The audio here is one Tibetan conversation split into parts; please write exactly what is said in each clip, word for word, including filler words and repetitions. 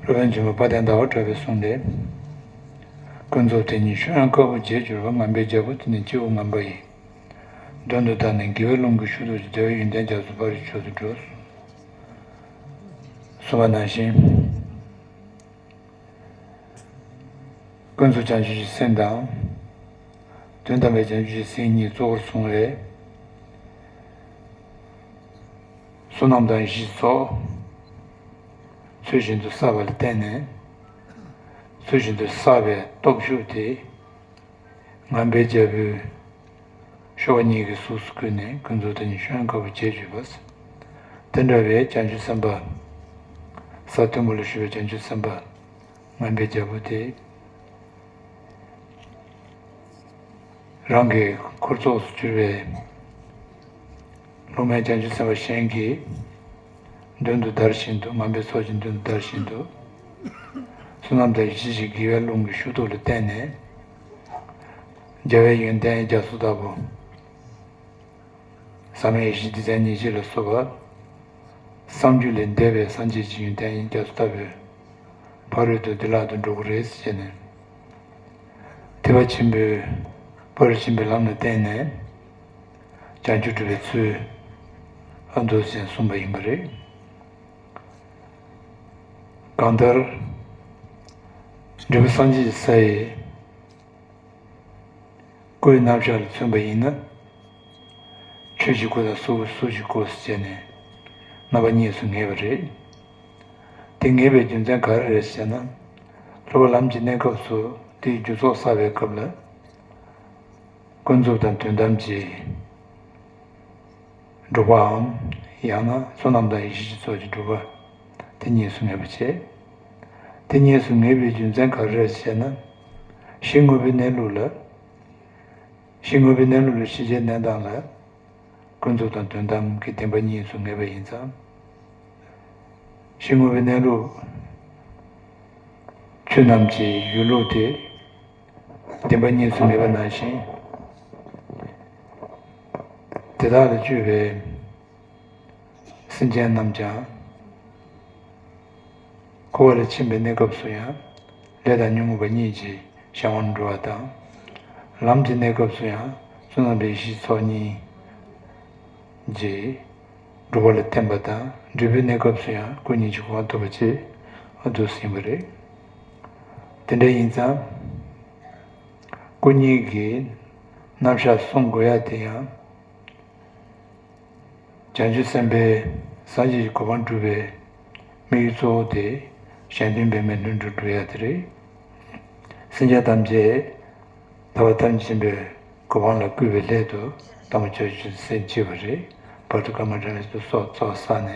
སློབ་དཔོན་ཆེན་པོ་དཔལ་ལྡན་ཟླ་བ་གྲགས་པའི་གསུང་ལས། ཀུན་རྫོབ་དེ་ཉིད་ཤོག་ཡངས་དཀར་པོ་བརྒྱད་གྱུར་པ། ངན་པའི་རྒྱལ་པོ་དེ་ནི་སྐྱེ་བོ་ངན་པ་ཡི། མདུན་དུ་བདར་ནས་དགེ་བའི་རླུང་གིས་ཤུགས་ཏུ་རྒྱལ་བའི་ཡོན་ཏན་རྒྱ་མཚོ་ཕ་རོལ་ཕྱོགས་སུ་འགྲོ། གསུངས་པ་ནང་བཞིན། ཀུན་རྫོབ་བྱང་ཆུབ་ཀྱི་སེམས་དང་། དོན་དམ་པའི་བྱང་ཆུབ་ཀྱི་སེམས་གཉིས་གཙོ་བོར་བཟུང་བའི་བསོད་ནམས་དང་ཡེ་ཤེས་ཚོགས་ཚུལ་བཞིན་དུ་བསགས་པ་ལ་བརྟེན་ནས། ཚུལ་བཞིན་དུ་བསགས་པའི་སྟོབས་ཤུགས་དེ། ངན་པའི་རྒྱལ་པོའི་ཤོག་བུ་གཉིས་ཀྱི་གཟུགས་སུ་བཀོད་ནས། ཀུན་རྫོབ་དེ་ཉིད་ཤོག་ཡངས་དཀར་པོ་བརྒྱད་གྱུར་པ། དེ་འདྲ་བའི་བྱང་ཆུབ་སེམས་དཔའ། ས་མཐོན་པོ་ལ་བཞུགས་པའི་བྱང་ཆུབ་སེམས་དཔའ། ངན་པའི་རྒྱལ་པོ་དེ། རང་གི་འཁོར་ཚོགས་སུ་གྱུར་པའི་སློབ་མའི་བྱང་ཆུབ་སེམས་དཔའ་གཞན་གྱི་མདུན་དུ་བདར་བཞིན་དུ། ངན་པའི་ཚོགས་ཀྱི་མདུན་དུ་བདར་བཞིན་དུ། བསོད་ནམས་དང་ཡེ་ཤེས་ཀྱི་དགེ་བའི་རླུང་གི་ཤུགས་སྟོབས་ལ་བརྟེན་ནས། རྒྱལ་བའི་ཡོན་ཏན་རྒྱ་མཚོ་ལྟ་བུ། ཟབ་མོའི་ཡེ་ཤེས་སྡེ་ཚན་ཉེར་གཅིག་ལ་སོགས་པ། བསམ་རྒྱུད་ལས་འདས་པའི་སངས་རྒྱས་ཀྱི་ཡོན་ཏན་རྒྱ་མཚོ་ལྟ་བུའི་ཕ་རོལ་ཏུ་བདེ་བླག་ཏུ་འགྲོ་གི་རེད་ཟེར་ནས། ཐེག་པ་ཆེན་པོའི་ཕ་རོལ་ཕྱིན་པའི་ལམ་ལ་བརྟེན་ནས་བྱང་ཆུབ་སྒྲུབ་པའི་ཚུལ་ཨ་འདུག་ཟེར་གསུངས་པ་ཡིན་པ་རེད། གང་ལྟར་འབྲས་བུ་སངས་རྒྱས་ཀྱི་ས་ཡི་སྐུའི་རྣམ་གཞག་ལ་མཚོན་པ་ཡིན་ན། ཆོས་ཀྱི་སྐུ་དང་སོ་སོ་ཀྱི་སྐུ་ཟེར་ནས་རྣམ་པ་གཉིས་སུ་ངེས་པ་རེད། དེ་ངེས་པའི་རྒྱུ་མཚན་ག་རེ་རེད་ཟེར་ན། སློབ་པ་ལམ་གྱི་གནས་སྐབས་སུ་དེའི་རྒྱུ་ཚོགས་བསགས་པའི་སྐབས་ལ། ཀུན་རྫོབ་དང་དོན་དམ་གྱི་སྒྲུབ་པའམ། ཡང་ན་བསོད་ནམས་དང་ཡེ་ཤེས་ཀྱི་ཚོགས་ཀྱི་སྒྲུབ་པ། དེ་གཉིས་སུ་ངེས་པ་བྱེད། དེ་གཉིས་སུ་ངེས་པའི་རྒྱུ་མཚན་ག་རེ་རེད་ཟེར་ན། གཞི་དངོས་པོའི་གནས་ལུགས་ལ། གཞི་དངོས་པོའི་གནས་ལུགས་ལ་ཤེས་བྱའི་གནས་སྟངས་ལ། ཀུན་རྫོབ་དང་དོན་དམ་གྱི་བདེན་པ་གཉིས་སུ་ངེས་པ་ཡིན་ཙང་། གཞི་དངོས་པོའི་གནས་ལུགས། ཆོས་རྣམས་ཀྱི་ཡུལ་ལུགས་དེ། བདེན་པ་གཉིས་སུ་ངེས་པ་ནང་བཞིན། དེ་དག་ལ་སྤྱོད་པའི་སེམས་ཅན་རྣམས་ཀྱང་། འཁོར་བ་ལས་ཕྱིན་པའི་གནས་སྐབས་སུ་ཡང་། ལས་དང་ཉོན་མོངས་པ་གཉིས་ཀྱི་བྱ་བར་འགྲོ་བ་དང་། ལམ་གྱི་གནས་སྐབས་སུ་ཡང་བསོད་ནམས་པའི་ཡེ་ཤེས་ཚོགས་གཉིས་ཀྱི་སྒྲུབ་པ་ལ་བརྟེན་པ་དང་། འབྲས་བུའི་གནས་སྐབས་སུ་ཡང་སྐུ་གཉིས་ཀྱི་གོ་འཕང་ཐོབ་པ་བཅས་ཨ་འདུག་ཟིན་པ་རེད། དེ་འདྲ་ཡིན་ཙང་། སྐུ་གཉིས་ཀྱི་རྣམ་གཞག་གསུང་དགོས་ཡ་དེ་ཡང་། བྱང་ཆུབ་སེམས་དཔའི་སངས་རྒྱས་ཀྱི་གོ་འཕང་སྒྲུབ་པའི་དམིགས་ཡུལ་གཙོ་བོ་དེ་གཞན་དོན་པའི་མི་ལྷུན་གྲུབ་སྒྲུབ་ཡ་དེ་རེད། སེམས་ཅན་ཐམས་ཅད་ཐར་པ་ཐམས་ཅད་མཁྱེན་པའི་གོ་འཕང་ལ་བསྐུལ་བའི་སླད་དུ་དམ་པ་བྱང་ཆུབ་སེམས་བསྐྱེད་པ་རེད། བར་དུ་བསྐལ་པ་བགྲང་བའི་སོགས་ཚོགས་བསགས་ནས་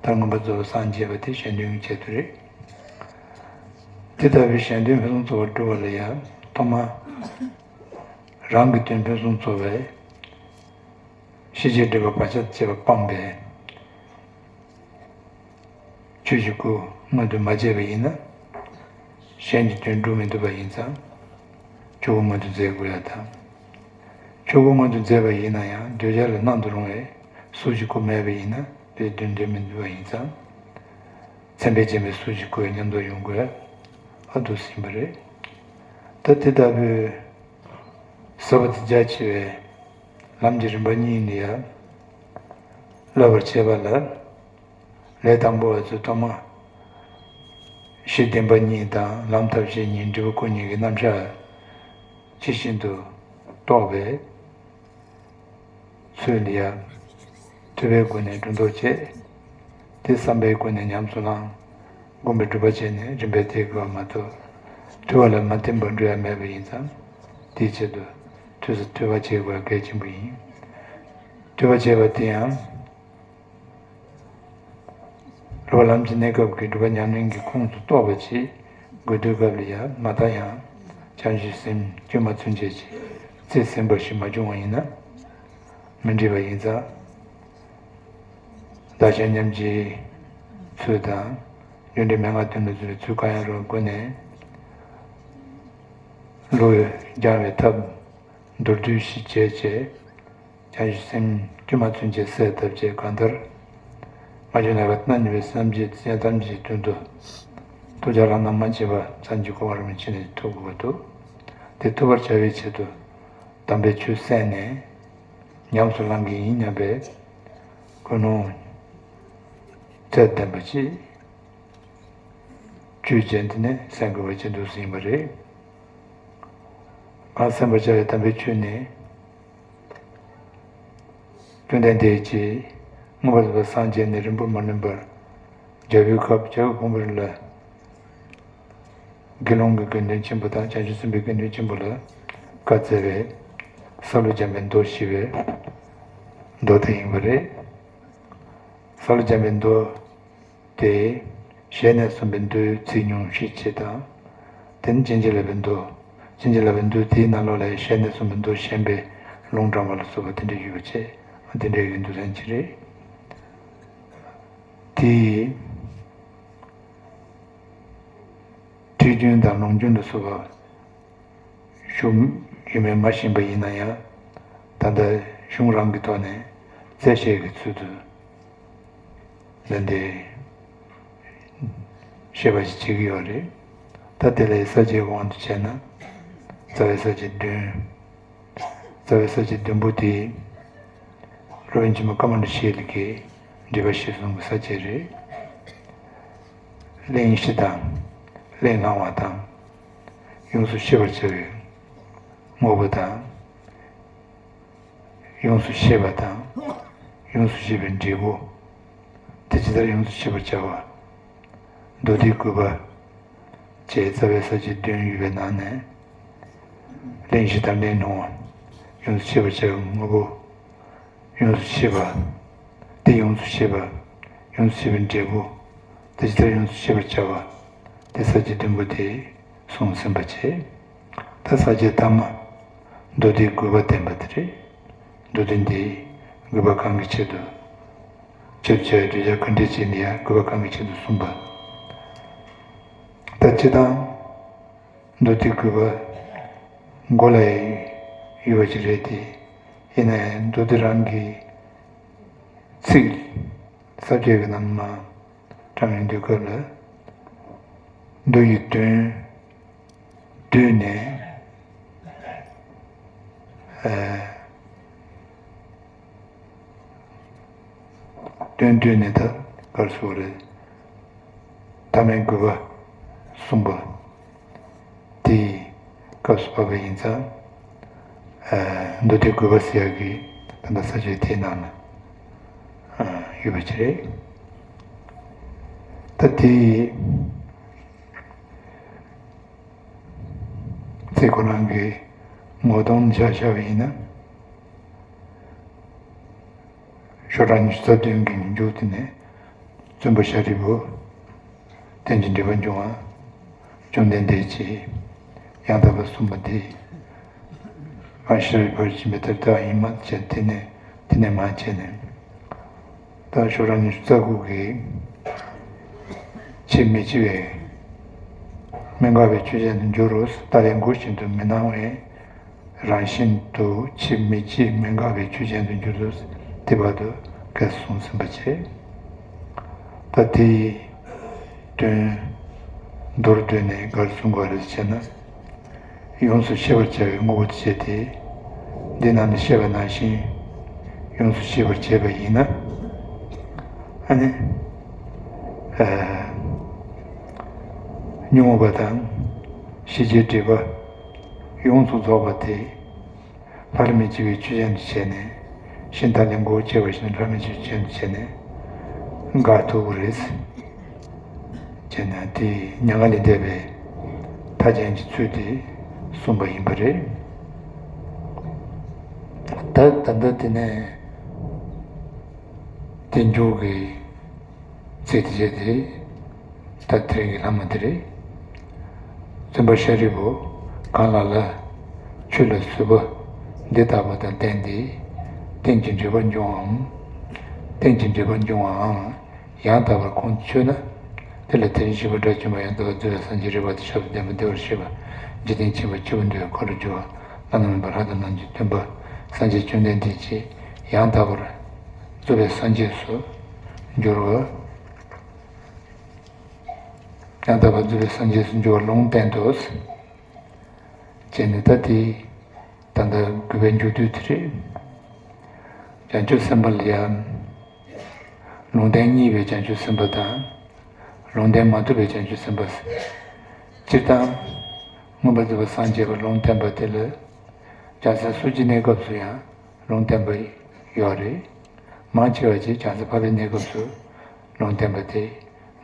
མཐར་མངོན་པར་རྫོགས་པར་སངས་རྒྱས་པ་དེ་གཞན་དོན་གྱི་ཆེད་དུ་རེད། དེ་ལྟ་བུའི་གཞན་དོན་ཕུན་སུམ་ཚོགས་པར་སྒྲུབ་པ་ལ་ཡང་ཐོག་མར་རང་གི་དོན་ཕུན་སུམ་ཚོགས་པའི་ཤེས་བྱའི་སྒྲིབ་པ་བག་ཆགས་བཅས་པ་སྤངས་པས། ཆོས་ཀྱི་སྐུ་མངོན་དུ་མ་བྱས་པ་ཡིན་ན། གཞན་གྱི་དོན་སྒྲུབ་མི་ཐུབ་པ་ཡིན་ཙང་། ཆོས་སྐུ་མངོན་དུ་མཛད་དགོས་ཡ་དང་། ཆོས་སྐུ་མངོན་དུ་མཛད་པ་ཡིན་ན་ཡང་འདོད་ཆགས་ལ་སྣང་དུ་རུང་བའི་གཟུགས་ཀྱི་སྐུ་མེད་པ་ཡིན་ན་དེའི་དོན་འགྲུབ་མི་ཐུབ་པ་ཡིན་ཙང་། མཚན་དཔེས་བསྟན་པའི་གཟུགས་ཀྱི་སྐུ་ཡང་ཉམས་རྟོགས་ཡོང་དགོས་ཡ་ཨ་འདུག་ཟིན་པ་རེད། ད་དེ་ལྟ་བུའི་ཟབ་པ་དང་རྒྱ་ཆེ་བའི་ལམ་གྱི་རིམ་པ་གཉིས་ནི་ཡང་བསླབ་པར་བྱེད་པ་ལ། ལས་དང་པོ་བ་ཚོས་ཐོག་མར་གཞི་བདེན་པ་གཉིས་དང་ལམ་ཐབས་ཤེས་གཉིས་འབྲས་བུ་སྐུ་གཉིས་ཀྱི་རྣམ་གཞག་ཇི་བཞིན་དུ་རྟོགས་པའི་ཚུལ་ལ་ཡང་ཐོས་པའི་སྒོ་ནས་སྒྲོ་འདོགས་བཅད། དེ་བསམ་པའི་སྒོ་ནས་ཉམས་སུ་བླང་། སྒོམ་པའི་སྒྲུབ་པ་བྱས་ནས་རིམ་པས་དེ་དགོས་པ་མ་གཏོགས། ཐོས་པ་ལ་མ་བརྟེན་པར་འགྲོ་ཡ་མེད་པ་ཡིན་ཙང་། དེའི་ཆེད་དུ་ཐོས་སུ་ཐོས་པ་བྱེད་དགོས་པ་གལ་ཆེན་པོ་ཡིན། ཐོས་པ་བྱས་པ་དེ་ཡང་། སློབ་པ་ལམ་གྱི་གནས་སྐབས་ཀྱི་སྒྲུབ་པ་ཉམས་ལེན་གྱི་ཁོངས་སུ་གཏོགས་པ་ཞིག་དགོས་དུས་སྐབས་ལ་ཡང་མ་མཐའ་ཡང་བྱང་ཆུབ་སེམས་དཀྱུས་མ་ཚུན་ཆད་ཀྱི་རྩིས་ཟིན་པ་ཞིག་མ་བྱུང་བ་ཡིན་ན་མི་འགྲིག་པ་ཡིན་ཙང་། བདག་གཞན་མཉམ་བརྗེའི་ཚུལ་དང་། རྒྱུ་འབྲས་མན་ངག་དོན་ལ་འཛིན་པའི་ཚུལ་གང་ཡང་རུང་བཀོལ་ནས། བློ་སྦྱང་བའི་ཐབས་མདོར་བསྡུས་ཤིག་བྱས་བྱས། བྱང་ཆུབ་སེམས་དཀྱུས་མ་ཚུན་ཆད་གསལ་བཏབ་བྱས། གང་ལྟར་སྔར་བྱུང་ནས་བར་རྣམ་གཉིས་པའི་སེམས་བསྐྱེད་ཅན་ཐམས་ཅད་དོན་དུ་ ཐུགས་ཅག་ལག་ན་མ་བྱེད་པ་ཙམ་གྱིས་གོ་བ་རང་བྱས་ནས་ཐུབ་དགོས་པ་འདུག་དེ་ཐུབ་པར་བྱ་བའི་ཆེད་དུ་དམ་པའི་ཆོས་གསན་ནས་ཉམས་སུ་བླང་གི་ཡིན་སྙམ་པའི་ཀུན་སློང་རྩལ་ལྡན་པ་ཅིག་ཆོས་ཅན་དེ་ནི་གསན་དགོས་པ་ཅིག་འདུག་ཟིན་པ་རེད། གང་གསན་པར་བྱ་བའི་དམ་པའི་ཆོས་ནི། བཅོམ་ལྡན་འདས་ཀྱིས་མངོན་པར་རྫོགས་པར་སངས་རྒྱས་ནས་རིང་པོར་མ་ལོན་པར་རྒྱལ་པོའི་ཁབ་རྒྱལ་པོ་ཕུང་པོ་ལ་དགེ་སློང་གི་དགེ་འདུན་ཆེན་པོ་དང་བྱང་ཆུབ་སེམས་དཔའི་དགེ་འདུན་ཆེན་པོ་ལ་བཀའ་སྩལ་བའི་གསང་ལུགས་འཇམ་པའི་མདོ་ཞེས་པའི་མདོ་དེ་ཡིན་པ་རེད། གསང་ལུགས་འཇམ་པའི་མདོ། དེ། ཞལ་ནས་གསུངས་པའི་མདོའི་ཚིག་ཉུང་ཤས་ཅིག་དང་། དེ་ནི་བྱིན་གྱིས་བརླབས་པའི་མདོ། བྱིན་གྱིས་བརླབས་པའི་མདོ་དེའི་ནང་ལོགས་ལ་ཞལ་ནས་གསུངས་པའི་མདོ་གཞན་པའི་ལུང་དྲངས་པ་ལ་སོགས་པ་དེ་འདྲ་ཡོད་པ་བཅས་དེ་འདྲའི་གི་མདོ་ཚན་ཅིག་རེད། དེའི་ཁྲིད་རྒྱུན་དང་ལུང་རྒྱུན་ལ་སོགས་པ་ཞུ་ཡོད་མེད་མ་ཤེས་པ་ཡིན་ན་ཡང་། ད་ལྟ་གཞུང་རང་གི་ཐོག་ནས་རྩད་བཤད་ཀྱི་ཚུལ་དུ་ལན་འདེབས་བཤད་པ་ཞིག་བྱེད་ཀྱི་ཡོད་རེད། ད་དེ་ལས་ས་བཅད་དབང་དུ་བྱས་ན། རྩ་བའི་ས་བཅད་བདུན། རྩ་བའི་ས་བཅད་བདུན་པོ་དེ་སློབ་དཔོན་ཆེན་པོ་ཀ་མ་ལ་ཤཱི་ལ་གིས་འགྲེལ་པ་ཞིག་གསུངས་པའི་ས་བཅད་རེད། གླེང་གཞི་དང་། གླེང་སླང་བ་དང་། ཡོངས་སུ་ཤེས་པར་བྱ་བའི་དངོས་པོ་དང་། ཡོངས་སུ་ཤེས་པ་དང་། ཡོངས་སུ་ཤེས་པའི་འབྲས་བུ། དེ་ཇི་ལྟར་ཡོངས་སུ་ཤེས་པར་བྱ་བ། མདོ་སྡེ་དགུ་པ། ཅེས་རྩ་བའི་ས་བཅད་བདུན་ཡོད་པའི་ནང་ནས། གླེང་གཞི་དང་གླེང་སློང་བ། ཡོངས་སུ་ཤེས་པར་བྱ་བའི་དངོས་པོ། ཡོངས་སུ་ཤེས་པ། དེ་ཡོངས་སུ་ཤེས་པ། ཡོངས་སུ་ཤེས་པའི་འབྲས་བུ། དེ་ཇི་ལྟར་ཡོངས་སུ་ཤེས་པར་བྱ་བ། དེ་ས་བཅད་བདུན་པོ་དེ་གསུངས་ཟིན་པ་བྱས། ད་ས་བཅད་ཐ་མ། མདོ་སྡེ་དགུ་པ་བསྟན་པ་དེ་རེད། མདོ་སྡེ་འདི་དགོས་པ་གང་གི་ཆེད་དུ་ཆེད་དུ་བྱ་བའི་གདུལ་བྱ་ག་འདྲས་བྱས་ནས་ཡང་དགོས་པ་གང་གི་ཆེད་དུ་གསུངས་པ། ད་སྤྱིར་བཏང་མདོ་སྡེ་དགུ་པ་མགོ་ལ་ཡོད་པ་ཅིག་རེད་དེ། ཡིན་ན་ཡང་མདོ་སྡེ་རང་གི་ཚིག་ས་བཅད་ཀྱི་ནང་མ་དྲངས་ཡོང་དུས་སྐབས་ལ། མདོ་ཡི་དོན། བསྡུས་ནས། ཨ། དོན་བསྡུས་ནས་ད་གར་སོགས་རེད། ཐ་མའི་དགོས་པ་གསུངས་པ། དེའི་སྐབས་སུ་བབས་པ་ཡིན་ཙང་། ཨ། མདོ་སྡེ་དགུ་པ་ཟེར་ཡག་གི་ད་ལྟ་ས་བཅད་དེའི་ནང་ན། ཨ། ཡོད་པ་ཅིག་རེད། ད་དེའི། ཚེ་ཁོ་རང་གི་ངོ་གདོང་འཇའ་ཤར་བ་ཡིན་ན། ཤོག་གྲངས་ཉི་ཤུ་རྩ་བདུན་གྱི་མཇུག་དེ་ནས། བཙུན་པ་ཤཱ་རིའི་བུ། རྟེན་ཅིང་འབྲེལ་པར་འབྱུང་བ། བཅོམ་ལྡན་འདས་ཀྱིས་ཡང་དག་པར་གསུངས་པ་འདི། མ་ཤེས་པའི་བར་གྱིས་མི་ཐར་ལྟ་བ་ཡིན་མ་བྱས། དེ་ནས་དེ་ནས་མ་བྱས་ནས། ད་ཤོག་གྲངས་ཉི་ཤུ་རྩ་དགུ་གི། ཕྱིར་མི་མཆི་བའི་མི་འགག་པའི་ཆོས་ཅན་དུ་འགྱུར་རོ། ལྟ་ལས་འགོག་བཞིན་དུ་མི་སྣང་བའི་རང་བཞིན་དུ་ཕྱིར་མི་མཆི་མི་འགག་པའི་ཆོས་ཅན་དུ་འགྱུར་རོ། དེ་བར་དུ་ག་གསུངས་ཟིན་པ་བྱས། ད་དེའི་དོན་མདོར་བསྡུས་ནས་ག་རེ་གསུང་དགོས་རེད་ཅེ་ན། ཡོངས་སུ་ཤེས་པར་བྱ་བའི་དངོས་པོ་དེ་བྱས་ཏེ། འདི་ནང་ནས་བཤད་པ་ནང་བཞིན་ཡོངས་སུ་ཤེས་པར་བྱས་པ་ཡིན་ན། ཨ་ནི། ཨ། ཉོན་མོངས་པ་དང་ཤེས་བྱའི་སྒྲིབ་པ་ཡོངས་སུ་རྫོགས་པ་དེ། སླར་མི་མཆི་བའི་ཆོས་ཅན་དུ་བྱས་ནས། ཤིང་རྟ་ལས་འགོག་བྱས་པ་བཞིན་སླར་མི་མཆི་བའི་ཆོས་ཅན་དུ་བྱས་ནས་འགག་ཐུབ་ཀྱི་རེད། བྱས་ན་དེ་མྱ་ངན་ལས་འདས་པའི་མཐའ་ཅན་གྱི་ཚུལ་དེ་གསུངས་པ་ཡིན་པ་རེད། ད་ད་ལྟ་དེ་ནས་དེ་མཇུག་གི་ཚིག་དེ་བྱས་ཏེ། ད་དེ་རིང་གི་ལྷག་མ་དེ་རེད། བཙུན་པ་ཤཱ་རིའི་བུ། གང་ལ་ལ་ཆོས་ལ་བཟོད་པ་འདི་ལྟ་བུ་དང་ལྡན་ཏེ། རྟེན་ཅིང་འབྲེལ་པར་འབྱུང་བའམ། རྟེན་ཅིང་འབྲེལ་པར་འབྱུང་བའམ། ཡང་དག་པར་ཁོང་ཆོད་ན། དེ་ལ་དེ་བཞིན་གཤེགས་པ་དགྲ་བཅོམ་པ་ཡང་དག་པར་རྫོགས་པའི་སངས་རྒྱས་རིག་པ་དང་ཞབས་པད་བརྟན་པ་བདེ་བར་གཤེགས་པ་འཇིག་རྟེན་ཁྱིམ་པ་སྤྱི་བོ་འདུལ་བའི་འཁོར་ལོ་སྒྱུར་བ་བླ་ན་མེད་པ་ལྷ་དང་ལྷ་མིན་སྤྱི་སྟོན་པ་སངས་རྒྱས་བཅོམ་ལྡན་འདས་ཀྱིས་ཡང་དག་པར་རྫོགས་པའི་སངས་རྒྱས་སུ་འགྱུར་བ། ཡང་དག་པར་རྫོགས་པའི་སངས་རྒྱས་སུ་འགྱུར་བར་ལུང་བསྟན་ཏོ། ཅེས་ནི་ད་དེ་ད་ལྟ་དགོས་པའི་མཇུག་བསྡུ་དེ་རེད། བྱང་ཆུབ་སེམས་དཔའ་ལ་ཡང་ལུང་བསྟན་གཉིས་པའི་བྱང་ཆུབ་སེམས་དཔའ་དང་། ལུང་བསྟན་མ་ཐུབ་པའི་བྱང་ཆུབ་སེམས་དཔའ། སྤྱིར་བཏང་མངོན་པར་རྫོགས་པར་སངས་རྒྱས་པ་ལུང་བསྟན་པ་དེ་ལ་བྱང་སེམས་སུ་ཅིའི་གནས་སྐབས་སུ་ཡང་ལུང་བསྟན་པ་ཡོད་རེད། མང་ཆེ་བ་ཅིག་བྱང་སེམས་འཕགས་པའི་གནས་སྐབས་སུ་ལུང་བསྟན་པ་དེ་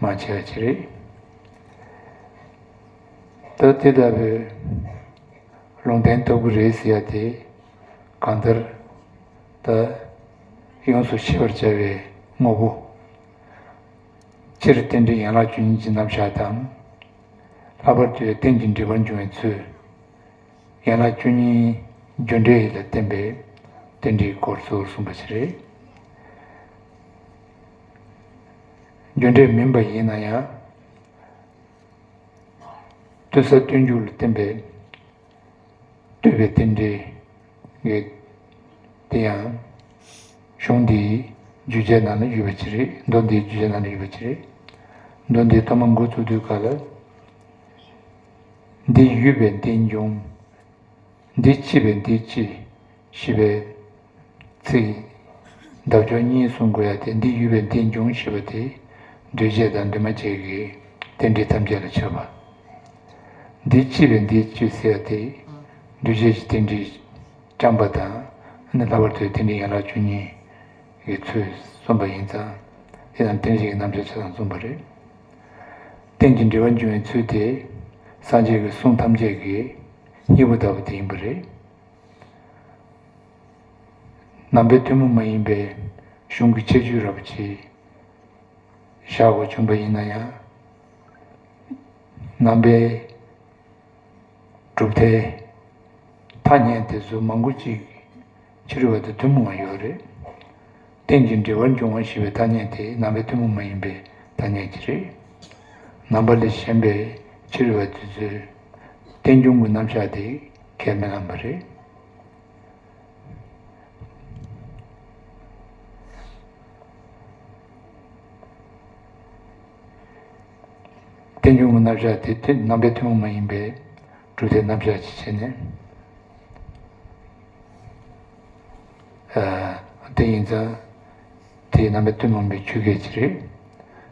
མང་ཆེ་བ་ཅིག་རེད། ད་དེ་ལྟ་བུའི་ལུང་བསྟན་ཐོབ་ཀྱི་རེད་ཟེར་ཡ་དེ་གང་ལྟར་ད་ཡོངས་སུ་ཤེས་པར་བྱ་བའི་དངོས་པོ། སྤྱིར་རྟེན་འབྲེལ་ཡན་ལག་བཅུ་གཉིས་ཀྱི་རྣམ་གཞག་དང་། ལྷག་པར་དུ་རྟེན་ཅིང་འབྲེལ་པར་འབྱུང་བའི་ཚུལ། ཡན་ལག་བཅུ་གཉིས་རྒྱུ་འབྲས་ལ་བརྟེན་པའི་རྟེན་འབྲེལ་སྐོར་སོགས་གསུངས་པ་ཞིག་རེད། རྒྱུ་འབྲས་མིན་པ་ཡིན་ན་ཡང་། ལྟོས་ས་སྟོན་འཇུག་ལ་བརྟེན་པའི་ལྟོས་པའི་རྟེན་འབྲེལ་གྱི་དེ་ཡང་གཞུང་འདིའི་རྒྱུད་རྒྱལ་ནང་ལ་ཡོད་པ་ཅིག་རེད། མདོ་འདིའི་རྒྱུད་རྒྱལ་ནང་ལ་ཡོད་པ་ཅིག་རེད། མདོ་འདི་ཐོག་མར་འགོ་བཙུགས་དུས་སྐབས་ལ། འདི་ཡོད་པས་འདི་འབྱུང་། འདི་སྐྱེས་པས་འདི་སྐྱེ། ཞེས་པའི་ཚིག་འདབ་ཆགས་གཉིས་གསུང་དགོས་ཡ་དེ། འདི་ཡོད་པས་འདི་འབྱུང་ཞེས་པ་དེ་འདུས་བྱས་དང་འདུས་མ་བྱས་ཀྱི་རྟེན་འབྲེལ་ཐམས་ཅད་ལ་ཁྱབ་པ། འདི་སྐྱེས་པས་འདི་སྐྱེ་ཟེར་ཡ་དེ་འདུས་བྱས་ཀྱི་རྟེན་འབྲེལ་རྐྱང་པ་དང་། ཨ་ནི་ལྷག་པར་དུ་རྟེན་འབྲེལ་ཡན་ལག་བཅུ་གཉིས་ཀྱི་ཚུལ་གསུངས་པ་ཡིན་ཙང་། དེ་དང་རྟེན་གཞི་གི་རྣམ་གཞག་ཆ་ཚང་གསུངས་པ་རེད། རྟེན་ཅིང་འབྲེལ་པར་འབྱུང་བའི་ཚུལ་དེ་སངས་རྒྱས་ཀྱི་གསུང་ཐམས་ཅད་ཀྱི་སྙིང་པོ་ལྟ་བུ་དེ་ཡིན་པ་རེད། ནང་པའི་ཐུན་མོང་མ་ཡིན་པའི་གཞུང་གི་ཁྱད་ཆོས་རབ་ཅིག་བཞག་དགོས་བྱུང་བ་ཡིན་ན་ཡང་། ནང་པའི་གྲུབ་མཐའི་ཐ་སྙད་དེ་ཚོ་མང་པོ་ཅིག་ཕྱི་རོལ་པ་དང་ཐུན་མོང་བ་ཡོད་རེད། རྟེན་ཅིང་འབྲེལ་པར་འབྱུང་བ་ཞེས་པའི་ཐ་སྙད་དེ་ནང་པའི་ཐུན་མོང་མ་ཡིན་པའི་ཐ་སྙད་ཅིག་རེད། ནང་པ་ལས་གཞན་པའི་ཕྱི་རོལ་པ་དེ་ཚོས་རྟེན་འབྱུང་གི་རྣམ་གཞག་དེ་ཁས་མི་ལེན་པ་རེད། རྟེན་འབྱུང་གི་རྣམ་གཞག་དེ་དེ་ནང་པའི་ཐུན་མོང་མ་ཡིན་པའི་གྲུབ་མཐའི་རྣམ་གཞག་ཅིག་བྱས་ནས། ཨ། དེ་ཡིན་ཙང་དེ་ནང་པའི་ཐུན་མོང་མའི་ཆོས་སྐད་ཅིག་རེད།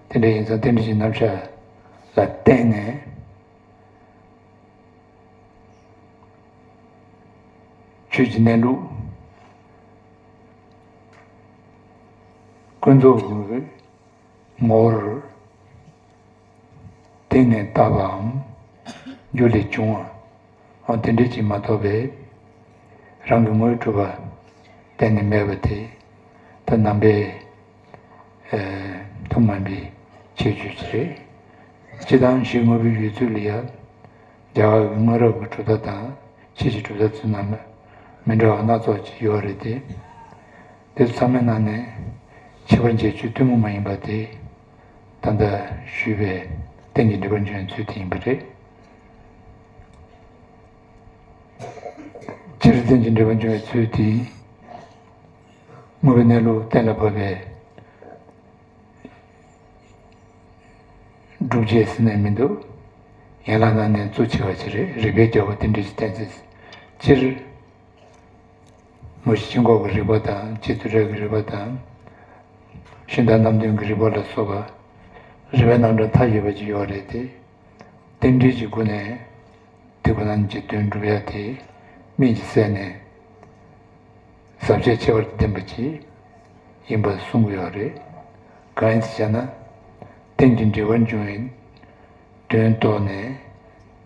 དེ་འདྲ་ཡིན་ཙང་རྟེན་འབྲེལ་གྱི་རྣམ་གཞག་ལ་བརྟེན་ནས། ཆོས་ཀྱི་གནས་ལུགས་ཀུན་རྫོབ་ཀྱི་ངོ་བོར་བརྟེན་ནས་བཏགས་པའམ་རྒྱུ་ལས་བྱུང་བ། འོ་དེ་འདྲ་ཅིག་མ་གཏོགས་པའི་རང་གི་དངོས་གྲུབ་པ་གཏན་ནས་མེད་པ་དེ། ད་ནང་པའི་ཨེ། ཐུན་མོང་མའི་ཁྱད་ཆོས་ཅིག་རེད། སྤྱིར་བཏང་གཞི་དངོས་པོའི་ཡུལ་ཚུལ་ལ་ཡང་རྒྱ་གར་གྱི་སྔ་རབས་ཀྱི་གྲུབ་མཐའ་དང་ཕྱིས་ཀྱི་གྲུབ་མཐའ་ཚོའི་ནང་ལ་མི་འདྲ་བ་སྣ་ཚོགས་ཅིག་ཡོད་རེད་དེ། དེ་ཚོ་ཚང་མའི་ནང་ནས་ཁྱད་པར་འབྱེད་ཆོས་ཐུན་མོང་མ་ཡིན་པ་དེ་ད་ལྟ་ཞུས་པའི་རྟེན་ཅིང་འབྲེལ་པར་འབྱུང་བའི་ཚུལ་དེ་ཡིན་པ་རེད། སྤྱིར་རྟེན་ཅིང་འབྲེལ་པར་འབྱུང་བའི་ཚུལ་དེ། དངོས་པོའི་གནས་ལུགས་གཏན་ལ་ཕབ་པའི་སྒྲུབ་བྱེད་ཟེར་ནས་མི་འདུག་ཡན་ལག་ནང་ནས་གཙོ་ཆེ་བ་ཞིག་རེད། རིགས་པས་རྒྱལ་བ་དེ་འདྲ་ཞིག་བསྟན་ཚེ། སྤྱིར་མུ་བཞི་ཤིན་ལྐོག་གི་རིགས་པ་དང་། རྗེ་བཙུན་རས་ཀྱི་རིགས་པ་དང་། ཤིང་རྟ་རྣམ་བདུན་གྱི་རིགས་པ་ལ་སོགས་པ་རིགས་པའི་རྣམ་གྲངས་མཐའ་ཡས་པ་ཅིག་ཡོད་རེད་དེ། རྟེན་འབྲེལ་གྱི་སྒོ་ནས་དེ་ཁོ་ན་ཉིད་ཀྱི་དོན་སྒྲུབ་ཡ་དེ་སྨིན་གྱིས་གསལ་ནས་ཟབ་ཆོས་ཁྱད་པར་དུ་ལྡན་པ་ཅིག་ཡིན་པར་གསུང་གི་ཡོད་རེད། གང་ཡིན་ཟེར་ན། རྟེན་ཅིང་འབྲེལ་པར་འབྱུང་བའི་དོན་རྟོགས་ནས་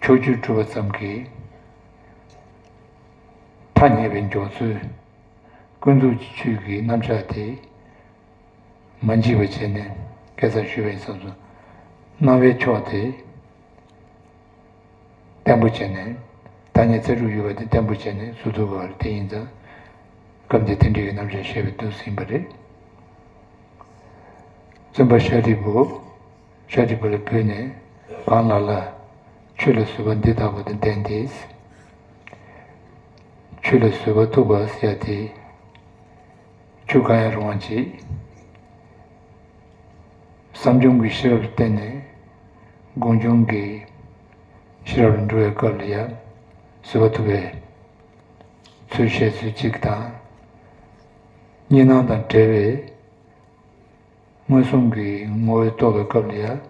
ཕྱོགས་ཆོས་སྒྲུབ་པ་ཙམ་གྱིས་ཐ་སྙད་པའི་འཇོག་ཚུལ། ཀུན་རྫོབ་ཀྱི་ཆོས་ཀྱི་རྣམ་གཞག་དེ། མ་འཇིག་པ་བྱས་ནས་སྐད་ཆ་ཞུས་པའི་སྐབས་སུ། སྣང་བའི་ཕྱོགས་དེ་བརྟན་པོ་བྱས་ནས། ཐ་སྙད་ཚིག་གྲུབ་ཡོད་པ་དེ་བརྟན་པོ་བྱས་ནས་བཟོ་ཐུབ་པ་དེ་ཡིན་ཙང་། སྐབས་འདིར་རྟེན་འབྲེལ་གྱི་རྣམ་གཞག་བཤད་པའི་དུས་ཡིན་པ་རེད། བཙུན་པ་ཤཱ་རིའི་བུ། ཤཱ་རིའི་བུ་ལ་བོས་ནས་གང་ལ་ལ་ཆོས་ལ་བཟོད་པ་འདི་ལྟ་བུ་དང་ལྡན་ཏེ། ཆོས་ལ་བཟོད་པ་ཐུབ་པ་ཟེར་ཡ་དེ། ཆོས་གང་ཡང་རུང་བ་ཅིག་བསམ་བྱུང་གི་ཤེས་རབ་བརྟེན་ནས་ དགོངས་འབྱུང་གི་ཤེས་རབ་ལ་འགྲོ་བའི་སྐབས་ལ་ཡང་བཟོད་པ་ཐུབ་པའི་ཚུལ་བཤད་ཚུལ་གཅིག་དང་། གཉིས་སྣང་དང་བྲལ་བའི་མངོན་སུམ་གྱི་ངོ་བོས་རྟོགས་པའི་སྐབས་ལ་ཡང་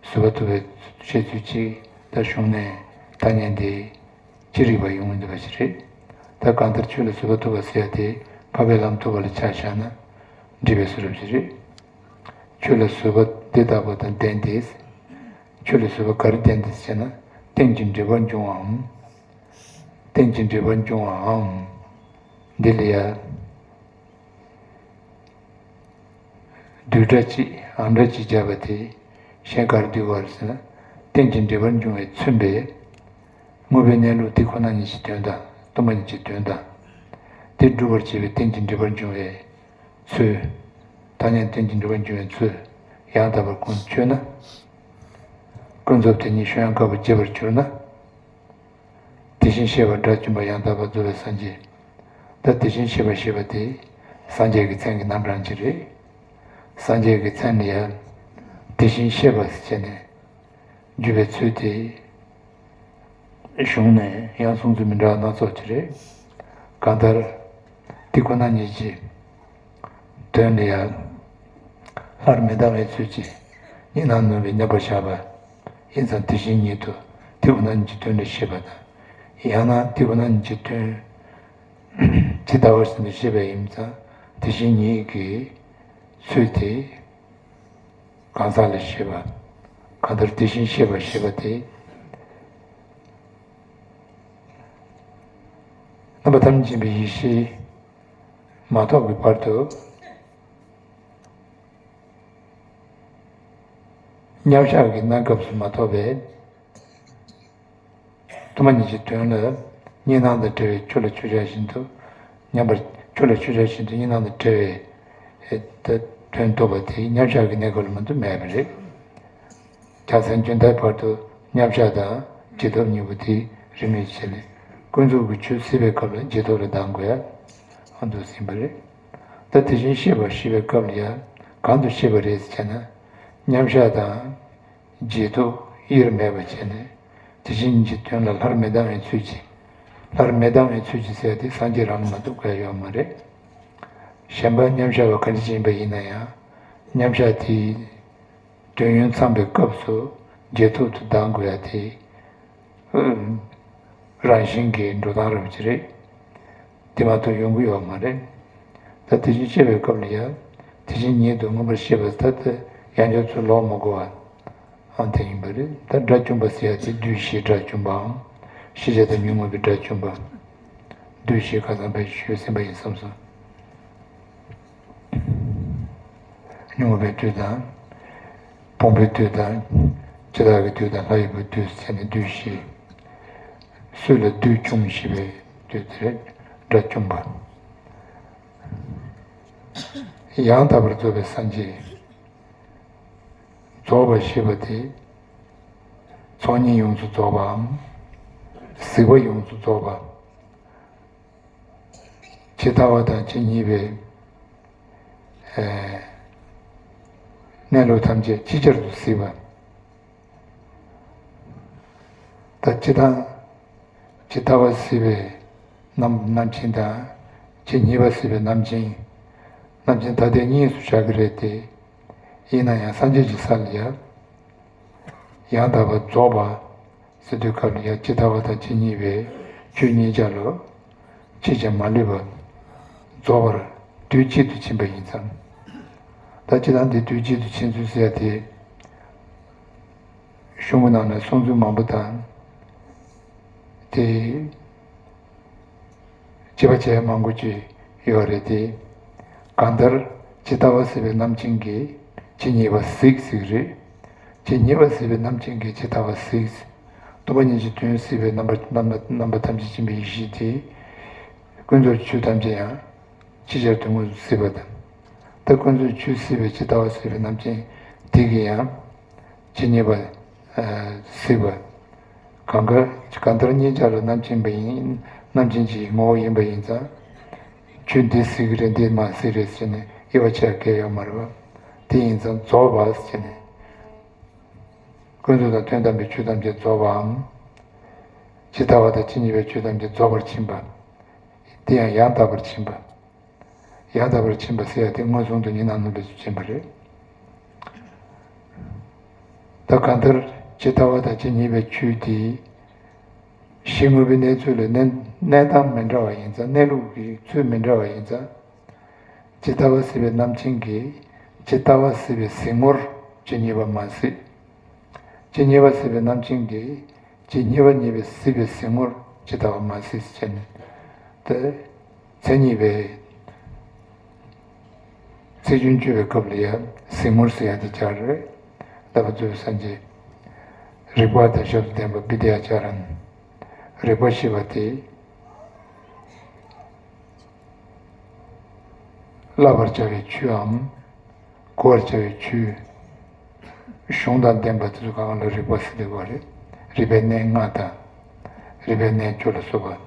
བཟོད་པ་ཐུབ་པའི་བཤད་ཚུལ་གཅིག་དང་། གཞུང་ནས་ཐ་སྙད་འདི་ཅི་རིགས་པ་ཡོང་གི་འདུག་པ་ཞིག་རེད། ད་གང་ལྟར་ཆོས་ལ་བཟོད་པ་ཐུབ་པ་ཟེར་ཡ་དེ་འཕགས་པའི་ལམ་ཐུབ་པ་ལ་ཆ་བཞག་ན་འགྲིག་པའི་བཟོ་འདྲ་ཞིག་རེད། ཆོས་ལ་བཟོད་པ་འདི་ལྟ་བུ་དང་ལྡན་ཏེ། ཆོས་ལ་བཟོད་པ་ག་རེ་ལྡན་ཏེ་ཟེར་ན། རྟེན་ཅིང་འབྲེལ་པར་འབྱུང་བའམ། རྟེན་ཅིང་འབྲེལ་པར་འབྱུང་བའམ། འདི་ལ་ཡང་བསྡུས་གྲྭ་གཅིག་ཨམ་གྲྭ་གཅིག་བརྒྱབ་པ་དེ་གཞན་ག་རེ་བསྡུས་པ་རེད་ཟེར་ན། རྟེན་ཅིང་འབྲེལ་པར་འབྱུང་བས་མཚོན་པའི་དངོས་པོའི་གནས་ལུགས་དེ་ཁོ་ན་ཉིད་ཀྱི་དོན་དང་སྟོང་པ་ཉིད་ཀྱི་དོན་དང་། དེ་སྒྲུབ་པར་བྱེད་པའི་རྟེན་ཅིང་འབྲེལ་པར་འབྱུང་བའི་ཚུལ། ཐ་སྙད་རྟེན་ཅིང་འབྲེལ་པར་འབྱུང་བའི་ཚུལ་ཡང་དག་པར་ཁོང་དུ་ཆུད་ན། ཀུན་རྫོབ་དེ་ཉིད་ཤོང་ཡང་དཀའ་བར་བྱེད་པར་གྱུར་ན། དེ་བཞིན་གཤེགས་པ་དགྲ་བཅོམ་པ་ཡང་དག་པར་རྫོགས་པའི་སངས་རྒྱས། ད་དེ་བཞིན་གཤེགས་པ་ཞེས་པ་དེ་སངས་རྒྱས་ཀྱི་མཚན་གྱི་རྣམ་གྲངས་ཅིག་རེད། སངས་རྒྱས་ཀྱི་མཚན་ལ་ཡང་དེ་བཞིན་གཤེགས་པ་ཟེར་བྱས་ནས་བརྗོད་པའི་ཚུལ་དེ། གཞུང་ནས་ཡང་གསུང་ཚུལ་མི་འདྲ་བ་སྣ་ཚོགས་ཅིག་རེད། གང་ལྟར་དེ་ཁོ་ན་ཉིད་ཀྱི་དོན་ལ་ཡང་སླར་མི་ལྡང་བའི་ཚུལ་གྱིས་གཉིས་སྣང་ནོན་པའི་མཉམ་པར་བཞག་པ་ཡིན་ཙང་། དེ་བཞིན་ཉིད་དུ་དེ་ཁོ་ན་ཉིད་ཀྱི་དོན་ལ་བཤད་པ་དང་། ཡང་ན་དེ་ཁོ་ན་ཉིད་ཀྱི་དོན་ཇི་ལྟ་བ་བཞིན་དུ་བཤད་པ་ཡིན་ཙང་། དེ་བཞིན་ཉིད་ཀྱི་ཚུལ་དེ་གང་ཟག་ལ་བཤད་པ། གང་ལྟར་དེ་བཞིན་གཤེགས་པ་ཞེས་པ་དེ། རྣམ་པ་ཐམས་ཅད་མཁྱེན་པའི་ཡེ་ཤེས་མ་ཐོབ་ཀྱི་བར་དུ། མཉམ་བཞག་གི་གནས་སྐབས་སུ་མ་ཐོབ་པས། སྟོང་པ་ཉིད་ཀྱི་དོན་ལ་གཉིས་སྣང་དང་བྲལ་བའི་ཆོས་ལ་ཆོས་ཅན་བཞིན་དུ། མཉམ་པར་ཆོས་ལ་ཆོས་ཅན་བཞིན་དུ་གཉིས་སྣང་དང་བྲལ་བའི་དོན་རྟོགས་པ་དེ་མཉམ་བཞག་གི་གནས་སྐབས་ལ་མ་གཏོགས་མེད་པ་རེད། རྒྱལ་མཚན་བྱོན་མཐའི་བར་དུ་མཉམ་བཞག་དང་རྗེས་ཐོབ་གཉིས་པོ་དེ་རིས་མེད་བྱས་ནས། ཀུན་རྫོབ་ཀྱི་ཆོས་སྲིད་པའི་སྐབས་ལ་རྗེས་ཐོབ་ལ་ལྡང་དགོས་ཡ་ཨ་འདུག་ཟིན་པ་རེད། ད་དེ་བཞིན་གཤེགས་པ་ཞེས་པའི་སྐབས་ལ་ཡང་གང་དུ་བཤད་པ་རེད་ཟེར་བྱས་ན། མཉམ་བཞག་དང་རྗེས་ཐོབ་དབྱེར་མེད་པར་བྱས་ནས། དེ་བཞིན་ཉིད་ཀྱི་དོན་ལ་སླར་མི་ལྡང་བའི་ཚུལ་གྱིས། སླར་མི་ལྡང་བའི་ཚུལ་གྱིས་ཟེར་ཏེ་སངས་རྒྱས་རང་ལ་མ་གཏོགས་གང་ཡང་ཡོད་མ་རེད། གཞན་པ་མཉམ་བཞག་པ་ག་འདྲ་ཅིག་ཡིན་པ་ཡིན་ན་ཡང་། མཉམ་བཞག་དེའི་དོན་ཡུན་ཚང་པའི་སྐབས་སུ་རྗེས་ཐོབ་ཏུ་ལྡང་དགོས་ཡ་དེ། རང་བཞིན་གྱི་འགྲོ་སྟངས་རབ་ཅིག་རེད། དེ་མ་གཏོགས་ཡོང་གི་ཡོད་མ་རེད། ད་དེ་བཞིན་གཤེགས་པའི་སྐབས་ལ་ཡང་དེ་བཞིན་ཉིད་དུ་མངོན་པར་ཤེས་པ་ད་ལྟ་ཡང་བསྐྱར་ཚུར་ལོག་མ་དགོས་པ་ཨང་དེ་ཡིན་པ་རེད། ད་དགྲ་བཅོམ་པ་ཟེར་ཡ་དེ་འདུས་བྱས་དགྲ་བཅོམ་པའམ། ཤེས་བྱ་དང་ཉོན་མོངས་པའི་དགྲ་བཅོམ་པ། འདུས་བྱས་ཁ་སང་ཕལ་ཆེར་ཞུས་ཟིན་པ་ཡིན་བསམ་སོང་། ཉོན་མོངས་པའི་བདུད་དང་། ཕུང་པོའི་བདུད་དང་། འཆི་བདག་གི་བདུད་དང་། ལྷ་ཡི་བུའི་བདུད་ཟེར་ནས་འདུས་བྱས། སྲོད་ལ་བདུད་བཅོམ་ཞེས་པའི་བདུད་དེ་རེད། དགྲ་བཅོམ་པ། ཡང་དག་པར་རྫོགས་པའི་སངས་རྒྱས། རྫོགས་པ་ཞེས་པ་དེ། ཚོགས་གཉིས་ཡོངས་སུ་རྫོགས་པའམ། གཟིགས་པ་ཡོངས་སུ་རྫོགས་པ། ཇི་ལྟ་བ་དང་ཇི་སྙེད་པའི་གནས་ལུགས་ཐམས་ཅད་ཅིག་ཅར་དུ་གཟིགས་པ། ད་ཇི་ལྟ་ཇི་ལྟ་བ་གཟིགས་པའི་རྣམ་རྣམ་མཁྱེན་དང་། ཇི་སྙེད་པ་གཟིགས་པའི་རྣམ་མཁྱེན། རྣམ་མཁྱེན་ཐ་དད་གཉིས་སུ་བཞག་གི་རེད་དེ། ཡིན་ན་ཡང་སངས་རྒྱས་ཀྱི་ས་ལ་ཡང་ཡང་དག་པར་རྫོགས་པ་ཟེར་དུས་སྐབས་ལ་ཡང་ཇི་ལྟ་བ་དང་ཇི་སྙེད་པའི་ཆོས་ཉིད་ཅན་ལ་ཅིས་ཀྱང་མ་ལུས་པ་རྫོགས་པར་དུས་གཅིག་ཏུ་ཕྱིན་པ་ཡིན་ཙང་། ད་ཅི་ལྟར་འདི་དུས་གཅིག་ཏུ་ཕྱིན་ཚུལ་ཟེར་ཏེ། གཞུང་གི་ནང་ན་གསུང་ཚུལ་མང་པོ་དང་། དེ་དཔྱད་པ་བྱེད་ཡ་མང་པོ་ཅིག་ཡོད་རེད་དེ། གང་ལྟར་ཇི་ལྟ་བ་གཟིགས་པའི་རྣམ་མཁྱེན་གྱིས་ཇི་སྙེད་པ་གཟིགས་ཟེར་གི་རེད། ཇི་སྙེད་པ་གཟིགས་པའི་རྣམ་མཁྱེན་གྱིས་ཇི་ལྟ་བ་གཟིགས། སྟོང་པ་ཉིད་ཀྱི་དོན་གཟིགས་པའི་རྣམ་པ་རྣམ་པ་རྣམ་པ་ཐམས་ཅད་མཁྱེན་པའི་ཡེ་ཤེས་དེ། ཀུན་རྫོབ་ཆོས་ཐམས་ཅད་ཡང་ཅིག་ཅར་དུ་དངོས་སུ་གཟིགས་པ་དང་། ད་ཀུན་རྫོབ་ཆོས་གཟིགས་པའི་ཇི་ལྟ་བ་གཟིགས་པའི་རྣམ་མཁྱེན་དེ་གིས་ཡང་ཇི་སྙེད་པ་གཟིགས་པ། གང་ག་གང་ལྟར་གཉིས་ཆར་ལ་རྣམ་མཁྱེན་པ་ཡིན། རྣམ་མཁྱེན་གྱི་ངོ་བོ་ཡིན་པ་ཡིན་ཙང་། ཆོས་འདི་གཟིགས་ཀྱི་རེད། འདི་མ་གཟིགས་རེད་ཟེར་ནས་དབྱེ་བ་ཕྱེ་གལ་ཡོད་མ་རེད་པ། དེ་ཡིན་ཙང་རྫོགས་པ་ཟེར་ནས། ཀུན་རྫོབ་དང་དོན་དམ་པའི་ཆོས་ཐམས་ཅད་རྫོགས་པའམ། ཇི་ལྟ་བ་དང་ཇི་སྙེད་པའི་ཆོས་ཐམས་ཅད་རྫོགས་པར་ཕྱིན་པ། དེ་ཡང་ཡང་དག་པར་ཕྱིན་པ། ཡང་དག་པར་ཕྱིན་པ་ཟེར་ཡ་དེ་མངོན་སུམ་དུ་ཉིད་ནང་ནུབ་པའི་ཕྱིན་པ་རེད། ད་གང་ལྟར་ཇི་ལྟ་བ་དང་ཇི་སྙེད་པའི་ཆོས་དེ། གཞི་དངོས་པོའི་གནས་ཚུལ་ལ་གནས་གནས་སྟངས་མི་འདྲ་བ་ཡིན་ཙང་། གནས་ལུགས་ཀྱི་ཚུལ་མི་འདྲ་བ་ཡིན་ཙང་། ཇི་ལྟ་བ་སྲིད་པའི་རྣམ་མཁྱེན་གྱིས་ཇི་ལྟ་བ་སྲིད་པའི་གཟིགས་ངོར་ཇི་སྙེད་པ་མ་སྲིད། ཇི་སྙེད་པ་སྲིད་པའི་རྣམ་མཁྱེན་གྱིས་ཇི་སྙེད་པ་སྙེད་པའི་སྲིད་པའི་གཟིགས་ངོར་ཇི་ལྟ་བ་མ་སྲིད་ཟེར་ནས། དེ་མཚན་ཉིད་པའི་ཚིག་རྒྱུན་གཅོད་པའི་སྐབས་ལ་ཡང་གཟིགས་ངོར་ཟེར་ཡ་དེ་སྦྱར་རེད། ལྷག་པར་རྫོགས་པའི་སངས་རྒྱས། རིག་པ་དང་ཞབས་སུ་ལྡན་པ་བི་དྷྱཱ་ཙཱ་ར། རིག་པ་ཞེས་པ་དེ། བསླབ་པར་བྱ་བའི་ཆོས་འམ། གོ་བར་བྱ་བའི་ཆོས། གཞུང་དང་ལྡན་པ་དེ་ཚོ་གང་ལ་རིག་པ་ཟེར་བ་རེད། རིག་པའི་གནས་ལྔ་དང་། རིག་པའི་གནས་བཅུ་ལ་སོགས་པ།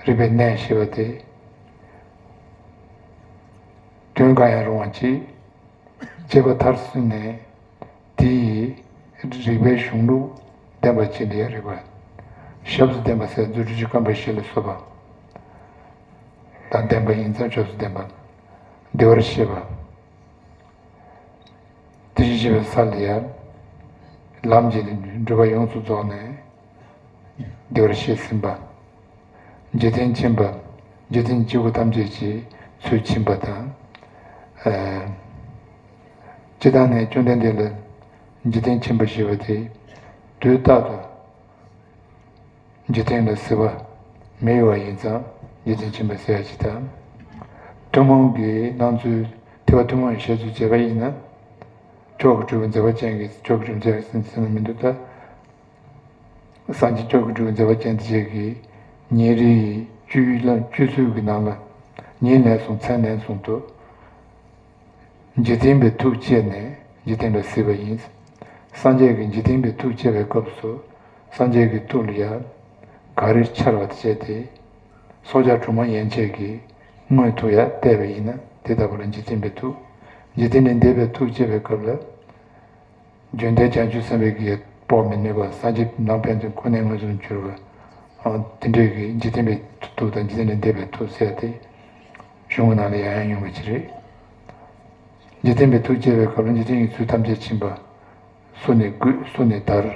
རིག་པའི་གནས་ཞེས་པ་དེ། དོན་གང་ཡང་རུང་བ་ཅིག་དཔྱད་པ་མཐར་སོན་ནས། དེ་ཡི་རིགས་པའི་གཞུང་ལུགས་ལྡན་པ་ཅིག་ལ་ཡང་རིག་པ། ཞབས་སུ་ལྡན་པ་ཟེར་རྫུ་འཕྲུལ་གྱི་རྐང་པ་བཞི་ལ་སོགས་པ་དང་ལྡན་པ་ཡིན་ཙང་ཞབས་སུ་ལྡན་པ། བདེ་བར་གཤེགས་པ། དེ་བཞིན་གཤེགས་པའི་ས་ལ་ཡང་ལམ་གྱི་སྒྲིབ་པ་ཡོངས་སུ་རྫོགས་ནས། བདེ་བར་གཤེགས་ཟིན་པ། འཇིག་རྟེན་ཕྱིན་པ། འཇིག་རྟེན་སྐྱེ་བོ་ཐམས་ཅད་ཀྱི་ཚུལ་ཕྱིན་པ་དང་། ཨ། སྤྱིར་བཏང་ནས་བཅོམ་ལྡན་འདས་ལ་འཇིག་རྟེན་ཕྱིན་པ་ཞེས་པ་དེ་དུས་རྟག་ཏུ་འཇིག་རྟེན་ལ་སྲིད་པ་མི་གཡོ་བ་ཡིན་ཙང་འཇིག་རྟེན་ཕྱིན་པ་ཟེར་ཡ་ཅིག་དང་། ཐུན་མོང་གི་སྣང་ཚུལ་ཐེག་པ་ཐུན་མོང་གི་བཤད་ཚུལ་བྱས་པ་ཡིན་ན། མཆོག་གི་སྤྲུལ་པ་མཛད་པ་ཅན་གྱི། མཆོག་གི་སྤྲུལ་པ་མཛད་པ་ཟེར་ན་མི་འདུག་ད། སངས་རྒྱས་མཆོག་གི་སྤྲུལ་པ་མཛད་པ་ཅན་དེ་བཅས་ཀྱིས་ཉིན་རེའི་སྤྱོད་ལམ་སྤྱོད་ཚུལ་གྱི་ནང་ལ་ཉིན་ལན་གསུམ་མཚན་ལན་གསུམ་དུ། འཇིག་རྟེན་པའི་ཐུགས་བསྐྱེད་ནས་འཇིག་རྟེན་ལ་གཟིགས་པ་ཡིན། སངས་རྒྱས་ཀྱིས་འཇིག་རྟེན་པའི་ཐུགས་བསྐྱེད་པའི་སྐབས་སུ་སངས་རྒྱས་ཀྱི་ཐུགས་ལ་ཡང་ག་རེ་འཆར་བ་དེ་བྱས་ཏེ། སྲོག་ཆགས་གྲོག་མ་ཡན་ཆད་ཀྱི་མངོན་མཐོ་ཡང་བལྟས་པ་ཡིན་ན་དེ་ལྟ་བུ་ལ་འཇིག་རྟེན་པའི་ཐུགས། འཇིག་རྟེན་ལས་འདས་པའི་ཐུགས་བསྐྱེད་པའི་སྐབས་ལ། བརྒྱུད་ལྡན་བྱང་ཆུབ་སེམས་དཔའི་གི་དཔོག་མི་ནུས་པ། སངས་རྒྱས་ནང་ཕན་ཚུན་ཁོ་ནའི་མངོན་སུམ་གྱུར་པ། ཨ། དེ་འདྲའི་གི་འཇིག་རྟེན་པའི་ཐུགས་དང་འཇིག་རྟེན་ལས་འདས་པའི་ཐུགས་ཟེར་ཏེ། གཞུང་གི་ནང་ལ་ཡང་ཡང་ཡོང་བ་ཅིག་རེད། འཇིག་རྟེན་པའི་ཐུགས་བསྐྱེད་པའི་སྐབས་ལ་འཇིག་རྟེན་གྱི་ཚུལ་ཐམས་ཅད་ཕྱིན་པ། སོ་ནས་རྒུད། སོ་ནས་དར།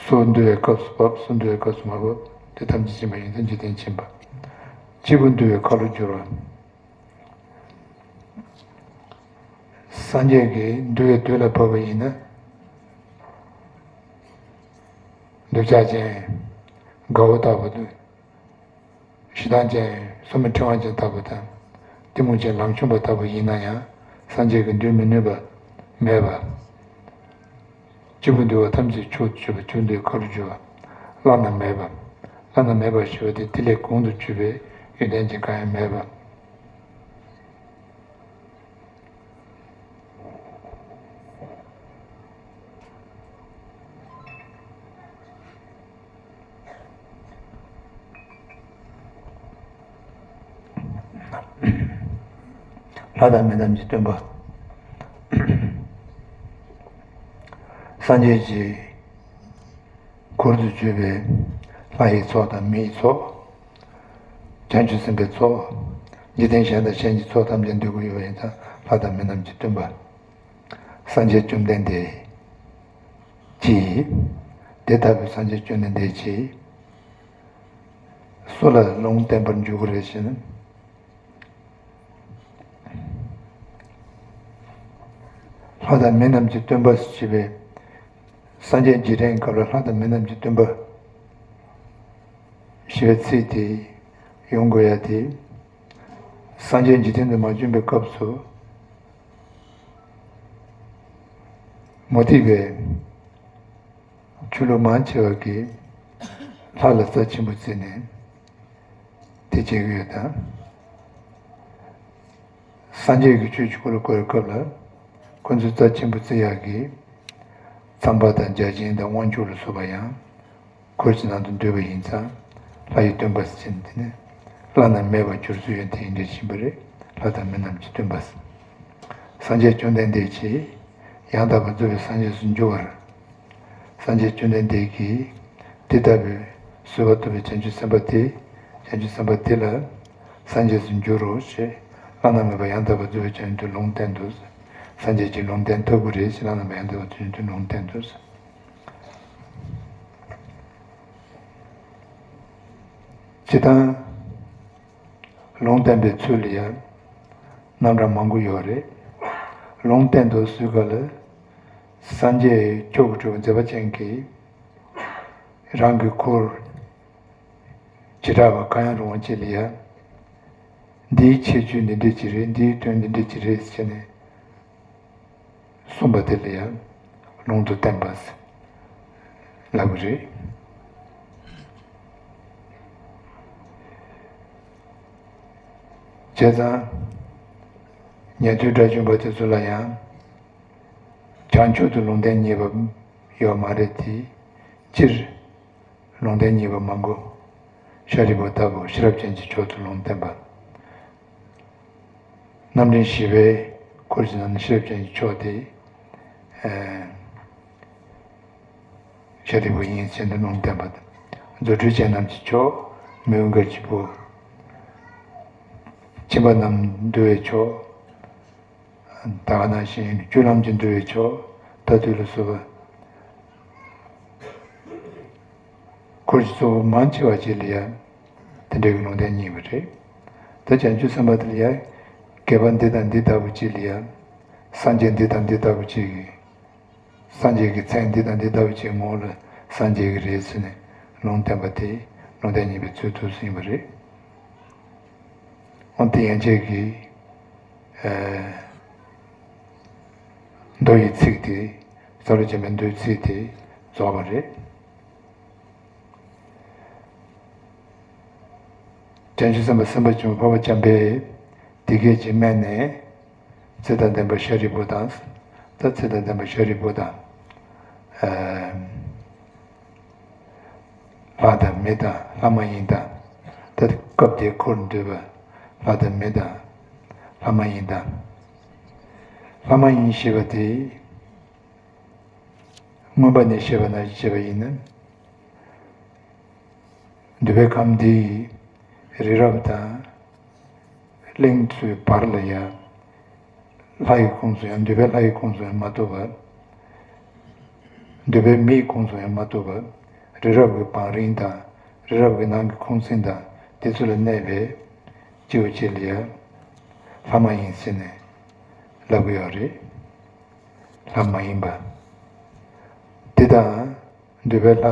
སོ་འདུལ་བའི་སྐབས་སུ་བབ། སོ་འདུལ་བའི་སྐབས་སུ་མ་བབ། དེ་ཐམས་ཅད་ཕྱིན་པ་ཡིན་ཙང་འཇིག་རྟེན་ཕྱིན་པ། སྐྱེས་བུ་འདུལ་བའི་ཁ་ལོ་བསྒྱུར་བ། སངས་རྒྱས་ཀྱིས་འདུལ་བའི་དུས་ལ་བབ་པ་ཡིན་ན། འདོད་ཆགས་ཅན། དགའ་བོ་ལྟ་བུ་དང་། ཞེ་སྡང་ཅན། སོར་མོ་ཕྲེང་བ་ཅན་ལྟ་བུ་དང་། གཏི་མུག་ཅན། ལམ་ཆུང་བ་ལྟ་བུ་ཡིན་ན་ཡང་། སངས་རྒྱས་ཀྱིས་འདུལ་མི་ནུས་པ་མེད་པ། སྐྱེས་བུ་འདུལ་བ་ཐམས་ཅད་མཆོག་ཏུ་གྱུར་པ། སྐྱེས་བུ་འདུལ་བའི་ཁ་ལོ་བསྒྱུར་བ། བླ་ན་མེད་པ། བླ་ན་མེད་པ་ཞེས་པ་དེ་དེ་ལས་གོང་དུ་གྱུར་པའི་ཡོན་ཏན་ཅན་གང་ཡང་མེད་པ། ལྷ་དང་མི་རྣམས་ཀྱི་སྟོན་པ། སངས་རྒྱས་ཀྱི་འཁོར་དུ་གྱུར་པའི་ལྷ་ཡི་ཚོགས་དང་མི་ཡི་ཚོགས། བྱང་ཆུབ་སེམས་དཔའི་ཚོགས། འཇིག་རྟེན་གཞན་དང་གཞན་གྱི་ཚོགས་ཐམས་ཅད་འདུལ་དགོས་ཡོད་པ་ཡིན་ཙང་ལྷ་དང་མི་རྣམས་ཀྱི་སྟོན་པ། སངས་རྒྱས་བཅོམ་ལྡན་འདས་ཀྱིས། དེ་ལྟ་བུའི་སངས་རྒྱས་བཅོམ་ལྡན་འདས་ཀྱིས་སུ་ལ་ལུང་བསྟན་པར་འགྱུར་གྱི་རེད་ཟེར་ན། ལྷ་དང་མི་རྣམས་ཀྱི་སྟོན་པ་ཞེས་པའི། སངས་རྒྱས་རྗེས་དྲན་སྐབས་ལ་ལྷ་དང་མི་རྣམས་ཀྱི་སྟོན་པ་ཞེས་པའི་ཚིག་དེ་ཡོང་དགོས་ཡ་དེ། སངས་རྒྱས་འཇིག་རྟེན་དུ་མ་བྱོན་པའི་སྐབས་སུ། མུ་སྟེགས་པའི་ཆོས་ལུགས་མང་ཆེ་བ་གིས་ལྷ་ལ་རྩ་ཆེན་པོ་བརྩིས་ནས་དེ་བྱེད་ཀྱི་ཡོད་དམ། སངས་རྒྱས་ཀྱི་ཆོས་ཀྱི་འཁོར་ལོ་བསྐོར་བའི་སྐབས་ལ་ཁོ་ཚོས་རྩ་ཆེན་པོ་བརྩི་ཡག་གི་ཚངས་པ་དང་བརྒྱ་བྱིན་དང་དབང་ཕྱུག་ལ་སོགས་པ་ཡང་། འཁོར་གྱི་ནང་དུ་འདུས་པ་ཡིན་ཙང་ལྷ་ཡི་སྟོན་པ་ཟེར་ནས་དེ་ནི་བླ་ན་མེད་པར་གྱུར་ཚུལ་ཡོན་ཏན་འདྲེན་བཞིན་པ་རེད། ལྷ་དང་མི་རྣམས་ཀྱི་སྟོན་པ་ཟེར། སངས་རྒྱས་བཅོམ་ལྡན་འདས་ཀྱིས་ཡང་དག་པར་རྫོགས་པའི་སངས་རྒྱས་སུ་འགྱུར་བར་ སངས་རྒྱས་བཅོམ་ལྡན་འདས་ཀྱིས་དེ་ལྟ་བུའི་བཟོད་པ་ཐོབ་པའི་བྱང་ཆུབ་སེམས་དཔའ་དེ། བྱང་ཆུབ་སེམས་དཔའ་དེ་ལ་སངས་རྒྱས་སུ་འགྱུར་རོ་ཞེས་བླ་ན་མེད་པ་ཡང་དག་པར་རྫོགས་པའི་བྱང་ཆུབ་ལུང་བསྟན་ཏོ། སངས་རྒྱས་ཀྱི་ལུང་བསྟན་ཐུབ་ཀྱི་རེད་ཞེས་བླ་ན་མེད་པ་ཡང་དག་པར་རྫོགས་པའི་བྱང་ཆུབ་ལུང་བསྟན་ཏོ། སྤྱིར་བཏང་ལུང་བསྟན་པའི་ཚུལ་ལ་ཡང་རྣམ་གྲངས་མང་པོ་ཡོད་རེད། ལུང་བསྟན་དུ་གསུངས་པ་ལ། སངས་རྒྱས་མཆོག་གི་སྤྲུལ་པ་མཛད་པ་ཅན་གྱིས་རང་གི་འཁོར་བྱེ་བྲག་པ་གང་ཡང་རུང་བ་ཅིག་ལ་ཡང་། འདིའི་ཁྱད་ཆོས་འདི་འདྲ་ཅིག་རེད། འདིའི་དོན་འདི་འདྲ་ཅིག་རེད་ཟེར་ནས། གསུངས་པ་དེ་ལ་ཡང་ལུང་དུ་བསྟན་པ་ལབ་ཀྱི་རེད། བྱས་ཙང་ཉན་ཐོས་དགྲ་བཅོམ་པ་དེ་ཚོ་ལ་ཡང་བྱང་ཆུབ་ཏུ་ལུང་བསྟན་ཉེས་པ་ཡོད་མ་རེད་དེ། སྤྱིར་ལུང་བསྟན་ཉེས་པ་མང་པོ་ཤཱ་རིའི་བུ་ལྟ་བུ་ཤེས་རབ་ཅན་གྱི་མཆོག་ཏུ་ལུང་བསྟན་པ། རྣམ་འདྲེན་བཞི་པའི་འཁོར་གྱི་ནང་ནས་ཤེས་རབ་ཅན་གྱི་མཆོག་དེ། ཨ། ཤཱ་རིའི་བུ་ཡིན་ཟེར་ནས་ལུང་བསྟན་པ་དང་། རྫུ་འཕྲུལ་ཅན་རྣམས་ཀྱི་མཆོག་མི་དབང་མགར་གྱི་བུ། ཁྱིམ་པ་རྣམས་འདུལ་བའི་མཆོག་ད་ག་ནང་བཞིན་སྤྱོད་ལམ་གྱི་འདུལ་བའི་མཆོག་ད་དུས་ལ་སོགས་པ། འཁོར་གྱི་གཙོ་བོ་མང་ཆེ་བ་ཅིག་ལ་ཡང་དེ་འདྲའི་ལུང་བསྟན་ཉེས་པ་རེད། ད་བྱང་ཆུབ་སེམས་དཔའ་དེ་ལ་ཡང་དགེ་བ་འདི་དང་འདི་ལྟ་བུ་ཅིག་ལ་ཡང་། སངས་རྒྱས་འདི་དང་འདི་ལྟ་བུ་ཅིག་གིས། སངས་རྒྱས་ཀྱི་མཚན་འདི་དང་འདི་ལྟ་བུ་ཅིག་ངོ་ལ་སངས་རྒྱས་ཀྱི་རེད་ཟེར་ནས་ལུང་བསྟན་པ་དེ་ལུང་བསྟན་ཉེས་པའི་ཚུལ་དུ་ཟིན་པ་རེད། འོན་ཏེ་ཡན་ཆད་ཀྱིས། ཨ། མདོ་ཡི་ཚིག་དེ། སཱ་ལུ་ཅན་པའི་མདོའི་ཚིག་དེ་རྫོགས་པ་རེད། བྱང་ཆུབ་སེམས་དཔའ་སེམས་དཔའ་ཆེན་པོ་འཕགས་པ་འཇམ་དཔལ་དེ་སྐད་ཅེས་སྨྲས་ནས། ཚེ་དང་ལྡན་པ་ཤཱ་རིའི་བུ་དང་། ད་ཚེ་དང་ལྡན་པ་ཤཱ་རིའི་བུ་དང་། ཨ། ལྷ་དང་མི་དང་ལྷ་མ་ཡིན་དང་། ད་སྐབས་དེའི་འཁོར་འདུས་པ་ལྷ་དང་མི་དང་ལྷ་མ་ཡིན་དང་། ལྷ་མ་ཡིན་ཞེས་པ་དེ། མངོན་པ་ནས་བཤད་པ་ན་བཤད་པ་ཡིན་ན། འདུས་པའི་ཁམས་འདིའི་རི་རབ་དང་གླིང་ཚོའི་བར་ལ་ཡང་ལྷ་ཡི་ཁོངས་སུ་ཡང་འདུས་པའི་ལྷ་ཡི་ཁོངས་སུ་ཡང་མ་གཏོགས་པ། འདུས་པའི་མིའི་ཁོངས་སུ་ཡང་མ་གཏོགས་པ། རི་རབ་ཀྱི་བང་རིམ་དང་རི་རབ་ཀྱི་ནང་གི་ཁོང་ཚན་དང་དེ་ཚོ་ལ་གནས་པའི་སྐྱེ་བོ་ཅིག་ལ་ཡང་ལྷ་མ་ཡིན་ཟེར་ནས་ལབ་ཀྱི་ཡོད་རེད། ལྷ་མ་ཡིན་པ། དེ་དང་འདུས་པའི་ལྷ་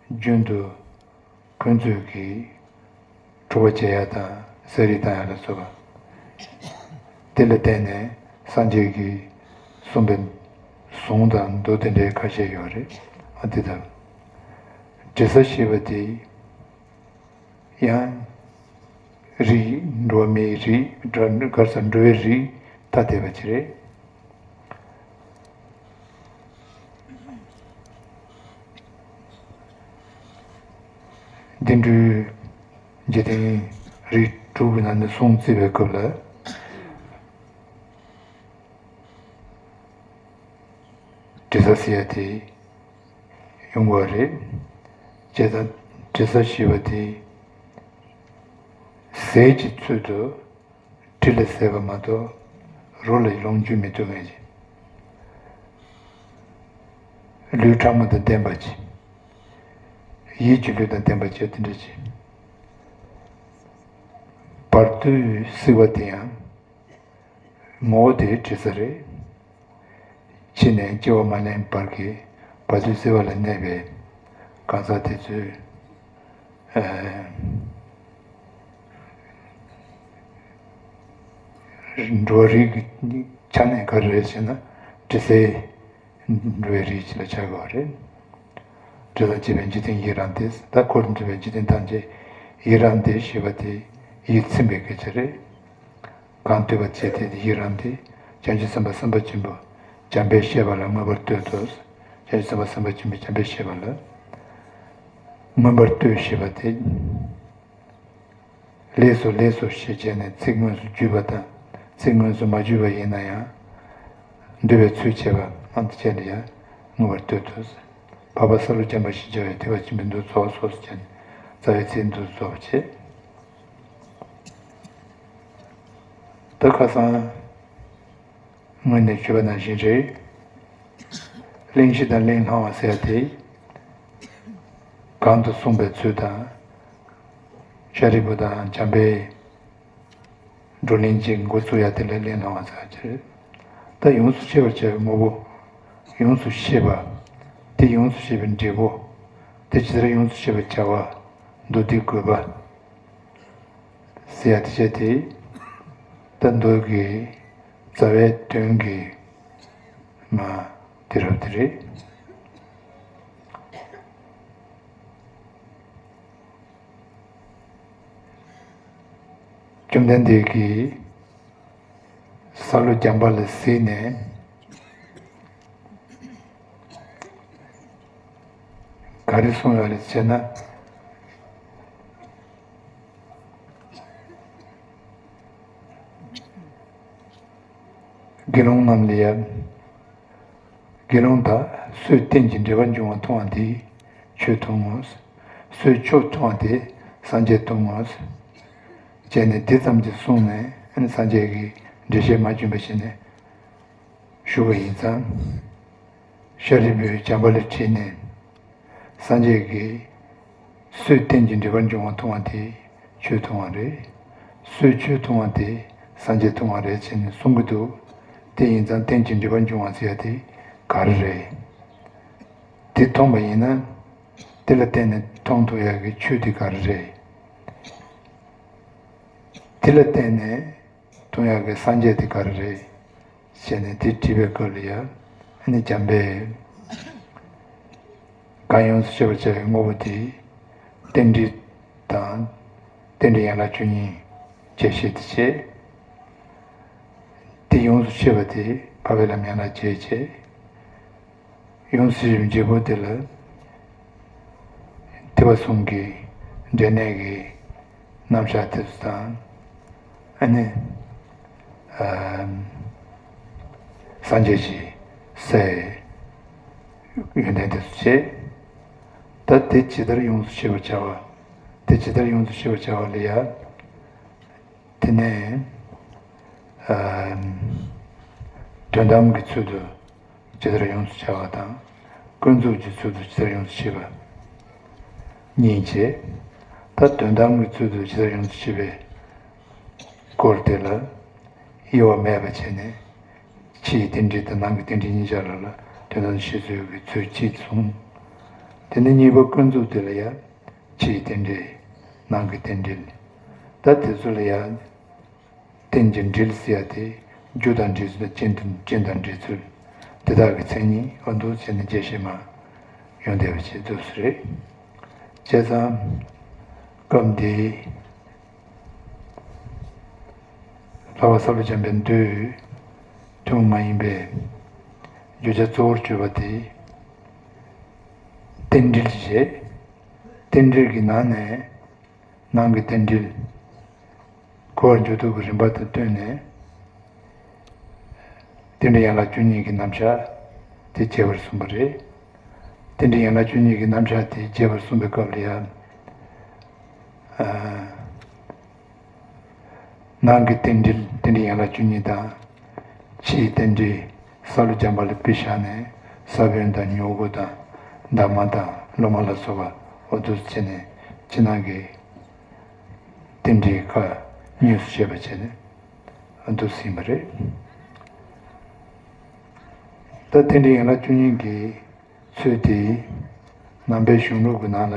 རྒྱུན་དུ་ཁོ་ཚོས་ཀྱིས་འཁྲུག་པ་བྱེད་ཡ་དང་ཟས་རིགས་བཏང་ཡ་ལ་སོགས་པ། དེ་ལ་བརྟེན་ནས་སངས་རྒྱས་ཀྱིས་གསུངས་པའི་གཟུངས་དང་མདོ་དེ་འདྲའི་ཁ་ཤས་ཡོད་རེད། ཨ། དེ་ལྟར་དྲི་ཟ་ཞེས་པ་དེ། ཡང་། རིགས། འགྲོ་བ་མིའི་རིགས། འགྲོ། ག་རེ་ཟེར། འགྲོ་བའི་རིགས་ཐ་དད་པ་ཅིག་རེད། བདུད་འགྲོའི་འཇིག་རྟེན་རིགས་དྲུག་གི་ནང་ནས་གཟུངས་བརྩི་བའི་སྐབས་ལ། དྲི་ཟ་ཟེར་ཡ་དེ་ཡོང་གི་རེད། བྱས་ཙང་དྲི་ཟ་ཞེས་པ་དེ་ཟས་ཀྱི་ཚུལ་དུ་དྲི་ལ་ཟས་པ་མ་གཏོགས་རོ་ལ་ལོངས་སྤྱོད་མི་ཐུབ་མཁན་ཅིག། ལུས་ཕྲ་མོ་དང་ལྡན་པ་ཅིག། ཡིད་ཀྱི་ལུས་དང་ལྡན་པ་ཅིག་དེ་འདྲ་ཅིག། བར་དོའི་བསིལ་བ་དེ་ཡང་། ངོ་བོ་དེ་དྲི་ཟ་རེད། ཕྱི་ནས་སྐྱེ་བ་མ་ལེན་བར་གྱི་བར་དོའི་བསིལ་བ་ལ་གནས་པའི་གང་ཟག་དེ་ཚོས། ཨ། འགྲོ་བ་རིགས་ཀྱི་ཆ་ནས་ག་རེ་རེད་ཟེར་ན། དྲི་ཟའི་འགྲོ་བའི་རིགས་ཅིག་ལ་ཆགས་དགོས་པ་རེད། དྲི་ཟ་བཅས་པའི་འཇིག་རྟེན་ཡི་རངས་ཏེ། ད་འཁོར་འདུས་པའི་འཇིག་རྟེན་ཐམས་ཅད་ཡི་རངས་ཏེ་ཞེས་པ་དེ་ཡིད་ཚིམ་པའི་སྐད་ཆ་རེད། གང་འདུས་པ་ཅི་སྟེ་ཡི་རངས་ཏེ། བྱང་ཆུབ་སེམས་དཔའ་སེམས་དཔའ་ཆེན་པོ་འཇམ་དཔལ་བཤད་པ་ལ་མངོན་པར་བསྟོད་དོ། བྱང་ཆུབ་སེམས་དཔའ་སེམས་དཔའ་ཆེན་པོ་འཇམ་དཔལ་བཤད་པ་ལ་མངོན་པར་བསྟོད་ཞེས་པ་དེ། ལེགས་སོ་ལེགས་སོ་ཞེས་བྱས་ནས་ཚིག་དངོས་སུ་བརྗོད་པ་དང་ཚིག་དངོས་སུ་མ་བརྗོད་པ་ཡིན་ན་ཡང་། འདུས་པའི་ཚུལ་བྱེད་པ་ཨ་ནི་བྱས་ལ་ཡང་མངོན་པར་བསྟོད་དོ། འཕགས་པ་སཱ་ལུ་ལྗང་པ་ཞེས་བྱ་བའི་ཐེག་པ་ཆེན་པོའི་མདོ་རྫོགས་སོ་ཞེས་བྱ་ནས་རྩ་བའི་ཚིག་མདོ་རྫོགས་པ་བྱས། ད་ཁ་སང་སྔོན་ནས་ཞུས་པ་ནང་བཞིན་རེད། གླེང་གཞི་དང་གླེང་སློང་བ་ཟེར་ཡ་དེ་གོང་དུ་གསུངས་པའི་ཚུལ་དང་། ཤཱ་རིའི་བུ་དང་བྱམས་པས་བགྲོ་གླེང་གཅིག་འགོ་བཙུགས་ཡ་དེ་ལ་གླེང་སློང་བ་ཟེར་གྱི་རེད། ད་ཡོངས་སུ་ཤེས་པར་བྱ་བའི་དངོས་པོ། ཡོངས་སུ་ཤེས་པ། དེ་ཡོངས་སུ་ཤེས་པའི་འབྲས་བུ། དེ་ཇི་ལྟར་ཡོངས་སུ་ཤེས་པར་བྱ་བ། མདོ་སྡེའི་དགོས་པ་ཟེར་ཡ་དེ་བྱས་ཏེ། ད་མདོ་གི་རྩ་བའི་དོན་གྱི་མ་དེ་རབ་དེ་རེད། བཅོམ་ལྡན་འདས་ཀྱིས་སཱ་ལུ་ལྗང་པ་ལ་གཟིགས་ནས་ག་རེ་གསུངས་ཡོད་རེད་ཟེར་ན། དགེ་སློང་རྣམས་ལ་ཡང་། དགེ་སློང་དག་སོས་རྟེན་ཅིང་འབྲེལ་པར་འབྱུང་བ་མཐོང་བ་དེས་ཆོས་མཐོང་ངོ་། སོས་ཆོས་མཐོང་བ་དེས་སངས་རྒྱས་མཐོང་ངོ་། བྱས་ནས་དེ་ཙམ་གྱིས་གསུངས་ནས་སངས་རྒྱས་ཀྱི་འགྲེལ་བཤད་མ་བྱུང་བ་བྱས་ནས་ཞུ་བ་ཡིན་ཙང་། ཤཱ་རིའི་བུས་བྱམས་པ་ལ་དྲིས་ནས། སངས་རྒྱས་ཀྱིས་སོས་རྟེན་ཅིང་འབྲེལ་པར་འབྱུང་བ་མཐོང་བ་དེས་ཆོས་མཐོང་བ་རེད། སོས་ཆོས་མཐོང་བ་དེས་སངས་རྒྱས་མཐོང་བ་རེད་ཅེས་ནས་གསུང་གི་འདུག་དེ་ཡིན་ཙང་རྟེན་ཅིང་འབྲེལ་པར་འབྱུང་བ་ཟེར་ཡ་དེ་ག་རེ་རེད། དེ་མཐོང་བ་ཡིན་ན། དེ་ལ་བརྟེན་ནས་མཐོང་ཐུབ་ཡ་གི་ཆོས་དེ་ག་རེ་རེད། དེ་ལ་བརྟེན་ནས་མཐོང་ཡ་གི་སངས་རྒྱས་དེ་ག་རེ་རེད། ཟེར་ནས་དེ་དྲིས་པའི་སྐབས་ལ་ཡ། ཨ་ནི་བྱམས་པས་གང་ཡོངས་སུ་ཤེས་པར་བྱ་བའི་དངོས་པོ་དེ། རྟེན་འབྲེལ་དང་། རྟེན་འབྲེལ་ཡན་ལག་བཅུ་གཉིས་རྒྱས་བཤད་དེ་བྱས། དེ་ཡོངས་སུ་ཤེས་པ་དེ་འཕགས་པའི་ལམ་ཡན་ལག་བརྒྱད་བྱས། ཡོངས་སུ་ཤེས་པའི་འབྲས་བུ་དེ་ལ། ཐེག་པ་གསུམ་གྱི་འབྲས་གནས་ཀྱི་རྣམ་གཞག་དེ་ཚོ་དང་། ཨ་ནི། ཨ། སངས་རྒྱས་ཀྱི་སའི་ཡོན་ཏན་དེ་ཚོ་བྱས། ད་དེ་ཇི་ལྟར་ཡོངས་སུ་ཤེས་པར་བྱ་བ། དེ་ཇི་ལྟར་ཡོངས་སུ་ཤེས་པར་བྱ་བ་ལ་ཡ། དེ་ནས། ཨ། དོན་དམ་གྱི་ཚུལ་དུ་ཇི་ལྟར་ཡོངས་སུ་བྱ་བ་དང་། ཀུན་རྫོབ་ཀྱི་ཚུལ་དུ་ཇི་ལྟར་ཡོངས་སུ་བྱེད་པ། གཉིས་བྱས། ད་དོན་དམ་གྱི་ཚུལ་དུ་ཇི་ལྟར་ཡོངས་སུ་བྱེད་པའི་སྐོར་དེ་ལ་དབྱེ་བ་མེད་པ་བྱས་ནས། ཕྱིའི་རྟེན་འབྲེལ་དང་ནང་གི་རྟེན་འབྲེལ་གཉིས་ཆར་ལ་ལ་དོན་དམ་ཤེས་ཚུལ་གྱི་ཚུལ་གཅིག་གསུངས། དེ་ནས་གཉིས་པ་ཀུན་རྫོབ་དེ་ལ་ཡང་། ཕྱིའི་རྟེན་འབྲེལ། ནང་གི་རྟེན་འབྲེལ། ད་དེ་ཚོ་ལ་ཡང་། རྟེན་གྱི་འབྲེལ་ཟེར་ཡ་དེ། རྒྱུ་དང་འབྲེལ་ཚུལ་དང་རྐྱེན་དང་རྐྱེན་དང་འབྲེལ་ཚུལ། དེ་དག་གི་མཚན་ཉིད། འོ་འདུག་བྱས་ནས་རྒྱས་བཤད་མ་ཡོང་བསྡད་པ་ཞིག་འདུག་སེ་རེད། བྱས་ཙང་། སྐབས་འདིའི་ལྷག་པ་སཱ་ལུ་ལྗང་པའི་མདོའི་ཐུན་མོང་མ་ཡིན་པའི་བརྗོད་བྱ་གཙོ་བོར་གྱུར་པ་དེ། རྟེན་འབྲེལ་ཞེས། རྟེན་འབྲེལ་གྱི་ནང་ནས། ནང་གི་རྟེན་འབྲེལ། འཁོར་བར་འཇུག་ལྡོག་གི་རིམ་པ་དང་བསྟུན་ནས། རྟེན་འབྲེལ་ཡན་ལག་བཅུ་གཉིས་ཀྱི་རྣམ་གཞག་དེ་རྒྱས་པར་གསུངས་པ་རེད། རྟེན་འབྲེལ་ཡན་ལག་བཅུ་གཉིས་ཀྱི་རྣམ་གཞག་དེ་རྒྱས་པར་གསུངས་པའི་སྐབས་ལ་ཡང་། ཨ། ནང་གི་རྟེན་འབྲེལ། རྟེན་འབྲེལ་ཡན་ལག་བཅུ་གཉིས་དང་། ཕྱིའི་རྟེན་འབྲེལ། སཱ་ལུ་ལྗང་པ་ལ་དཔེ་བཞག་ནས། ས་བོན་དང་། མྱུ་གུ་དང་། འདབ་མ་དང་། ལོ་མ་ལ་སོགས་པ། འོ་འདུག་བྱས་ནས་ཕྱི་ནང་གི་རྟེན་འབྲེལ་ཁག་གཉིས་སུ་ཕྱེ་བ་བྱས་ནས་འདུག་ཟིན་པ་རེད། ད་རྟེན་འབྲེལ་ཡན་ལག་བཅུ་གཉིས་ཀྱི་ཚུལ་དེ་ནང་པའི་གཞུང་ལུགས་ཀྱི་ནང་ལ། ཨ།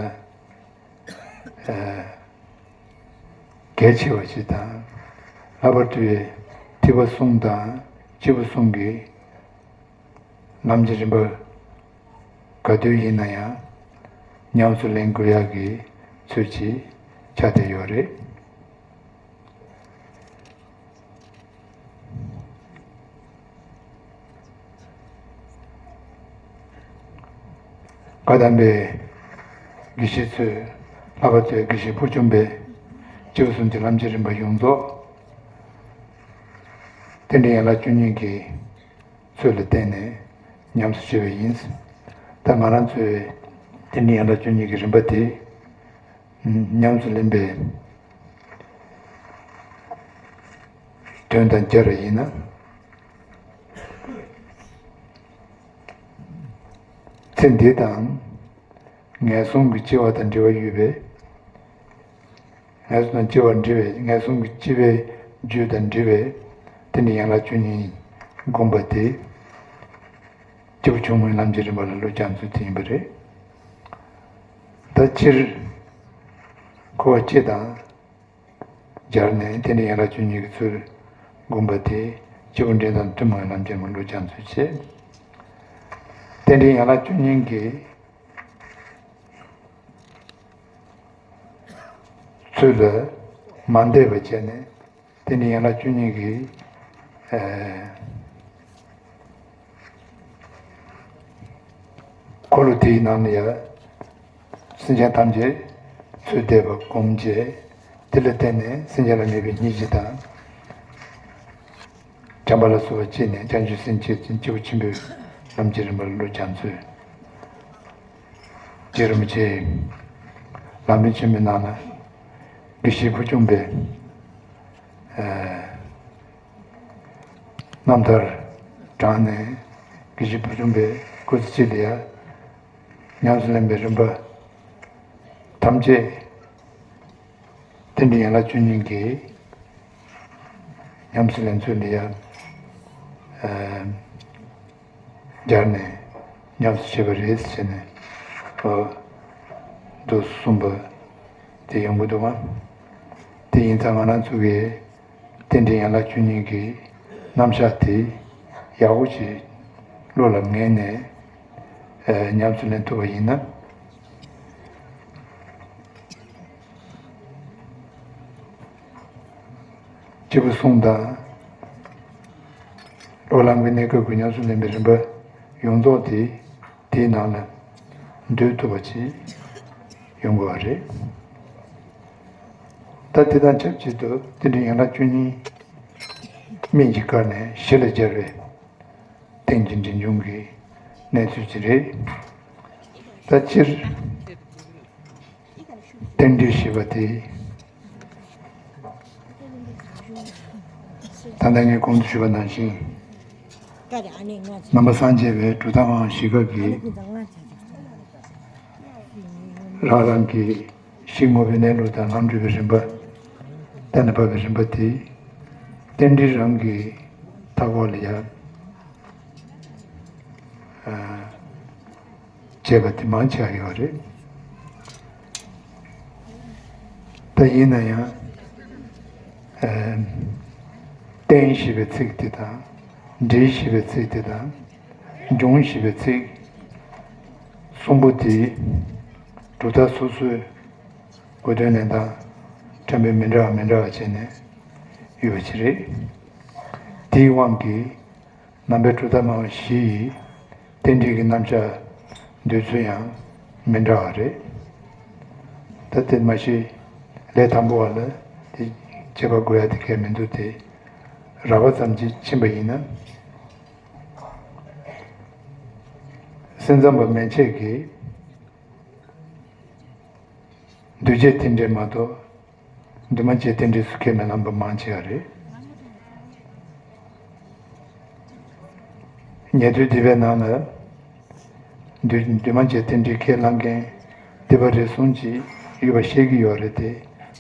གལ་ཆེ་བ་ཞིག་དང་། ལྷག་པར་དུ་ཐེག་པ་གསུམ་དང་སྐྱེས་བུ་གསུམ་གྱི་ལམ་གྱི་རིམ་པ་ག་དུས་ཡིན་ན་ཡང་ཉམས་སུ་ལེན་དགོས་ཡག་གི་ཚུལ་གྱིས་ཆགས་བསྡད་ཡོད་རེད། བཀའ་གདམས་པའི་དགེ་བཤེས་ཚོས། ལྷག་པར་དུ་དགེ་བཤེས་ཕུར་བཅོམ་པས་སྐྱེས་བུ་གསུམ་གྱི་ལམ་གྱི་རིམ་པ་ཡོངས་རྫོགས་རྟེན་འབྲེལ་ཡན་ལག་བཅུ་གཉིས་ཀྱི་ཚུལ་ལ་བརྟེན་ནས་ཉམས་སུ་བཞེས་པ་ཡིན། ད་ང་རང་ཚོའི་རྟེན་འབྲེལ་ཡན་ལག་བཅུ་གཉིས་ཀྱི་རིམ་པ་དེ་ཉམས་སུ་ལེན་པའི་དོན་དང་སྦྱར་བ་ཡིན་ན། ཚེ་འདི་དང་ངན་སོང་གི་སྐྱེ་བ་དང་འབྲེལ་བ་ཡོད་པའི། ངན་སོང་དང་སྐྱེ་བ་འབྲེལ་བའི་ངན་སོང་གི་སྐྱེ་བའི་རྒྱུ་དང་འབྲེལ་བའི་རྟེན་འབྲེལ་ཡན་ལག་བཅུ་གཉིས་བསྒོམ་པ་དེ། སྐྱེས་བུ་ཆུང་ངུའི་ལམ་གྱི་རིམ་པ་ལ་བློ་སྦྱང་ཚུལ་དེ་ཡིན་པ་རེད། ད་སྤྱིར་འཁོར་བ་སྐྱེ་དང་སྦྱར་ནས་རྟེན་འབྲེལ་ཡན་ལག་བཅུ་གཉིས་ཀྱི་ཚུལ་བསྒོམ་པ་དེ་སྐྱེས་བུ་འབྲིང་དང་ཐུན་མོང་བའི་ལམ་གྱི་རིམ་པ་བློ་སྦྱང་ཚུལ་བྱེད། རྟེན་འབྲེལ་ཡན་ལག་བཅུ་གཉིས་ཀྱི་ཚུལ་ལ་མ་འདས་པ་བྱས་ནས་རྟེན་འབྲེལ་ཡན་ལག་བཅུ་གཉིས་ཀྱི་ཨ་འཁོར་ལོ་དེའི་ནང་ལ་ཡང་སེམས་ཅན་ཐམས་ཅད་ཚུར་འདེབས་པ་སྒོམ་བྱས། དེ་ལ་བརྟེན་ནས་སེམས་ཅན་ལ་དམིགས་པའི་སྙིང་རྗེ་དང་། བྱམས་པ་ལ་སོགས་པ་སྐྱེས་ནས་བྱང་ཆུབ་སེམས་བསྐྱེད་ཅིང་སྐྱེས་བུ་ཆེན་པོའི་ལམ་གྱི་རིམ་པ་ལ་བློ་སྦྱང་ཚུལ། རྗེ་རིན་པོ་ཆེའི་ལམ་རིམ་ཆེན་མོའི་ནང་ན་དགེ་བཤེས་ཕུར་བྱུང་པའི་ཨ་རྣམ་ཐར་དྲངས་ནས། དགེ་བཤེས་ཕུར་བྱུང་པའི་སྐུ་ཚེ་གཅིག་ལ་ཡང་ཉམས་སུ་ལེན་པའི་རིམ་པ་ཐམས་ཅད་རྟེན་འབྲེལ་ཡན་ལག་བཅུ་གཉིས་ཀྱི་ཉམས་སུ་ལེན་ཚུལ་ལ་ཡང་ཨ་སྦྱར་ནས་ཉམས་སུ་བྱས་པ་རེད་ཟེར་ནས་འོ་འདུག་གསུངས་པ་དེ་ཡོང་གི་འདུག་ག་དེ་ཡིན་ཙང་ང་རང་ཚོ་གིས་རྟེན་འབྲེལ་ཡན་ལག་བཅུ་གཉིས་ཀྱི་རྣམ་གཞག་དེ་ཡག་པོ་ཞིག་བློ་ལ་ངེས་ནས་ཨ་ཉམས་སུ་ལེན་ཐུབ་པ་ཡིན་ན། སྐྱེས་བུ་གསུམ་དང་འགྲོ་ལམ་གྱི་གནས་སྐབས་ཀྱི་ཉམས་སུ་ལེན་པའི་རིམ་པ་ཡོངས་རྫོགས་དེ་དེའི་ནང་ལ་འདུས་ཐུབ་པ་ཅིག་ཡོང་དགོས་པ་རེད། ད་དེ་དང་ཆབས་ཅིག་ཏུ་རྟེན་འབྲེལ་ཡན་ལག་བཅུ་གཉིས་སྨིན་གྱི་སྐབས་ནས་གཞི་ལ་སྦྱར་བའི་རྟེན་གྱི་འབྲེལ་འབྱུང་གི་གནས་ཚུལ་ཅིག་རེད། ད་སྤྱིར་རྟེན་འབྲེལ་ཞེས་པ་དེ། ད་ལྟ་ངས་གོང་དུ་ཞུས་པ་ནང་བཞིན། ནང་པ་སངས་རྒྱས་པའི་གྲུབ་མཐའ་དབང་བཞི་སྐབས་ཀྱི་རང་རང་གི་གཞི་དངོས་པོའི་གནས་ལུགས་དང་ལམ་འགྲོ་བའི་རིམ་པ། གཏན་ལ་ཕབ་པའི་རིམ་པ་དེ་རྟེན་འབྲེལ་རང་གི་མཐའ་འཁོར་ལ་ཡང་བྱས་པ་དེ་མང་ཆེ་བ་ཡོད་རེད། ད་ཡིན་ན་ཡང་ཨ་རྟེན་ཞེས་པའི་ཚིག་དེ་དང་། འབྲེལ་ཞེས་པའི་ཚིག་དེ་དང་། འབྱུང་ཞེས་པའི་ཚིག་གསུམ་པོ་དེ་གྲུབ་མཐའ་སོ་སོའི་གོ་དོན་ལེན་སྟངས་ཕྲན་བུ་མི་འདྲ་བ་མི་འདྲ་བ་བྱས་ནས་ཡོད་པ་ཅིག་རེད། དེའི་དབང་གིས་ནང་པའི་གྲུབ་མཐའ་སྨྲ་བ་བཞི་ཡིས་རྟེན་འབྲེལ་གྱི་རྣམ་གཞག་འདོད་ཚུལ་ཡང་མི་འདྲ་བ་རེད། ད་དེ་མ་གཞི་ལས་དང་པོ་བ་ལ་དེ་དཔྱད་པ་དགོས་ཡ་དེ་གལ་མི་འདུག་སྟེ། རགས་པ་ཙམ་གྱིས་ཕྱིན་པ་ཡིན་ན། སེམས་ཙམ་པ་མན་ཆད་ཀྱིས་འདུས་བྱས་རྟེན་འབྲེལ་མ་གཏོགས་འདུས་མ་བྱས་རྟེན་འབྲེལ་སུ་ཁས་མི་བླངས་པ་མང་ཆེ་བ་རེད། ཉན་ཐོས་སྡེ་པའི་ནང་ལ་འདུས་འདུས་མ་བྱས་རྟེན་འབྲེལ་ཁས་བླངས་མཁན་སྡེ་པ་རེ་ཟུང་ཅིག་ཡོད་པ་ཤེས་ཀྱི་ཡོད་རེད་དེ།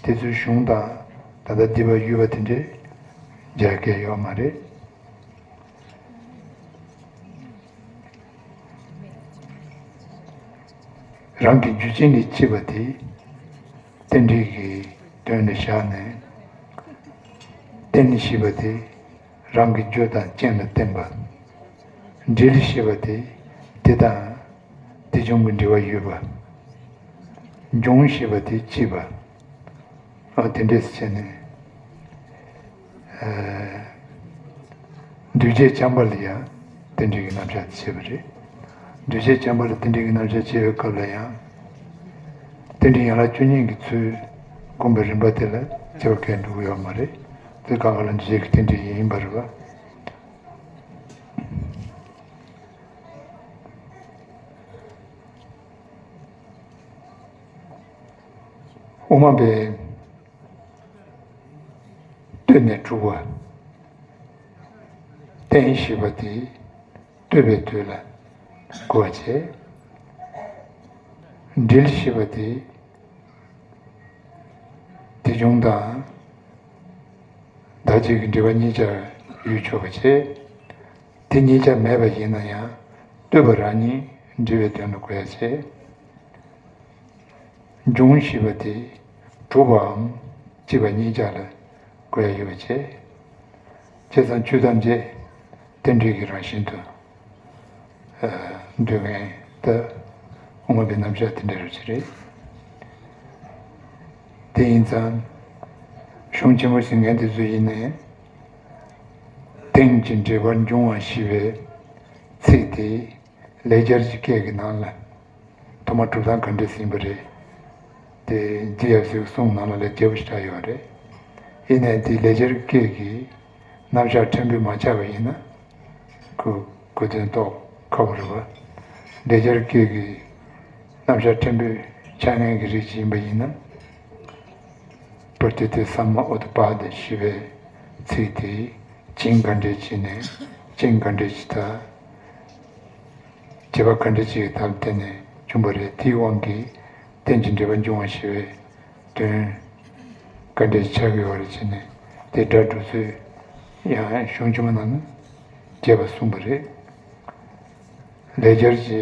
དེ་ཚོའི་གཞུང་དང་ད་ལྟ་སྡེ་པ་ཡོད་པ་དེ་འདྲས་མཇལ་མཁན་ཡོད་མ་རེད། རང་གི་རྒྱུ་ཅན་ལས་སྐྱེས་པ་དེ་རྟེན་འབྲེལ་གྱི་དོན་ལ་བཞག་ནས། རྟེན་ཞེས་པ་དེ་རང་གི་རྒྱུ་དང་རྐྱེན་ལ་བརྟེན་པ། འབྲེལ་ཞེས་པ་དེ་དེ་དང་དེ་བྱུང་གི་འབྲེལ་བ་ཡོད་པ། འབྱུང་ཞེས་པ་དེ་སྐྱེས་པ། ཨ་དེ་འདྲས་བྱས་ནས། ཨ་འདུས་བྱས་རྐྱང་པ་ལ་ཡང་རྟེན་འབྲེལ་གྱི་རྣམ་གཞག་བྱེད་པ་རེད། འདུས་བྱས་རྐྱང་པ་ལ་རྟེན་འབྲེལ་གྱི་རྣམ་གཞག་བྱེད་པའི་སྐབས་ལ་ཡང་། རྟེན་འབྲེལ་ཡན་ལག་བཅུ་གཉིས་ཀྱི་ཚུལ་བསྒོམ་པའི་རིམ་པ་དེ་ལ་དཔྱད་པ་གལ་འདུག་ཡོད་མ་རེད། དེ་གང་ག་ལ་འདུས་བྱས་ཀྱི་རྟེན་འབྲེལ་ཡིན་པ་རེད་པ། དབུ་མ་པས་བསྟོད་ནས་དྲུག་པ། རྟེན་ཞེས་པ་དེ་བསྟོད་པའི་དོན་ལ་གོ་བར་བྱེད། འབྲེལ་ཞེས་པ་དེ་དེ་བྱུང་དང་བདག་བྱེད་ཀྱི་འབྲེལ་པ་གཉིས་ཆར་ཡོད་ཆོག་པ་བྱེད། དེ་གཉིས་ཆར་མེད་པ་ཡིན་ན་ཡང་བསྟོད་པ་རང་ཉིད་འབྲེལ་བའི་དོན་ལ་གོ་ཡ་བྱེད། འབྱུང་ཞེས་པ་དེ་གྲུབ་པའམ་བྱེད་པ་གཉིས་ཆར་ལ་གོ་ཡ་ཡོད་པ་བྱེད། བྱས་ཙང་ཆོས་ཐམས་ཅད་རྟེན་འབྲེལ་གྱི་རང་བཞིན་དུ་འདོད་མཁན་དེ་དབུ་མ་པའི་རྣམ་གཞག་དེ་འདྲ་རུ་ཅིག་རེད། དེ་ཡིན་ཙང་གཞུང་ཆེན་མོ་ཟིན་མཁན་དེ་ཚོ་ཡིན་ནའི་རྟེན་ཅིང་འབྲེལ་པར་འབྱུང་བ་ཞེས་པའི་ཚིག་དེ་ལེགས་སྦྱར་གྱི་སྐད་ཀྱི་ནང་ལ་ཐོག་མ་གྲུབ་མཐའ་ག་འདྲས་ཟིན་པ་རེད། དེ་འདི་ཡབ་སྲས་གསུང་ནང་ལ་ལས་རྒྱས་པོ་ཞིག་ཆགས་ཡོད་རེད། ཡིན་ནའི་དེ་ལེགས་སྦྱར་སྐད་ཀྱི་རྣམ་གཞག་ཕྲན་བུ་མ་ཆགས་པ་ཡིན་ན། གོ་གོ་དོན་རྟོགས་ཁག་པོ་རེད་པ། ལེགས་སྦྱར་སྐད་ཀྱི་རྣམ་གཞག་ཕྲན་བུ་ཆགས་མཁན་གྱི་རིགས་ཤིག་ཡིན་པ་ཡིན་ན། པྲ་ཏི་ཏི་ས་མ་ཨུཏ་པཱ་ད་ཞེས་པའི་ཚིག་དེ་རྐྱེན་ག་འདྲས་བྱས་ནས་རྐྱེན་ག་འདྲས་ཅིག་དང་། བྱེད་པ་ག་འདྲ་ཅིག་གི་ཐབས་བརྟེན་ནས་བྱུང་བ་རེད། དེའི་དབང་གིས་རྟེན་ཅིང་འབྲེལ་པར་འབྱུང་བ་ཞེས་པའི་དོན་ག་འདྲ་ཆགས་ཀྱི་ཡོད་རེད་ཅེ་ནས་དེ་སྒྲ་སྒྲུབ་ཚུལ་ཡང་གཞུང་ཆེན་མོ་ནང་ན་རྒྱས་པ་གསུངས་པ་རེད། ལེགས་སྦྱར་གྱི་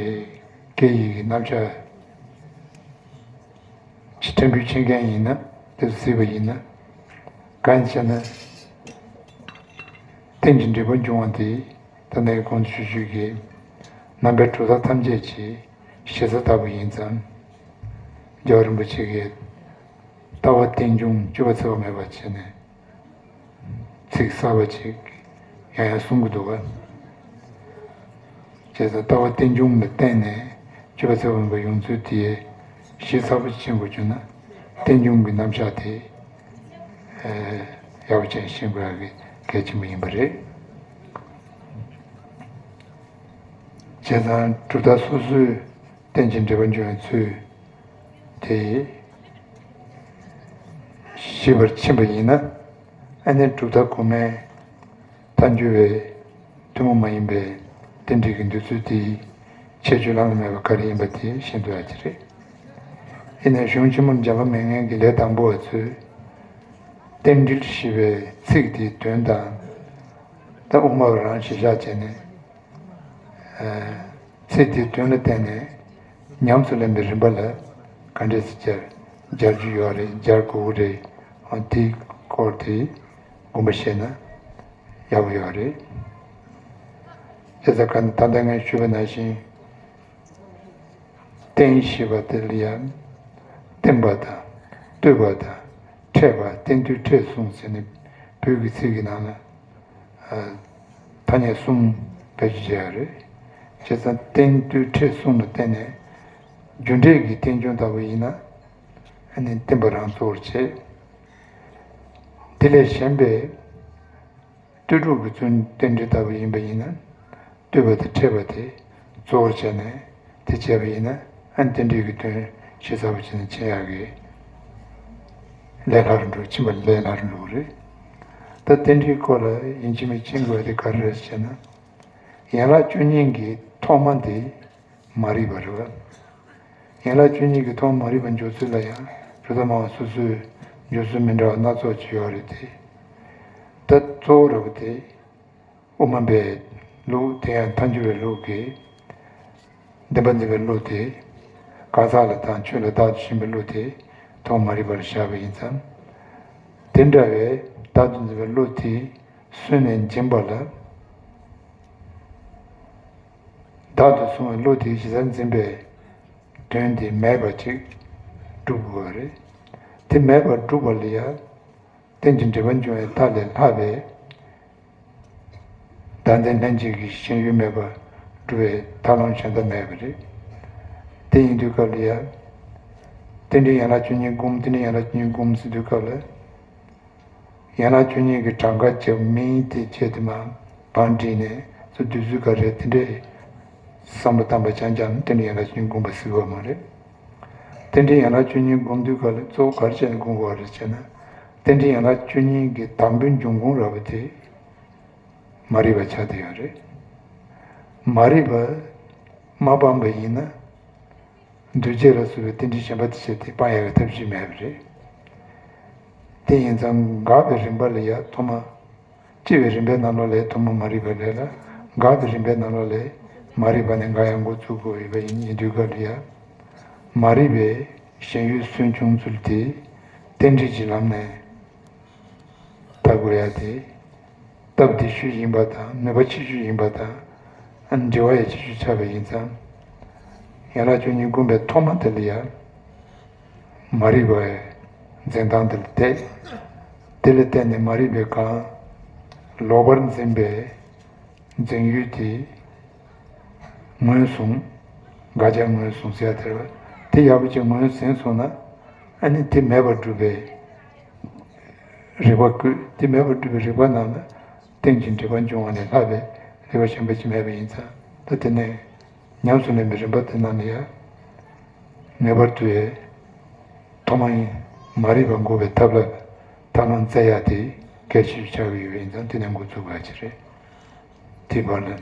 སྐད་ཡིག་གི་རྣམ་གཞག་ཕྲན་བུ་ཤེས་མཁན་ཡིན་ན་དེ་གཟིགས་པ་ཡིན་ན་གང་བྱས་ན། རྟེན་ཅིང་འབྲེལ་པར་འབྱུང་བ་དེ། ད་ནས་གོང་དུ་ཞུ་རྒྱུ་གི་རྣམ་པའི་གྲུབ་མཐའ་ཐམས་ཅད་ཀྱི་གཞི་རྩ་ལྟ་བུ་ཡིན་ཙང་། རྒྱལ་བ་རིན་པོ་ཆེ་གིས་ལྟ་བ་རྟེན་འབྱུང་བཅུ་པ་འཚེ་བ་མེད་པ་བྱས་ནས་ཚིག་གསར་པ་ཅིག་ཡང་ཡང་གསུང་གི་འདུག་ག་བྱས་ཙང་ལྟ་བ་རྟེན་འབྱུང་ལ་བརྟེན་ནས་བཅུ་པ་འཚེ་བ་མེད་པ་ཡོང་ཚུལ་དེ་ཞིབ་ཚགས་པོ་ཤེས་དགོས་བྱུང་ན་རྟེན་འབྱུང་གི་རྣམ་གཞག་དེ་ཡག་པོ་ཅན་ཤེས་དགོས་ཡག་གི་གལ་ཆེན་པོ་ཡིན་པ་རེད། བྱས་ཙང་གྲུབ་མཐའ་སོ་སོའི་རྟེན་ཅིང་འབྲེལ་པར་འབྱུང་བའི་ཚུལ་དེ་ཤེས་པར་ཕྱིན་པ་ཡིན་ན་ཨ་ནི་གྲུབ་མཐའ་གོང་མའི་ཐལ་འགྱུར་བའི་ཐུན་མོང་མ་ཡིན་པའི་རྟེན་འབྲེལ་གྱི་འདོད་ཚུལ་དེའི་ཁྱད་ཆོས་བླ་ན་མེད་པ་ག་རེ་ཡིན་པ་དེ་ཤེས་འདོད་ཡ་གཅིག་རེད། ཡིན་ནའི་གཞུང་ཆེན་མོ་འཇམ་དཔལ་མེས་ངན་གྱི་ལས་དང་པོ་བ་ཚོས་རྟེན་འབྲེལ་ཞེས་པའི་ཚིག་དེའི་དོན་དང་། ད་དབུ་མ་པ་རང་གཞི་བཞག་བྱས་ནས། ཚིག་དེའི་དོན་ལ་བརྟེན་ནས་ཉམས་སུ་ལེན་པའི་རིམ་པ་ལ་ག་འདྲས་སེ་སྦྱར་སྦྱར་རྒྱུ་ཡོད་རེད། སྦྱར་དགོས་ཀྱི་རེད། འོ་དེའི་སྐོར་དེ་དགོངས་པ་བཞེས་ན་ཡག་པོ་ཡོད་རེད། དེ་ཚོ་ག་ད་ལྟ་ངས་ཞུས་པ་ནང་བཞིན་རྟེན་ཞེས་པ་དེ་ལ་ཡང་བརྟེན་པ་དང་བསྟོད་པ་དང་འཕྲད་པ། རྟེན་བསྟོད་འཕྲད་གསུམ་ཟེར་ནས་བོད་ཀྱི་ཚིག་གི་ནང་ལ། ཐ་སྙད་གསུམ་བེད་སྤྱོད་བྱས་ཡོད་རེད། བྱས་ཙང་རྟེན་བསྟོད་འཕྲད་གསུམ་ལ་བརྟེན་ནས་རྒྱུ་འབྲས་ཀྱི་རྟེན་འབྱུང་ལྟ་བུ་ཡིན་ན་ཨ་ནི་བརྟེན་པ་རང་གཙོ་བོར་བྱེད། དེ་ལས་གཞན་པའི་ལྟོས་གྲུབ་ཀྱི་ཚུལ་རྟེན་འབྲེལ་ལྟ་བུ་ཡིན་པ་ཡིན་ན་ལྟོས་པ་དང་འཕྲད་པ་དེ་གཙོ་བོར་བྱས་ནས་དེ་བྱས་པ་ཡིན་ན་ཨ་ནི་རྟེན་འབྲེལ་གྱི་དོན་ཞིབ་ཚགས་པོ་བྱས་ནས་མཁྱེན་ཡག་གི་ལས་སླ་རུ་འགྲོ། ཕྱིན་པ་ལས་སླ་རུ་འགྲོ་གི་རེད། ད་རྟེན་འབྲེལ་སྐོར་ལ་ཡིན་གཅིག་མིན་གཅིག་མཁྱེན་དགོས་པ་དེ་ག་རེ་རེད་ཟེར་ན། ཡན་ལག་བཅུ་གཉིས་ཀྱི་ཐོག་མ་དེ་མ་རིག་པ་རེད་པ། ཡན་ལག་བཅུ་གཉིས་ཀྱི་ཐོག་མ་མ་རིག་པ་འཇོག་ཚུལ་ལ་ཡང་གྲུབ་མཐའ་སྨྲ་བ་སོ་སོའི་འཇོག་ཚུལ་མི་འདྲ་བ་སྣ་ཚོགས་ཅིག་ཡོད་རེད་དེ། ད་གཙོ་བོ་རེད་པ་དེ་དབུ་མ་པའི་ལུགས་དེ་ཡང་ཐལ་འགྱུར་བའི་ལུགས་ཀྱི་བདེན་པ་འཛིན་པའི་བློ་དེ། གང་ཟག་ལ་དང་ཆོས་ལ་བདག་ཏུ་ཞེན་པའི་བློ་དེ་ཐོག་མ་རིག་པར་བཞག་པ་ཡིན་ཙང་། དེ་འདྲ་བའི་བདག་ཏུ་འཛིན་པའི་བློ་དེ་སོན་ནས་འབྱིན་པ་ལ། བདག་ཏུ་བཟུང་བའི་བློ་དེའི་གཞི་རྩར་འཛིན་པའི་དོན་དེ་མེད་པ་ཅིག་སྒྲུབ་དགོས་པ་རེད། དེ་མེད་པར་སྒྲུབ་པ་ལ་ཡང་རྟེན་ཅིང་འབྲེལ་པར་འབྱུང་བའི་མཐའ་ལས་ལྷག་པའི་བདག་འཛིན་ལྷན་སྐྱེས་ཀྱི་ཞེན་ཡུལ་མེད་པར་སྒྲུབ་པའི་ཐབས་ལམ་གཞན་དག་མེད་པ་རེད། དེ་ཡིན་དུས་སྐབས་ལ་ཡང་། རྟེན་འབྲེལ་ཡན་ལག་བཅུ་གཉིས་བསྒོམ། རྟེན་འབྲེལ་ཡན་ལག་བཅུ་གཉིས་བསྒོམ་ཟེར་དུས་སྐབས་ལ། ཡན་ལག་བཅུ་གཉིས་ཀྱི་གྲངས་ཀ་བརྒྱབ་མིན་དེ་བྱས་དེ་མ་བང་བསྒྲིགས་ནས་ཚུར་བསྡུས་ཚུལ་ག་རེ་དེ་འདྲའི་བསམ་བློ་བཏང་པ་རྐྱང་རྐྱང་རྟེན་འབྲེལ་ཡན་ལག་བཅུ་གཉིས་བསྒོམ་པ་ཟེར་གི་ཡོད་མ་རེད། རྟེན་འབྲེལ་ཡན་ལག་བཅུ་གཉིས་སྒོམ་དུས་ག་ལ་གཙོ་བོ་ག་རེ་བྱས་ནས་སྒོམ་དགོས་པ་རེད་ཅེ་ན། རྟེན་འབྲེལ་ཡན་ལག་བཅུ་གཉིས་ཀྱི་དང་པོའི་འབྱུང་ཁུངས་ར་བ་དེ་མ་རིག་པ་ཆགས་བསྡད་ཡོད་རེད། མ་རིག་པ་མ་སྤངས་པ་ཡིན་ན། འདུས་བྱས་ལ་སོགས་པའི་རྟེན་འབྲེལ་གཞན་པ་དེ་བྱས་ཏེ་སྤང་ཡག་གི་ཐབས་ཤེས་མེད་པ་རེད། དེ་ཡིན་ཙང་འགག་པའི་རིམ་པ་ལ་ཡང་ཐོག་མ། སྐྱེ་བའི་རིམ་པའི་ནང་ལོགས་ལས་ཐོག་མ་མ་རིག་པ་རེད་ལ། འགག་པའི་རིམ་པའི་ནང་ལོགས་ལས་མ་རིག་པ་ནས་འགག་ཡང་འགོ་བཙུགས་དགོས་ཡོད་པ་ཡིན། ཡིན་དུས་སྐབས་ལ་ཡང་མ་རིག་པའི་ཞེན་ཡུལ་སུན་ཕྱུང་ཚུལ་དེ་རྟེན་འབྲེལ་གྱི་ལམ་ནས་བལྟ་དགོས་ཡ་དེ། སྟབས་བདེ་ཤོས་ཡིན་པ་དང་ནུས་པ་ཆེ་ཤོས་ཡིན་པ་དང་། འབྲེལ་བ་ཡང་ཆེ་ཤོས་ཆགས་པ་ཡིན་ཙང་། ཡན་ལག་བཅུ་གཉིས་སྒོམ་པའི་ཐོག་མ་དེ་ལ་ཡང་། མ་རིག་པའི་འཛིན་སྟངས་དེ་ལ་བལྟས། དེ་ལ་བརྟེན་ནས་མ་རིག་པའི་གང་། ལོག་པར་འཛིན་པའི་འཛིན་ཡུལ་དེ་ངོས་བཟུང་། དགག་བྱ་ངོས་བཟུང་ཟེར་ཡ་དེ་རེད་པ། དེ་ཡག་པོ་ཅིག་ངོས་ཟིན་སོང་ན། ཨ་ནི་དེ་མེད་པར་སྒྲུབ་པའི་རིག་པ་བཀོད། དེ་མེད་པར་སྒྲུབ་པའི་རིག་པ་ནང་ན་རྟེན་ཅིང་འབྲེལ་པར་འབྱུང་བ་ནས་ལྷག་པའི་རིག་པ་གཞན་པ་ཅིག་མེད་པ་ཡིན་ཙང་། ད་དེ་ནས། ཉམས་སུ་ལེན་པའི་རིམ་པ་དེ་ནང་ལ་ཡང་། ངེས་པར་དུ་ཡང་། ཐོག་མ་ཡིན། མ་རིག་པ་འགོག་པའི་ཐབས་ལ་ཐབས་ལམ་བཙལ་ཡག་དེ་གལ་ཆེ་ཤོས་ཆགས་ཀྱི་ཡོད་པ་ཡིན་ཙང་དེ་ནས་འགོ་བཙུགས་དགོས་ཀྱི་རེད། དེའི་བར་ལ་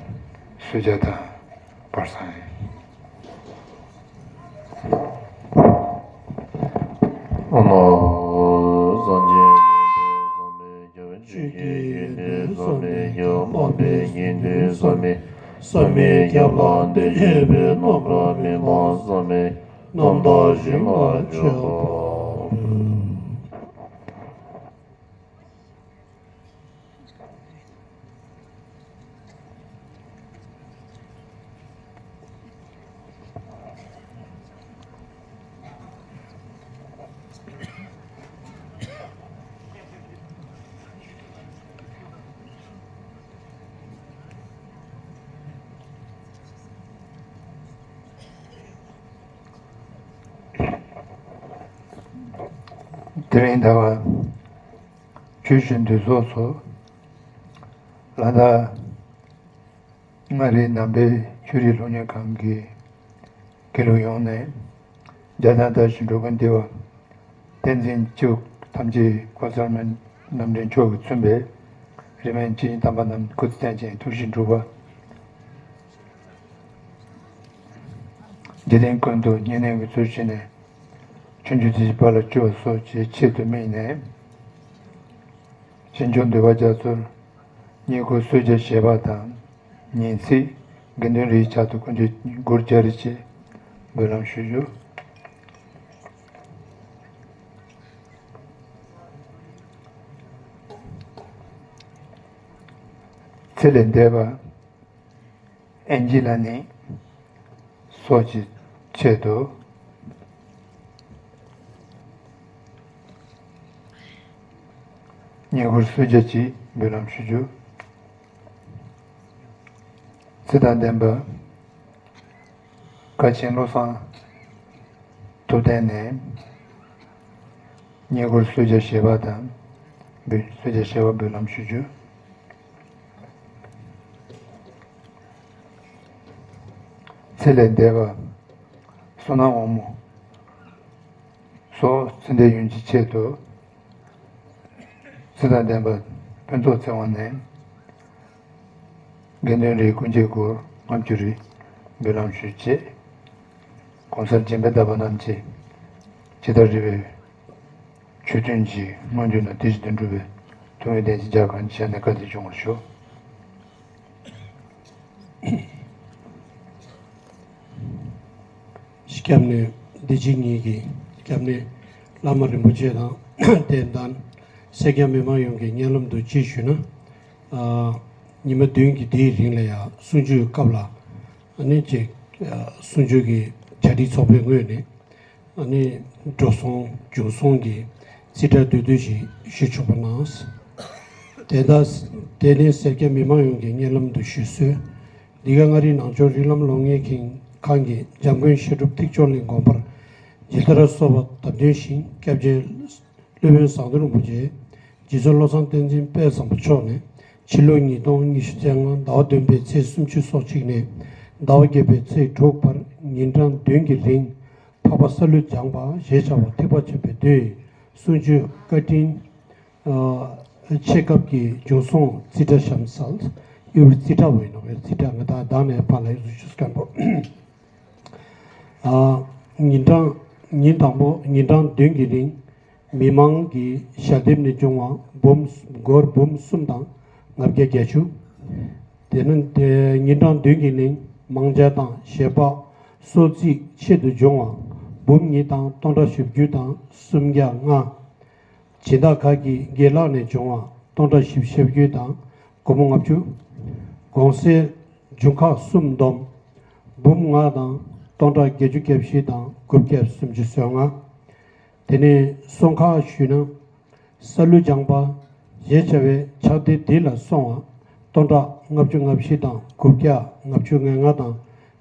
གསོལ་ཇ་དང་བར་གསང་ཡིན། ཨོ་མ། སངས་རྒྱས་ཡོན་ཏན་བསམ་མེད་ཁྱབ། ཆོས་ཀྱི་ཡོན་ཏན་བསམ་མེད་ཁྱབ། སྨྲ་བའི་ཡོན་ཏན་བསམ་མེད། བསམ་མེད་ཁྱབ་ལ་དེ་ཉིད་པའི། རྣམ་གྲངས་མི་སྤང་བསམ་མེད། རྣམ་དག་ཞིང་ལ་སྤྱོད་པ། དེ་རིང་ཟླ་བ་ཆུ་བཞི་འདུས་ཚོགས་སུ། ལ་དྭགས་མངའ་རིས་ནང་པའི་ཆོས་རིག་སློབ་གཉེར་ཁང་གི་དགེ་ལུགས་ཡོངས་ནས། རྒྱ་ནག་དར་ཞིང་འགྲོ་ཀུན་བདེ་བ། བསྟན་འཛིན་སྐྱེ་བོ་ཐམས་ཅད་ཀུན་བཟང་རྣམ་འདྲེན་མཆོག་གིས་མཚོན་པའི་རིས་མེད་སྤྱི་ཡི་དམ་པ་རྣམས་སྐུ་ཚེ་བརྟན་ཅིང་ཐུགས་བཞེད་འགྲུབ་པ། འཇིག་རྟེན་ཀུན་ཏུ་བསྙེན་གནས་ཀྱི་ཚུལ་བྱས་ནས་ཆོས་འབྱུང་ཚེས་བཞི་པ་ལ་སྤྱོད་པ་སོགས་ཀྱི་ཆེད་དུ་དམིགས་ནས། ཞིང་སྐྱོང་འདུས་པ་རྒྱ་མཚོར་བསྙེན་བཀུར་གསོལ་ཇ་བཞེས་པ་དང་། ཉིན་ཚེས་དགེ་འདུན་རེའི་ཕྱག་ཏུ་དཀོན་མཆོག་སྒོར་བརྒྱ་རེ་བཅས་འབུལ་ལམ་ཞུ་རྒྱུ། ཚེ་ལས་འདས་པ་ཨེན་ཇི་ལ་ནི་སོགས་ཀྱི་ཆེད་དུ་བསྙེན་བཀུར་གསོལ་ཇ་གཅིག་འབུལ་ལམ་ཞུ་རྒྱུ། ཚེ་དང་ལྡན་པ་དགའ་ཆེན་བློ་བཟང་ཐུབ་བསྟན་ནས་བསྙེན་བཀུར་གསོལ་ཇ་བཞེས་པ་དང་། འབུལ་གསོལ་ཇ་བཞེས་པ་འབུལ་ལམ་ཞུ་རྒྱུ། ཚེ་ལས་འདས་པ་བསོད་ནམས་དབང་མོ་སོགས་ཚེ་འདས་ཡོན་གྱི་ཆེད་དུ། ཚེ་དང་ལྡན་པ་ཕུན་ཚོགས་ཚེ་དབང་ནས་དགེ་འདུན་རེའི་སྐུ་འགྱེད་སྒོར་ལྔ་བཅུ་རེ་འབུལ་ལམ་ཞུས་རྗེས། གོང་སར་སྦྱིན་པའི་བདག་པོ་རྣམས་ཀྱིས་ཇི་ལྟར་རེ་བའི་ཆོས་ཐུན་གྱི་སྔོན་དུ་ན་དེ་བཞིན་དུ་འགྲུབ་པའི་ཐུགས་སྨོན་བདེན་ཞིང་རྒྱ་གང་ཞལ་ནས་བཀའ་དྲིན་སྐྱོང་བར་ཞུ། སྐྱབས་གནས་བདེ་སྐྱིད་གཉིས་ཀྱི་སྐྱབས་གནས་བླ་མ་རིན་པོ་ཆེ་དང་། དེ་དང་སེར་སྐྱ་མི་མང་ཡོངས་ཀྱི་སྙན་ལམ་དུ་ཅི་ཞུ་ན། ཨ། ཉི་མ་བདུན་གྱི་དེའི་རིང་ལ་ཡང་གསུང་ཆོས་སྐབས་ལ། ཨ་ནི་ཅིག་ཨ། གསུང་ཆོས་ཀྱི་གྲ་སྒྲིག་ཚོགས་པའི་ངོས་ནས། ཨ་ནི་འགྲོ་སོང་འབྱུང་སོང་གི་རྩིས་ཁྲ་བསྡུས་བསྡུས་ཤིག་ཞུ་ཆོག་པ་གནང་། དེ་ལྟར་དེ་ནི་སེར་སྐྱ་མི་མང་ཡོངས་ཀྱི་སྙན་ལམ་དུ་ཞུ་སྲོལ། འདི་ག་མངའ་རིས་ནང་ཆོས་རིགས་ལམ་སློབ་གཉེར་ཁང་གི་འཇམ་མགོན་བཤད་སྒྲུབ་ཐེག་མཆོག་གླིང་དགོན་པར་ཇི་ལྟར་གསོལ་བ་བཏབ་དོན་བཞིན་སྐྱབས་རྗེ་སློབ་དཔོན་ཟམ་གདོང་རིན་པོ་ཆེ། རྗེ་བཙུན་བློ་བཟང་བསྟན་འཛིན་དཔལ་བཟང་པོ་མཆོག་ནས་ཕྱི་ལོ་ཉིས་སྟོང་ཉི་ཤུ་རྩ་ལྔ་ཟླ་བ་བདུན་པའི་ཚེས་སུམ་ཅུ་སོ་གཅིག་ནས་ཟླ་བ་བརྒྱད་པའི་ཚེས་དྲུག་བར་ཉིན་གྲངས་བདུན་གྱི་རིང་། འཕགས་པ་སཱ་ལུ་སྦྱངས་པ་ཞེས་བྱ་བ་ཐེག་པ་ཆེན་པོའི་མདོའི་གསུང་ཆོས་བཀའ་དྲིན་ཆེ་སྐབས་ཀྱི་མཇུག་སོང་རྩིས་ཁྲ་གཤམ་གསལ། ཡུལ་རྩིས་ཁྲ་བ་ཡིན་ནོ། རྩིས་ཁྲ་ང་དང་བདག་ནས་ཕར་ལ་ཡོད་ཞུ་སྐམ་པོ། ཉིན་གྲངས་ཉིན་དང་པོ་ཉིན་གྲངས་བདུན་གྱི་རིང་མི་མང་གི་ཞལ་འདེབས་ནས་བྱུང་བ་འབུམ་སྒོར་འབུམ་གསུམ་དང་ལྔ་བརྒྱ་བརྒྱད་ཅུ། དེ་ནས་དེ་ཉིན་གྲངས་བདུན་གྱི་རིང་མང་ཇ་དང་ཞལ་འབག་གསོལ་ཚིགས་ཆེད་དུ་བྱུང་བ་འབུམ་གཉིས་དང་སྟོང་ཕྲག་བཞི་བཅུ་དང་སུམ་བརྒྱ་ལྔ། སྦྱིན་བདག་ཁག་གི་དགེ་ལགས་ནས་བྱུང་བ་སྟོང་ཕྲག་བཞི་བཅུ་དང་སྒོར་མོ་ལྔ་བཅུ། གོང་གསལ་འབྱུང་ཁག་གསུམ་བསྡོམས་འབུམ་ལྔ་དང་སྟོང་ཕྲག་བརྒྱད་ཅུ་གྱ་བཞི་དང་དགུ་བརྒྱ་སུམ་ཅུ་སོ་ལྔ། དེ་ནས་སོང་ཁ་ཞུས་ན། སཱ་ལུ་སྦྱངས་པ་ཞེས་བྱ་བའི་ཕྱག་དེབ་འདི་ལ་སོང་བ་སྟོང་ཕྲག་ལྔ་བཅུ་ང་བཞི་དང་དགུ་བརྒྱ་ལྔ་བཅུ་ང་ལྔ་དང་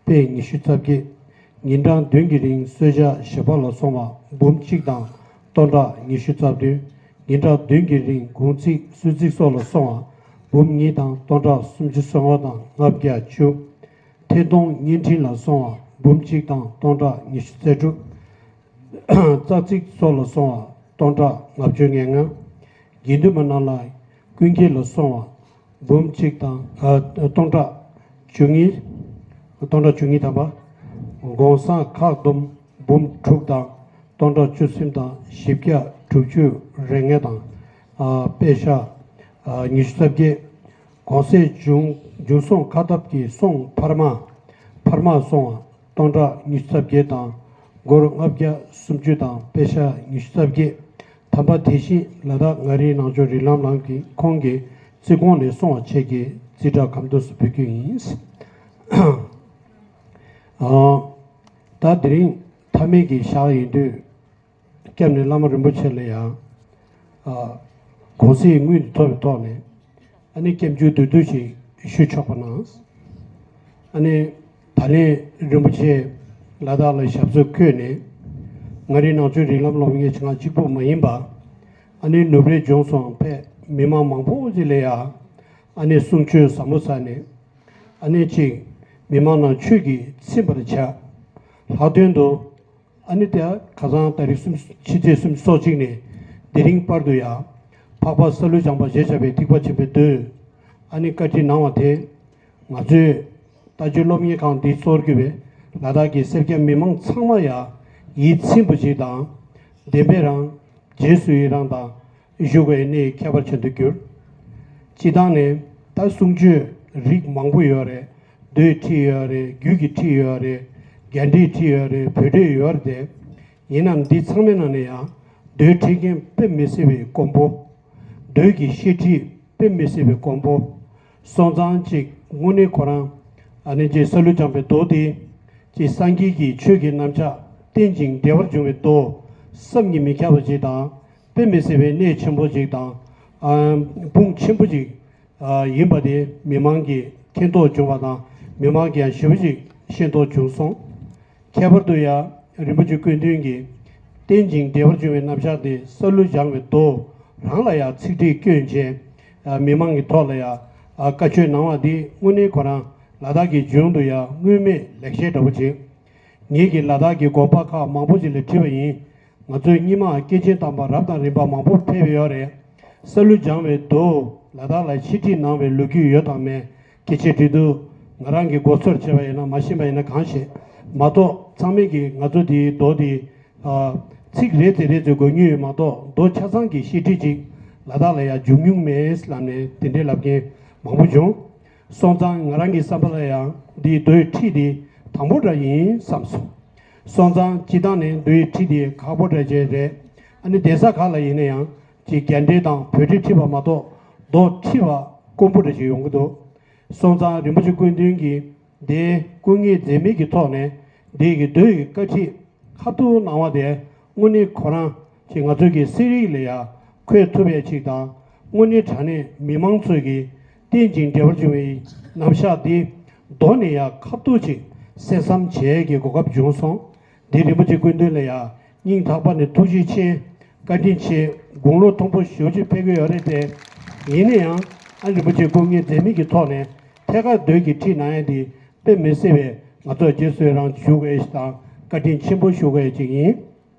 དཔེ་ཉི་ཤུ་རྩ་བརྒྱད། ཉིན་གྲངས་བདུན་གྱི་རིང་གསོལ་ཇ་ཞལ་འབག་ལ་སོང་བ་འབུམ་གཅིག་དང་སྟོང་ཕྲག་ཉི་ཤུ་རྩ་བདུན། ཉིན་གྲངས་བདུན་གྱི་རིང་གུང་ཚིགས་གསོལ་ཚིགས་སོགས་ལ་སོང་བ་འབུམ་གཉིས་དང་སྟོང་ཕྲག་སུམ་ཅུ་སོ་ལྔ་དང་ལྔ་བརྒྱ་བཅུ། ཐད་གཏོང་བརྙན་འཕྲིན་ལ་སོང་བ་འབུམ་གཅིག་དང་སྟོང་ཕྲག་ཉི་ཤུ་རྩ་དྲུག། རྩ་ཚིག་སོགས་ལ་སོང་བ་སྟོང་ཕྲག་ལྔ་བཅུ་ང་ལྔ། དགེ་འདུན་པ་རྣམས་ལ་ཀུན་མཁྱེན་ལ་སོང་བ་འབུམ་གཅིག་དང་ཨ་སྟོང་ཕྲག་བཅུ་གཉིས། སྟོང་ཕྲག་བཅུ་གཉིས་ཐམ་པ། གོང་ས་ཁག་བསྡོམས་འབུམ་དྲུག་དང་སྟོང་ཕྲག་བཅུ་གསུམ་དང་བཞི་བརྒྱ་དྲུག་ཅུ་རེ་ལྔ་དང་ཨ་པད་ཤག་ཨ་ཉི་ཤུ་རྩ་བརྒྱད། གོང་གསལ་འབྱུང་འབྱུང་སོང་ཁ་འཐབ་ཀྱི་སོང་འཕར་མ། འཕར་མ་སོང་བ་སྟོང་ཕྲག་ཉི་ཤུ་རྩ་བརྒྱད་དང་སྒོར་ལྔ་བརྒྱ་སུམ་ཅུ་དང་པད་ཤག་ཉི་ཤུ་རྩ་བརྒྱད། ཐམ་པ་དེ་བཞིན་ལ་དྭགས་མངའ་རིས་ནང་ཆོས་རིགས་ལམ་ལམ་གྱི་ཁོང་གི་རྩིས་ཁོངས་ནས་སོང་བ་བཅས་ཀྱི་རྩིས་ཁྲ་གམ་ཐོག་སུ་ཕུལ་རྒྱུ་ཡིན། ཨ། ད་དེ་རིང་མཐའ་མའི་གི་ཞག་ཡིན་དུས། སྐྱབས་གནས་བླ་མ་རིན་པོ་ཆེ་ལ་ཡང་། ཨ། དགོངས་སེལ་དངོས་སུ་ཐོབ་པའི་ཐོག་ནས། ཨ་ནི་སྐྱབས་འཇུག་བསྡུས་བསྡུས་ཤིག་ཞུ་ཆོག་པ་གནང་། ཨ་ནི་ད་ལན་རིན་པོ་ཆེ་ལ་དྭགས་ལ་ཞབས་སོར་འཁོད་ནས། མངའ་རིས་ནང་ཆོས་རིགས་ལམ་སློབ་གཉེར་བྱེད་མཁན་གཅིག་པུ་མ་ཡིན་པ། ཨ་ནི་ནུབ་རའི་ལྗོངས་སུའང་ཕེབས་མི་མང་མང་པོ་ཅིག་ལ་ཡང་། ཨ་ནི་གསུང་ཆོས་ཟབ་མོ་ཟབ་ནས། ཨ་ནི་ཅིག་མི་མང་ནང་ཆོས་ཀྱིས་ཚིམ་པར་བྱ། ལྷག་དོན་དུ། ཨ་ནི་དེ་ཁ་སང་ཏ་རིག་གསུམ་ཕྱི་ཚེས་སུམ་ཅུ་སོ་གཅིག་ནས་དེ་རིང་བར་དུ་ཡང་འཕགས་པ་སཱ་ལུ་སྦྱངས་པ་ཞེས་བྱ་བའི་ཐེག་པ་ཆེན་པོའི་མདོས། ཨ་ནི་བཀའ་དྲིན་གནང་བ་དེ། ང་ཚོས་ལྟ་སྤྱོད་སློབ་གཉེར་ཁང་འདི་གཙོར་གྱུར་པའི་ལ་དྭགས་ཀྱི་སེར་སྐྱ་མི་མང་ཚང་མ་ཡང་ཡིད་ཚིམ་པོ་ཅིག་དང་། བདེན་པའི་རང་རྗེས་སུ་ཡི་རང་དང་། བཞུགས་པའི་གནས་ཁྱད་པར་ཅན་དུ་གྱུར། སྤྱི་བཏང་ནས་ད་གསུང་ཆོས་རིགས་མང་པོ་ཡོད་རེད། མདོས་ཁྲིད་ཡོད་རེད། རྒྱུད་ཀྱི་ཁྲིད་ཡོད་རེད། རྒྱ་འགྲེལ་ཁྲིད་ཡོད་རེད། བོད་འགྲེལ་ཡོད་རེད་དེ། ཡིན་ནའང་འདི་ཚང་མའི་ནང་ནས་ཡང་མདོས་ཁྲིད་མཁན་དཔེ་མི་སྲིད་པའི་དཀོན་པོ། མདོས་ཀྱི་བཤད་ཁྲིད་དཔེ་མི་སྲིད་པའི་དཀོན་པོ། སོང་ཙང་གཅིག་དངོས་གནས་ཁོ་རང་ཨ་ནི་རྗེ་སཱ་ལུ་སྦྱངས་པའི་མདོ་དེ། ཅིག་སངས་རྒྱས་ཀྱི་ཆོས་ཀྱི་རྣམ་གཞག་བརྟེན་ཅིང་འགྲེལ་པར་འབྱུང་བའི་མདོ། བསམ་གྱིས་མི་ཁྱབ་པ་ཅིག་དང་། དཔེ་མི་སྲིད་པའི་གནད་ཆེན་པོ་ཅིག་དང་། ཨ། དཔུང་ཆེན་པོ་ཅིག་ཨ། ཡིན་པ་དེ་མི་མང་གིས་མཁྱེན་རྟོགས་བྱུང་བ་དང་། མི་མང་གིས་ཡང་ཞེ་པོ་ཅིག་ཤེས་རྟོགས་བྱུང་སོང་། ཁྱད་པར་དུ་ཡང་རིན་པོ་ཆེ་སྐུ་མདུན་གྱིས་བརྟེན་ཅིང་འགྲེལ་པར་འབྱུང་བའི་རྣམ་གཞག་དེ་སཱ་ལུ་སྦྱངས་པའི་མདོ་རང་ལ་ཡང་ཚིག་ཁྲིད་བསྐྱོན་བྱས། ཨ། མི་མང་གི་ཐོག་ལ་ཡང་ཨ། བཀའ་ཆོས་གནང་བ་འདི་དངོས་གནས་ཁོ་རང་ལ་དྭགས་ཀྱི་ལྗོངས་དུ་ཡང་སྔོན་མེད་ལེགས་བཤད་འདྲ་པོ་ཅིག་ངེད་ཀྱིས་ལ་དྭགས་ཀྱི་དགོན་པ་ཁག་མང་པོ་ཅིག་ལ་དྲིས་པ་ཡིན། ང་ཚོའི་སྔོན་མ་སྐྱེས་ཆེན་དམ་པ་རབ་དང་རིམ་པ་མང་པོ་ཕེབས་ཡོད་རེད། སཱ་ལུ་སྦྱངས་པའི་མདོ་ལ་དྭགས་ལ་ཕྱིར་ཁྲིད་གནང་བའི་ལོ་རྒྱུས་ཡོད་དང་མེད་སྐད་ཆ་དྲིས་དུས། ང་རང་གིས་མགོ་ཚོད་བྱས་པ་ཡིན་ན་མ་ཤེས་པ་ཡིན་ན་གང་ཤེས། མ་གཏོགས་ཚང་མས་ཀྱིས་ང་ཚོ་འདིའི་མདོ་འདི། ཨ། ཚིག་རེ་ཙམ་རེ་ཙམ་གོ་མྱོང་ཡོད་མ་གཏོགས་མདོ་ཆ་ཚང་གི་བཤད་ཁྲིད་ཅིག་ལ་དྭགས་ལ་ཡང་བྱུང་མྱོང་མེད་ལབ་ནས་དེ་འདྲའི་ལབ་མཁན་མང་པོ་བྱུང་། སོང་ཙང་ང་རང་གི་བསམ་པ་ལ་ཡང་འདིའི་མདོའི་ཁྲིད་འདི་དང་པོ་འདྲ་ཡིན་བསམ་སོང་། སོང་ཙང་སྤྱིར་བཏང་ནས་མདོའི་ཁྲིད་འདི་ཁག་པོ་འདྲ་ཅིག་རེད། ཨ་ནི་གདན་ས་ཁག་ལ་ཡིན་ན་ཡང་ཅིག་རྒྱ་འགྲེལ་དང་བོད་འགྲེལ་ཁྲིད་པ་མ་གཏོགས་མདོ་ཁྲིད་པ་དཀོན་པོ་འདྲ་ཅིག་ཡོང་གི་འདུག་སོང་ཙང་རིན་པོ་ཆེ་སྐུ་མདུན་གྱིས་འདིའི་སྐུ་ངལ་འཛེམས་མེད་ཀྱི་ཐོག་ནས་འདི་གི་མདོ་ཡི་བཀའ་ཁྲིད་ཁ་ཐུག་གནང་བ་དེ་དངོས་གནས་ཁོ་རང་ཅིག་ང་ཚོ་གི་གསོ་རིག་ལ་ཡང་འཁོད་ཐུབ་ཡས་ཅིག་དང་། དངོས་གནས་དྲང་གནས་མི་མང་ཚོས་ཀྱིས་བརྟེན་ཅིང་འབྲེལ་བར་འབྱུང་བའི་རྣམ་གཞག་འདི་མདོ་ནས་ཡང་ཁ་ཐུག་ཅིག་གསན་བསམ་བྱེད་ཡས་ཀྱི་གོ་སྐབས་བྱུང་སོང་། འདི་རིན་པོ་ཆེ་སྐུ་མདུན་ལ་ཡང་སྙིང་ཐག་པ་ནས་ཐུགས་རྗེ་ཆེ། བཀའ་དྲིན་ཆེ། དགུང་ལོ་མཐོན་པོ་ཞེ་པོ་ཅིག་ཕེབས་ཀྱི་ཡོད་རེད་དེ། ཡིན་ན་ཡང་ཨ་རིན་པོ་ཆེ་སྐུ་ངལ་འཛེམས་མེད་ཀྱི་ཐོག་ནས་ཐད་ཀར་མདོ་གི་ཁྲིད་གནང་ཡས་འདི་དཔེ་མི་སྲིད་པའི་ང་ཚོ་རྗེས་སུ་ཡི་རང་ཞུ་དགོས་ཤིག་དང་ བཀའ་དྲིན་ཆེན་པོ་ཞུ་དགོས་ཡ་ཅིག་ཡིན།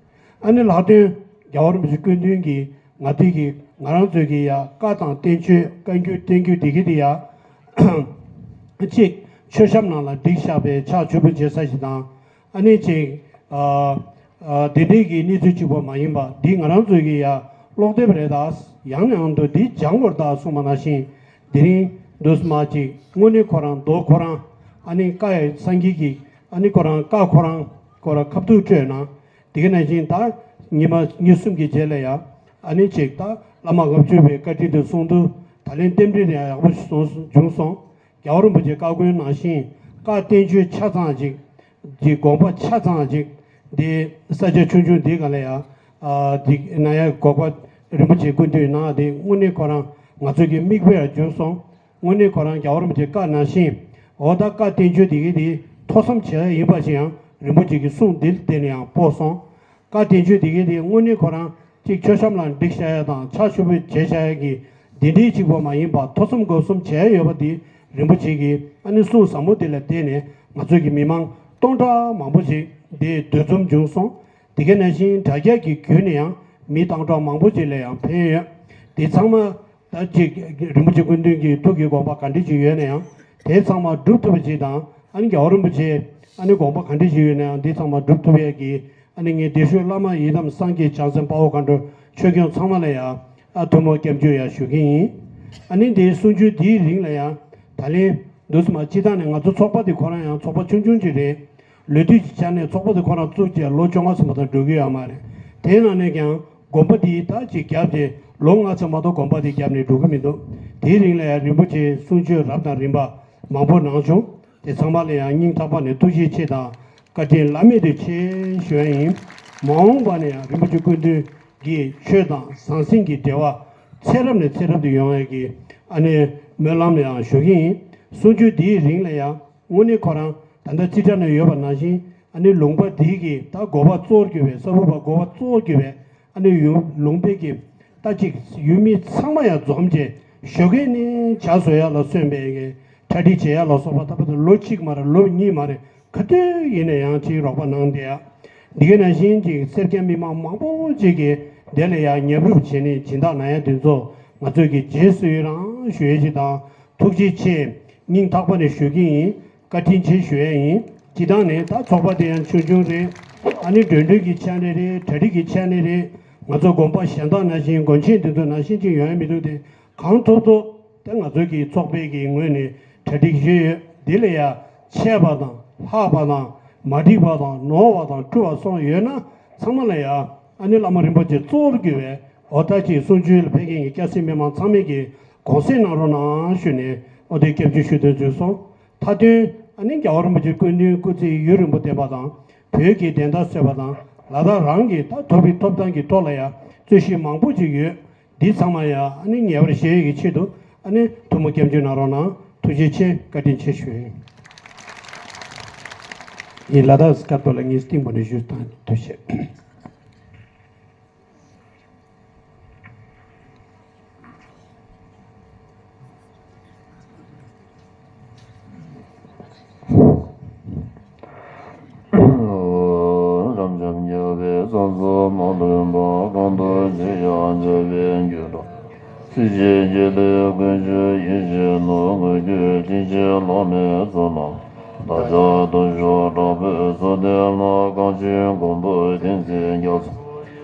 ཨ་ནི་ལྷག་དོན་རྒྱལ་བ་རིན་པོ་ཆེ་སྐུ་མདུན་གྱིས་ང་ཚོའི་གི་ང་རང་ཚོའི་གི་ཡ་བཀའ་དང་བསྟན་བཅོས་བཀའ་འགྱུར་བསྟན་འགྱུར་འདི་གི་དེ་ཡ་གཅིག་མཆོད་བཤམས་ནང་ལ་བསྒྲིགས་བཞག་པའི་ཕྱག་མཆོད་པོ་བྱེད་ས་ཞིག་དང་། ཨ་ནི་གཅིག་ཨ་ཨ་དེ་འདྲའི་གི་གནས་ཚུལ་གཅིག་པོ་མ་ཡིན་པ་འདི་ང་རང་ཚོའི་གི་ཡ་ཀློག་དེབ་རེད་ད། ཡང་ནས་ཡང་དུ་འདི་སྦྱང་དགོས་རེད་ད་གསུངས་པ་ནང་བཞིན། དེ་རིང་འདུག་སེ་མ་ཅིག་དངོས་གནས་ཁོ་རང་མདོ་ཁོ་རང་ཨ་ནི་བཀའ་ཡི་སངས་རྒྱས་ཀྱི་ཨ་ནི་ཁོ་རང་བཀའ་ཁོ་རང་ཁོ་རང་ཁ་ཐུག་སྤྲོད་ན། དེ་ག་ནང་བཞིན་ད་ཉི་མ་གཉིས་གསུམ་གྱི་རྗེས་ལ་ཡང་ཨ་ནི་ཅིག་ད་བླ་མ་ལྔ་བཅུ་པའི་བཀའ་དྲིན་དུ་གསུངས་དུས་ད་ལན་རྟེན་འབྲེལ་ཡང་ཡག་པོ་ཞིག་སོང་བྱུང་སོང་། རྒྱལ་བ་རིན་པོ་ཆེ་བཀའ་བཀོད་ནང་བཞིན་བཀའ་བསྟན་བཅོས་ཆ་ཚང་ཅིག་གི་དགོངས་པ་ཆ་ཚང་ཅིག་འདི་ས་ཆ་ཆུང་ཆུང་འདི་ག་ལ་ཡང་ཨ་འདི་ན་ཡང་འགོག་པ་རིན་པོ་ཆེ་སྐུ་མདུན་ནང་དེ་དངོས་གནས་ཁོ་རང་ང་ཚོ་གི་མིག་དཔེ་ཡང་བྱུང་སོང་། དངོས་གནས་ཁོ་རང་རྒྱལ་བ་རིན་པོ་ཆེ་བཀའ་ནང་བཞིན། འོ་ད་བཀའ་བསྟན་བཅོས་དེ་གའི་དེ་ཐོས་བསམ་བྱེད་ཡ་ཡིན་པ་ཞིག་ཡང་རིན་པོ་ཆེ་གི་གསུང་འདི་ལ་བརྟེན་ནས་ཡང་སྤོ་སོང་། བཀའ་བསྟན་བཅོས་དེ་གའི་དེ་དངོས་གནས་ཁོ་རང་གཅིག་མཆོད་བཤམས་ལ་བསྒྲིགས་བཞག་ཡ་དང་ཕྱག་མཆོད་པོ་བྱས་བཞག་ཡ་གི་འདི་འདྲའི་གཅིག་པོ་མ་ཡིན་པ་ཐོས་བསམ་སྒོམ་གསུམ་བྱས་ཡོད་པ་དེ་རིན་པོ་ཆེ་གི་ཨ་ནི་གསུང་ཟབ་མོ་དེ་ལ་བརྟེན་ནས་ང་ཚོ་གི་མི་མང་སྟོང་ཕྲག་མང་པོ་ཞིག་འདི་འདུ་འཛོམས་བྱུང་སོང་། དེ་ག་ནང་བཞིན་དྲ་རྒྱ་གི་བརྒྱུད་ནས་ཡང་མི་སྟོང་ཕྲག་མང་པོ་ཅིག་ལ་ཡང་ཕན་ཡོད། དེ་ཚང་མ་ད་ཅིག་རིན་པོ་ཆེ་སྐུ་མདུན་གྱི་ཐུགས་ཀྱི་དགོངས་པ་ག་འདྲ་ཅིག་ཡོད་ན་ཡང་དེ་ཚང་མ་སྒྲུབ་ཐུབ་པ་ཅིག་དང་ཨ་ནི་རྒྱལ་བ་རིན་པོ་ཆེ་ཨ་ནི་དགོངས་པ་ག་འདྲ་ཅིག་ཡོད་ན་ཡང་འདི་ཚང་མ་སྒྲུབ་ཐུབ་ཡས་ཀྱི་ཨ་ནི་ངའི་བདེ་གཤེགས་བླ་མ་ཡི་དམ་སངས་རྒྱས་བྱང་སེམས་དཔའ་བོ་མཁའ་འགྲོ་ཆོས་སྐྱོང་ཚང་མ་ལ་ཡང་ཨ་ཐུགས་སྨོན་སྐྱབས་འཇུག་ཡང་ཞུ་གི་ཡིན། ཨ་ནི་འདིའི་གསུང་ཆོས་འདིའི་རིང་ལ་ཡང་ད་ལན་འདུག་སེ་མ་སྤྱིར་བཏང་ནས་ང་ཚོ་ཚོགས་པ་འདི་ཁོ་རང་ཡང་ཚོགས་པ་ཆུང་ཆུང་ཅིག་རེད། ལོ་དུས་ཀྱི་ཆ་ནས་ཚོགས་པ་དེ་ཁོ་རང་བཙུགས་རྗེས་ལོ་བཅོ་ལྔ་ཙམ་མ་གཏོགས་འགྲོ་གི་ཡོད་མ་རེད། དེའི་ནང་ནས་ཀྱང་དགོན་པ་འདིའི་ད་ཅིག་བརྒྱབ་རྗེས་ལོ་ལྔ་ཙམ་མ་གཏོགས་དགོན་པ་འདི་བརྒྱབ་ནས་འགྲོ་གི་མི་འདུག་དེའི་རིང་ལ་ཡང་རིན་པོ་ཆེའི་གསུང་ཆོས་རབ་དང་རིམ་པ་མང་པོ་གནང་བྱུང་། དེ་ཚང་མ་ལ་ཡང་སྙིང་ཐག་པ་ནས་ཐུགས་རྗེ་ཆེ་དང་བཀའ་དྲིན་བླ་མེད་དུ་ཆེ་ཞུ་ཡ་ཡིན། མ་འོངས་པ་ནས་ཡང་རིན་པོ་ཆེ་སྐུ་མདུན་གྱི་ཆོས་དང་ཟང་ཟིང་གི་འབྲེལ་བ་ཚེ་རབས་ནས་ཚེ་རབས་དུ་ཡོང་ཡ་གི་ཨ་ནི་སྨོན་ལམ་ཡང་ཞུ་གི་ཡིན། གསུང་ཆོས་འདིའི་རིང་ལ་ཡང་དངོས་གནས་ཁོ་རང་ད་ལྟ་རྩིས་ཁྲ་ནང་ཡོད་པ་ནང་བཞིན་ཨ་ནི་ལུང་པ་འདི་གི་ད་འགོ་པ་གཙོ་བོར་གྱུར་པའི་ས་ཕུ་པ་འགོ་པ་གཙོ་བོར་གྱུར་པའི་ཨ་ནི་ཡུལ་ལུང་པའི་གི་ད་ཅིག་ཡུལ་མི་ཚང་མ་ཡང་འཛོམས་བྱས་ཞོགས་ཀས་ནས་ཇ་བཟོ་ཡ་ལ་སོན་པའི་གི་གྲ་སྒྲིག་བྱེད་ཡ་ལ་སོགས་པ་ད་བར་དུ་ལོ་གཅིག་མ་རེད་ལོ་གཉིས་མ་རེད་ག་དུས་ཡིན་ན་ཡང་ཅིག་རོགས་པ་གནང་བསྡད་ཡ། འདི་ག་ནང་བཞིན་ཅིག་སེར་སྐྱ་མི་མང་མང་པོ་ཅིག་གིས་དེ་ལ་ཡང་ཉེ་རབས་བྱས་ནས་སྦྱིན་བདག་གནང་ཡ་དེ་ཚོ་ང་ཚོས་ཀྱི་རྗེས་སུ་ཡི་རང་ཞུ་ཡ་ཅིག་དང་ཐུགས་རྗེ་ཆེ། སྙིང་ཐག་པ་ནས་ཞུ་གི་ཡིན། བཀའ་དྲིན་ཆེ་ཞུ་ཡ་ཡིན། སྤྱིར་བཏང་ནས་ད་ཚོགས་པ་དེ་ཡང་ཆུང་ཆུང་རེད། ཨ་ནི་འགྲོ་གྲོན་གྱི་ཆ་ནས་རེད་གྲ་སྒྲིག་གི་ཆ་ནས་རེད། ང་ཚོ་དགོན་པ་གཞན་དག་ནང་བཞིན་དགོན་ཆེན་དེ་ཚོ་ནང་བཞིན་ཅིག་ཡོང་ཡ་མི་འདུག་སྟེ། གང་ཐུབ་ཐུབ་དེ་ང་ཚོ་གི་ཚོགས་པའི་གི་ངོས་ནས་གྲ་སྒྲིག་ཞུས་ཡོད། འདི་ལ་ཡ་ཆད་པ་དང་ལྷག་པ་དང་མ་འགྲིག་པ་དང་ནོར་བ་དང་བཀྲུ་བ་སོགས་ཡོད་ན་ཚང་མ་ལ་ཡ་ཨ་ནི་བླ་མ་རིན་པོ་ཆེ་གཙོ་བོར་གྱུར་བའི་འོ་ད་ཅིག་གསུང་ཆོས་ལ་ཕེབས་མཁན་གྱི་སྐྱ་སེར་མི་མང་ཚང་མས་ཀྱི་དགོངས་སེལ་གནང་རོགས་གནང་ཞུས་ནས་འོ་དེ་སྐྱབས་འཇུག་ཞུ་དོན་བརྗོད་སོང་། མཐའ་དོན་ཨ་ནི་རྒྱལ་བ་རིན་པོ་ཆེ་སྐུ་མདུན་སྐུ་ཚེ་ཡུན་རིང་པོ་བརྟན་པ་དང་བོད་ཀྱི་བདེན་མཐའ་གསལ་བ་དང་ལ་དྭགས་རང་གི་ད་ཐོབ་པའི་ཐོབ་ཐང་གི་ཐོག་ལ་ཡ་རྩོད་གཞི་མང་པོ་ཅིག་ཡོད། འདི་ཚང་མ་ཡང་ཨ་ནི་ཉེ་བར་ཞི་བའི་གི་ཆེད་དུ་ཨ་ནི་ཐུགས་སྨོན་སྐྱབས་འཇུག་གནང་རོགས་གནང་། ཐུགས་རྗེ་ཆེ། བཀའ་དྲིན་ཆེ་ཞུ་ཡིན། ཡིན་ལ་དྭགས་སྐབས་ཐོག་ལ་ངས་སྟེང་པོ་ནས་ཞུས་དང་ཐུགས་རྗེ་ཆེ། རབ་འབྱམས་རྒྱལ་བའི་ས་མཚམས་མ་ལུས་པ། གང་དུ་མཆིས་ཀྱང་རྒྱལ་བའི་རྒྱུད་དང་། སྲིད་ཞིའི་དགེ་ལེགས་ཀུན་སྤྱོད་ཡིད་བཞིན་ནོར། དངོས་བརྒྱུད་དྲིན་ཅན་བླ་མའི་ཚོགས་རྣམས། བདག་ཅག་དུང་ཕྱུར་དྲག་པོའི་ཚོགས་ལྡན་ལ། གངས་ཅན་མགོན་པོ་བསྟན་འཛིན་རྒྱ་མཚོ།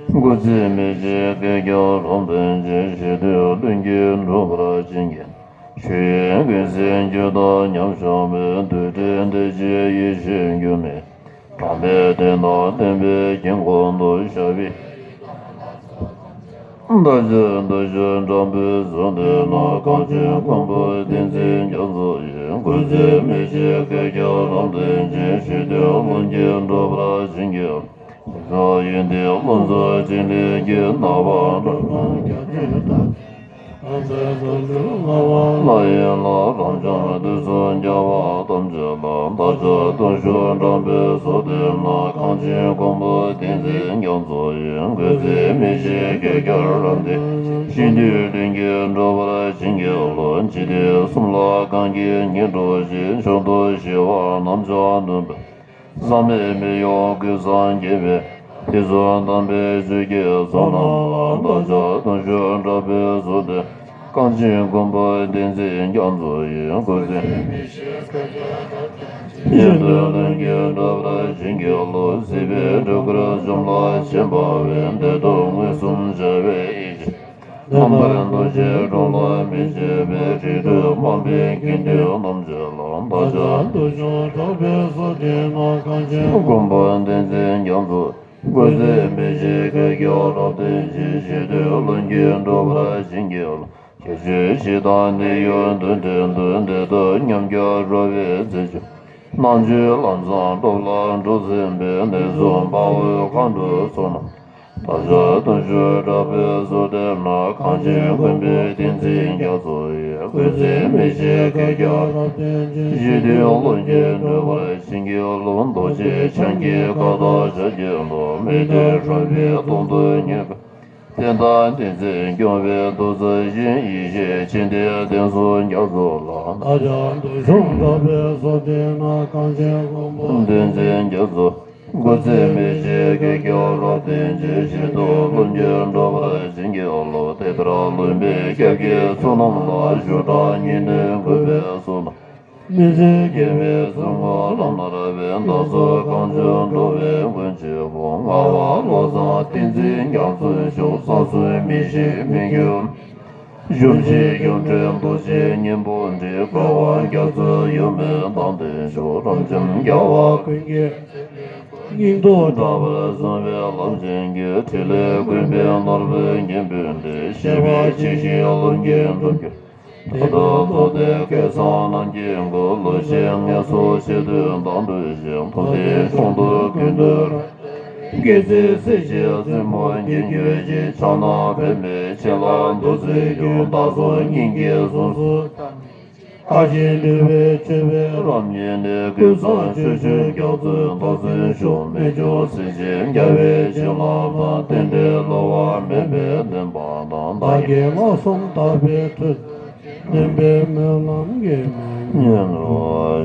སྐུ་ཚེ་མི་ཤིགས་བསྐལ་བརྒྱར་རབ་བརྟན་ཅིང་། ཞི་དུལ་ལྷུན་གྱིས་འགྲུབ་པར་བྱིན་གྱིས། ཆོས་དབྱིངས་ཀུན་གསལ་རྒྱུད་དང་མཉམ་བཞག་པའི། རྡུལ་བྲལ་བདེ་ཆེན་ཡེ་ཤེས་སྒྱུ་མའི། དྲངས་པའི་རྟེན་དང་བརྟེན་པའི་དཀྱིལ་འཁོར་དུ། ཞབས་པད་བདག་ཅག་དུང་ཕྱུར་དྲག་པོའི་ཚོགས་ལྡན་ལ། གངས་ཅན་མགོན་པོ་བསྟན་འཛིན་རྒྱ་མཚོ་ཡི། སྐུ་ཚེ་མི་ཤིགས་བསྐལ་བརྒྱར་རབ་བརྟན་ཅིང་། ཞི་དུལ་ལྷུན་གྱིས་འགྲུབ་པར་བྱིན་གྱིས། ཡུམ་གྱི་ཡོན་ཏན་ཀློང་གསལ་འཕྲིན་ལས་ཀྱི། རྣ་བར་སྒྲོག་པ་རྒྱ་མཚོའི་སྒྲ། ལྷ་ཡི་ལྷ་རབ་འབྱམས་དུས་གསུམ་རྒྱལ་བ་ཐམས་ཅད་ལ། བདག་ཅག་དུང་ཕྱུར་དྲག་པོའི་ཚོགས་ལྡན་ལ། གངས་ཅན་མགོན་པོ་བསྟན་འཛིན་རྒྱ་མཚོ་ཡི། སྐུ་ཚེ་མི་ཤིགས་བསྐལ་བརྒྱར་རབ་བརྟན། ཞི་དུལ་ལྷུན་གྱིས་འགྲུབ་པར་བྱིན་གྱིས་རློབས། འཇིག་རྟེན་གསུམ་ལ་གང་གིས་སྙིང་བྲོ་ཞིང་། མཆོག་ཏུ་ཞི་བ་རྣམ་དག་ནོན་པའི། བསམ་པའི་མི་གཡོ་ཀུན་སངས་རྒྱས་པའི། དེ་ཚུལ་དམ་པའི་ཆོས་ཀྱི་ཚོགས་རྣམས་ལ། བདག་ཅག་དུང་ཞུགས་དྲག་པོས་གསོལ་འདེབས། གངས་ཅན་མགོན་པོ་བསྟན་འཛིན་རྒྱ་མཚོ་ཡི། སྐུ་ཚེ་ཡོན་ཏན་ལྷུན་གྱིས་འགྲུབ་པར་བྱིན་གྱིས་རློབས། སྲིད་པའི་སྒྲོ་སྐུར་འཇོམས་ལ་ཆེན་པ་བས། བདེ་སྟོང་མངོན་སུམ་བྱ་བའི་ཡིད་ཀྱིས། རྣམ་པར་འདུ་ཤེས་སྒྲོམ་ལ་མི་བྱེད་པའི། རིགས་དྲུག་དམངས་པའི་དགེ་འདུན་རྣམས་ཀྱི་ལམ། བདག་ཅག་དུང་ཞུགས་དྲག་པོས་གསོལ་འདེབས་ན། གངས་ཅན་མགོན་པོ་བསྟན་འཛིན་རྒྱ་མཚོ། སྐུ་ཚེ་མི་ཤིགས་གོས་ཀྱང་རབ་བརྟན་ཅིང་། ཞི་དུལ་ལྷུན་གྱིས་འགྲུབ་པར་བྱིན་གྱིས་རློབས། ཁྱད་ཆོས་ཕྱི་དང་ནང་གི་འདུ་འབྲལ་འདུལ། བདེ་སྟོང་ཉམས་རྒྱས་འགྲོ་བའི་རྩེ་གཅིག་རྣལ་འབྱོར་ལམ་བཟང་སྒྲུབ་ལ་འགྲོ་སེམས་དཔའི། ནད་གསུམ་དཔའ་བོའི་མཁའ་འགྲོའི་ཚོགས་རྣམས། བདག་ཅག་དུང་ཞུགས་དྲག་པོས་གསོལ་འདེབས་ན། གངས་ཅན་མགོན་པོ་བསྟན་འཛིན་རྒྱ་མཚོ་ཡི། སྐུ་ཚེ་མི་ཤིགས་གོས་ཀྱང་རབ་བརྟན་ཅིང་། ཞི་དུལ་ལྷུན་གྱིས་འགྲུབ་པར་བྱིན་གྱིས་རློབས། རྡོ་རྗེ་འཆང་གི་བཀའ་དང་ཕྱག་རྒྱའི་མདོ། མི་མཐུན་ཕྲ་བའི་སྟོང་ཐུན་ཉིད་ཀྱི། བསྟན་དང་བསྟན་འཛིན་སྐྱོང་བའི་མདོ་རྩ་ཞིང་། ཡེ་ཤེས་ཆེན་ཏེ་གདན་གསུམ་རྒྱ་མཚོ་ལ། བདག་ཅག་དུང་ཞུགས་དྲག་པོས་གསོལ་འདེབས་ན། གངས་ཅན་མགོན་པོ་བསྟན་འཛིན་རྒྱ་མཚོ། སྐུ་ཚེ་མི་ཤིགས་གོས་ཀྱང་རབ་བརྟན་ཅིང་། ཞི་དུལ་ལྷུན་གྱིས་འགྲུབ་པར་བྱིན་གྱིས་རློབས། དེ་ལྟར་ལུང་པའི་སྐྱབས་ཀྱི་ཚོགས་རྣམས་ལ། ཞུ་དག་སྙིང་ནས་གུས་པས་གསོལ། མི་ཟད་རྒྱལ་བའི་གསུང་ངག་ལམ་སྣ་རབ་པའི། བདག་སོགས་གངས་ལྗོངས་འགྲོ་བའི་མགོན་ཆེན་པོ། ངག་དབང་བློ་བཟང་བསྟན་འཛིན་རྒྱ་མཚོའི་མཆོག་བསམ་གཟུགས་མི་ཤིགས་མི་འགྱུར། གཞོམ་གཞིག་གཡུ་སྒྲོན་རྡོ་རྗེ་སྙིང་པོ་འདྲིལ། བཀའ་དབང་རྒྱ་མཚོའི་ཡུམ་མི་དང་ལྡན་མཆོག་རབ་འབྱམས་རྒྱལ་བ་ཀུན་གྱི་སྙིང་སྟོབས་དྲག་པོར་བཟུང་བའི་ལམ་ཆེན་གྱི། ཕྲིན་ལས་ཀུན་པའི་ནོར་བུ་སྙིང་པོའི་འདྲིལ། བཞད་པ་ཕྱིར་བཞེངས་ལྷུན་གྱིས་འགྲུབ་གྱུར། ད་ལྟ་ཚོགས་སྡེ་སྐལ་བཟང་རྣམས་ཀྱི་མགོན། ལོ་ཆེན་ངན་སོང་ཕྱིར་འདུལ་དང་འགྲོགས་ཤིང་། ཐུབ་བསྟན་དྲུང་དུ་ཀུན་འདུས་རབ། རྒྱལ་སྲས་སྲས་བཅས་བཙུན་མོ་བརྒྱན་གྱུར་ཅིང་། ཕྱག་ན་པདྨས་བྱིན་རླབས་རྡོ་རྗེའི་རྒྱུན། བདག་སོགས་སྙིང་གའི་གཟུངས་སུ་ལྟ། མཁའ་བཞིན་འགྲིབ་པའི་མཆོད་པའི་རབ་རྙེད་ནས། ཀུན་བཟང་ཆོས་སྐྱོང་རྒྱ་མཚོའི་བདག་པོའི་མཆོག་རྨད་བྱུང་སྲས་ཆེན་རྒྱལ་བའི་བྱིན་རླབས་དང་། རྟེན་འབྲེལ་བསླུ་བ་མེད་པའི་བདེན་པ་དང་། བདག་གིས་ལྷག་བསམ་དག་པའི་ཁྲོད། བདེན་པའི་སྨོན་ལམ་གྱིས་མི་ཉན་རོ་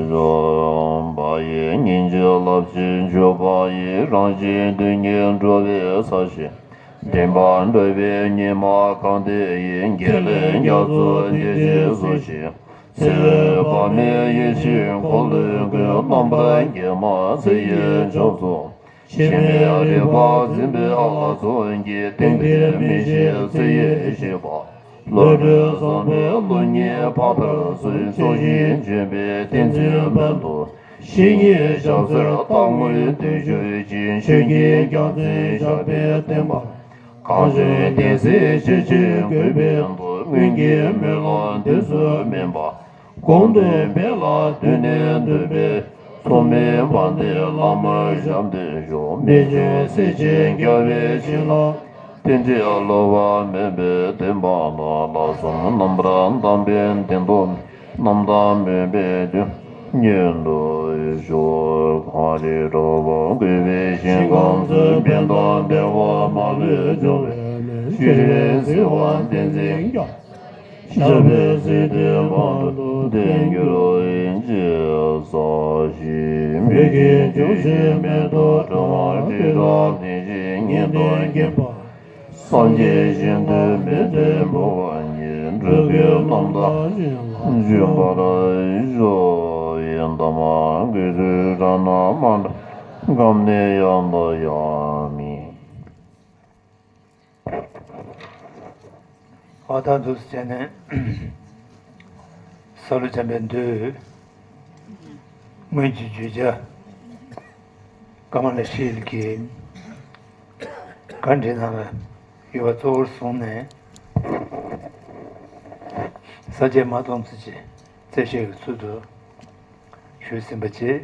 ཞོག། བག་ཡོད་སྙིང་རྗེ་རླབས་ཆེན་མཆོད་པ་ཡིས། རང་གཞན་དོན་གཉིས་འགྲོ་བའི་ས་གཞི། འདྲེན་པར་འདོད་པའི་ཉི་མ་གང་དེ་ཡི། རྒྱལ་བའི་རྒྱ་མཚོ་དེ་བཞིན་བསུ་ཞིང་། བརྩེ་བའི་དཔག་མེད་ཡེ་ཤེས་འཁོར་ལོའི་མགོན། རྣམ་པར་རྒྱལ་མ་ཚེ་ཡི་མཆོག་ཚོགས། གཞན་མེད་རིག་པ་འཛིན་པའི་ལྷ་ཚོགས་ཀྱིས། གཏིང་འདིར་མི་ཤེས་བརྩེ་ཡི་ཤེས་པ། བློ་གྲོས་བཟང་པོས་བློ་ཉིད་ཕ་མཐར་སོན། ཚུལ་བཞིན་བྱོན་པའི་བསྟན་འཛིན་དཔལ་དུ། བཤེས་གཉེན་ཞབས་སོར་རྟག་ངུས་བརྟུལ་ཞུགས་ཤིང་། ཆོས་ཀྱི་རྒྱལ་མཚན་ཞབས་པད་བརྟན་པར། གངས་ལྗོངས་བསྟན་སྲིད་ཞི་བྱེད་དགོས་པའི་མཐུ། སྔོན་གྱི་སྨོན་ལམ་དུས་སུ་སྨིན་པ། གོང་དུ་འཕེལ་ལ་དུས་ནས་འདོད་པའི། མཚུངས་མེད་དཔལ་ལྡན་ལྷ་མོའི་ཞབས་འདེགས་ཞུ། རྨད་བྱུང་སྲས་ཆེན་རྒྱལ་བའི་བྱིན་རླབས། རྟེན་འབྲེལ་བསླུ་བ་མེད་པའི་བདེན་པ་དང་། ལྷག་བསམ་རྣམ་པར་དག་པའི་བདེན་སྟོབས། རྣམ་དག་སྨོན་པའི་མདུན་མཉམ་དུ་བཞུགས། གངས་རིའི་སྒྲུབ་པ་བཀོད་པའི་ཞིང་ཁམས་སུ། ཕན་དང་བདེ་བ་མ་ལུས་འབྱུང་བའི་གནས། ཤེས་རིག་བརྩེ་བ་བསྟན་འཛིན་རྒྱ། ཞབས་པད་སྲིད་མཐའི་དབང་དུ་བརྟན་གྱུར་ཅིག་ཟེར་ཞིང་། མི་དགེ་བཅུ་སྤྱོད་མེད་དུ་གྲོལ་བ། དྲི་བྲལ་བདེན་བཞིའི་གཉེན་དུ་མཁྱེན་པ། སངས་རྒྱས་གཞན་དོན་མི་འབྲལ་འགྲོ་བ་ཉིད། འགྲོ་ཀུན་རྣམ་དག་བྱིན་རླབས་འབྱོངས་པར་ཤོག། ཡི་དམ་གྱི་ཚུལ་དྲག་ན་མ་འདྲ། སྐབས་ནས་ཡང་དང་ཡང་མིན། ཨ་ད་འདུག་སེ་བྱས་ནས་ས་ལུ་འཇམ་པའི་མདོའི་སྔོན་གྱི་བརྗོད་བྱ་ཀ་མ་ལ་ཤཱི་ལ་གིས་བཀའ་འདྲི་གནང་བའི་ཡོད་པ་གཙོ་བོར་བཟུང་ནས། ས་བཅད་མ་གཏོགས་ཚུལ་གྱི་རྩོད་བཤད་ཀྱི་ཚུལ་དུ་ཞུས་ཟིན་པ་བཅས།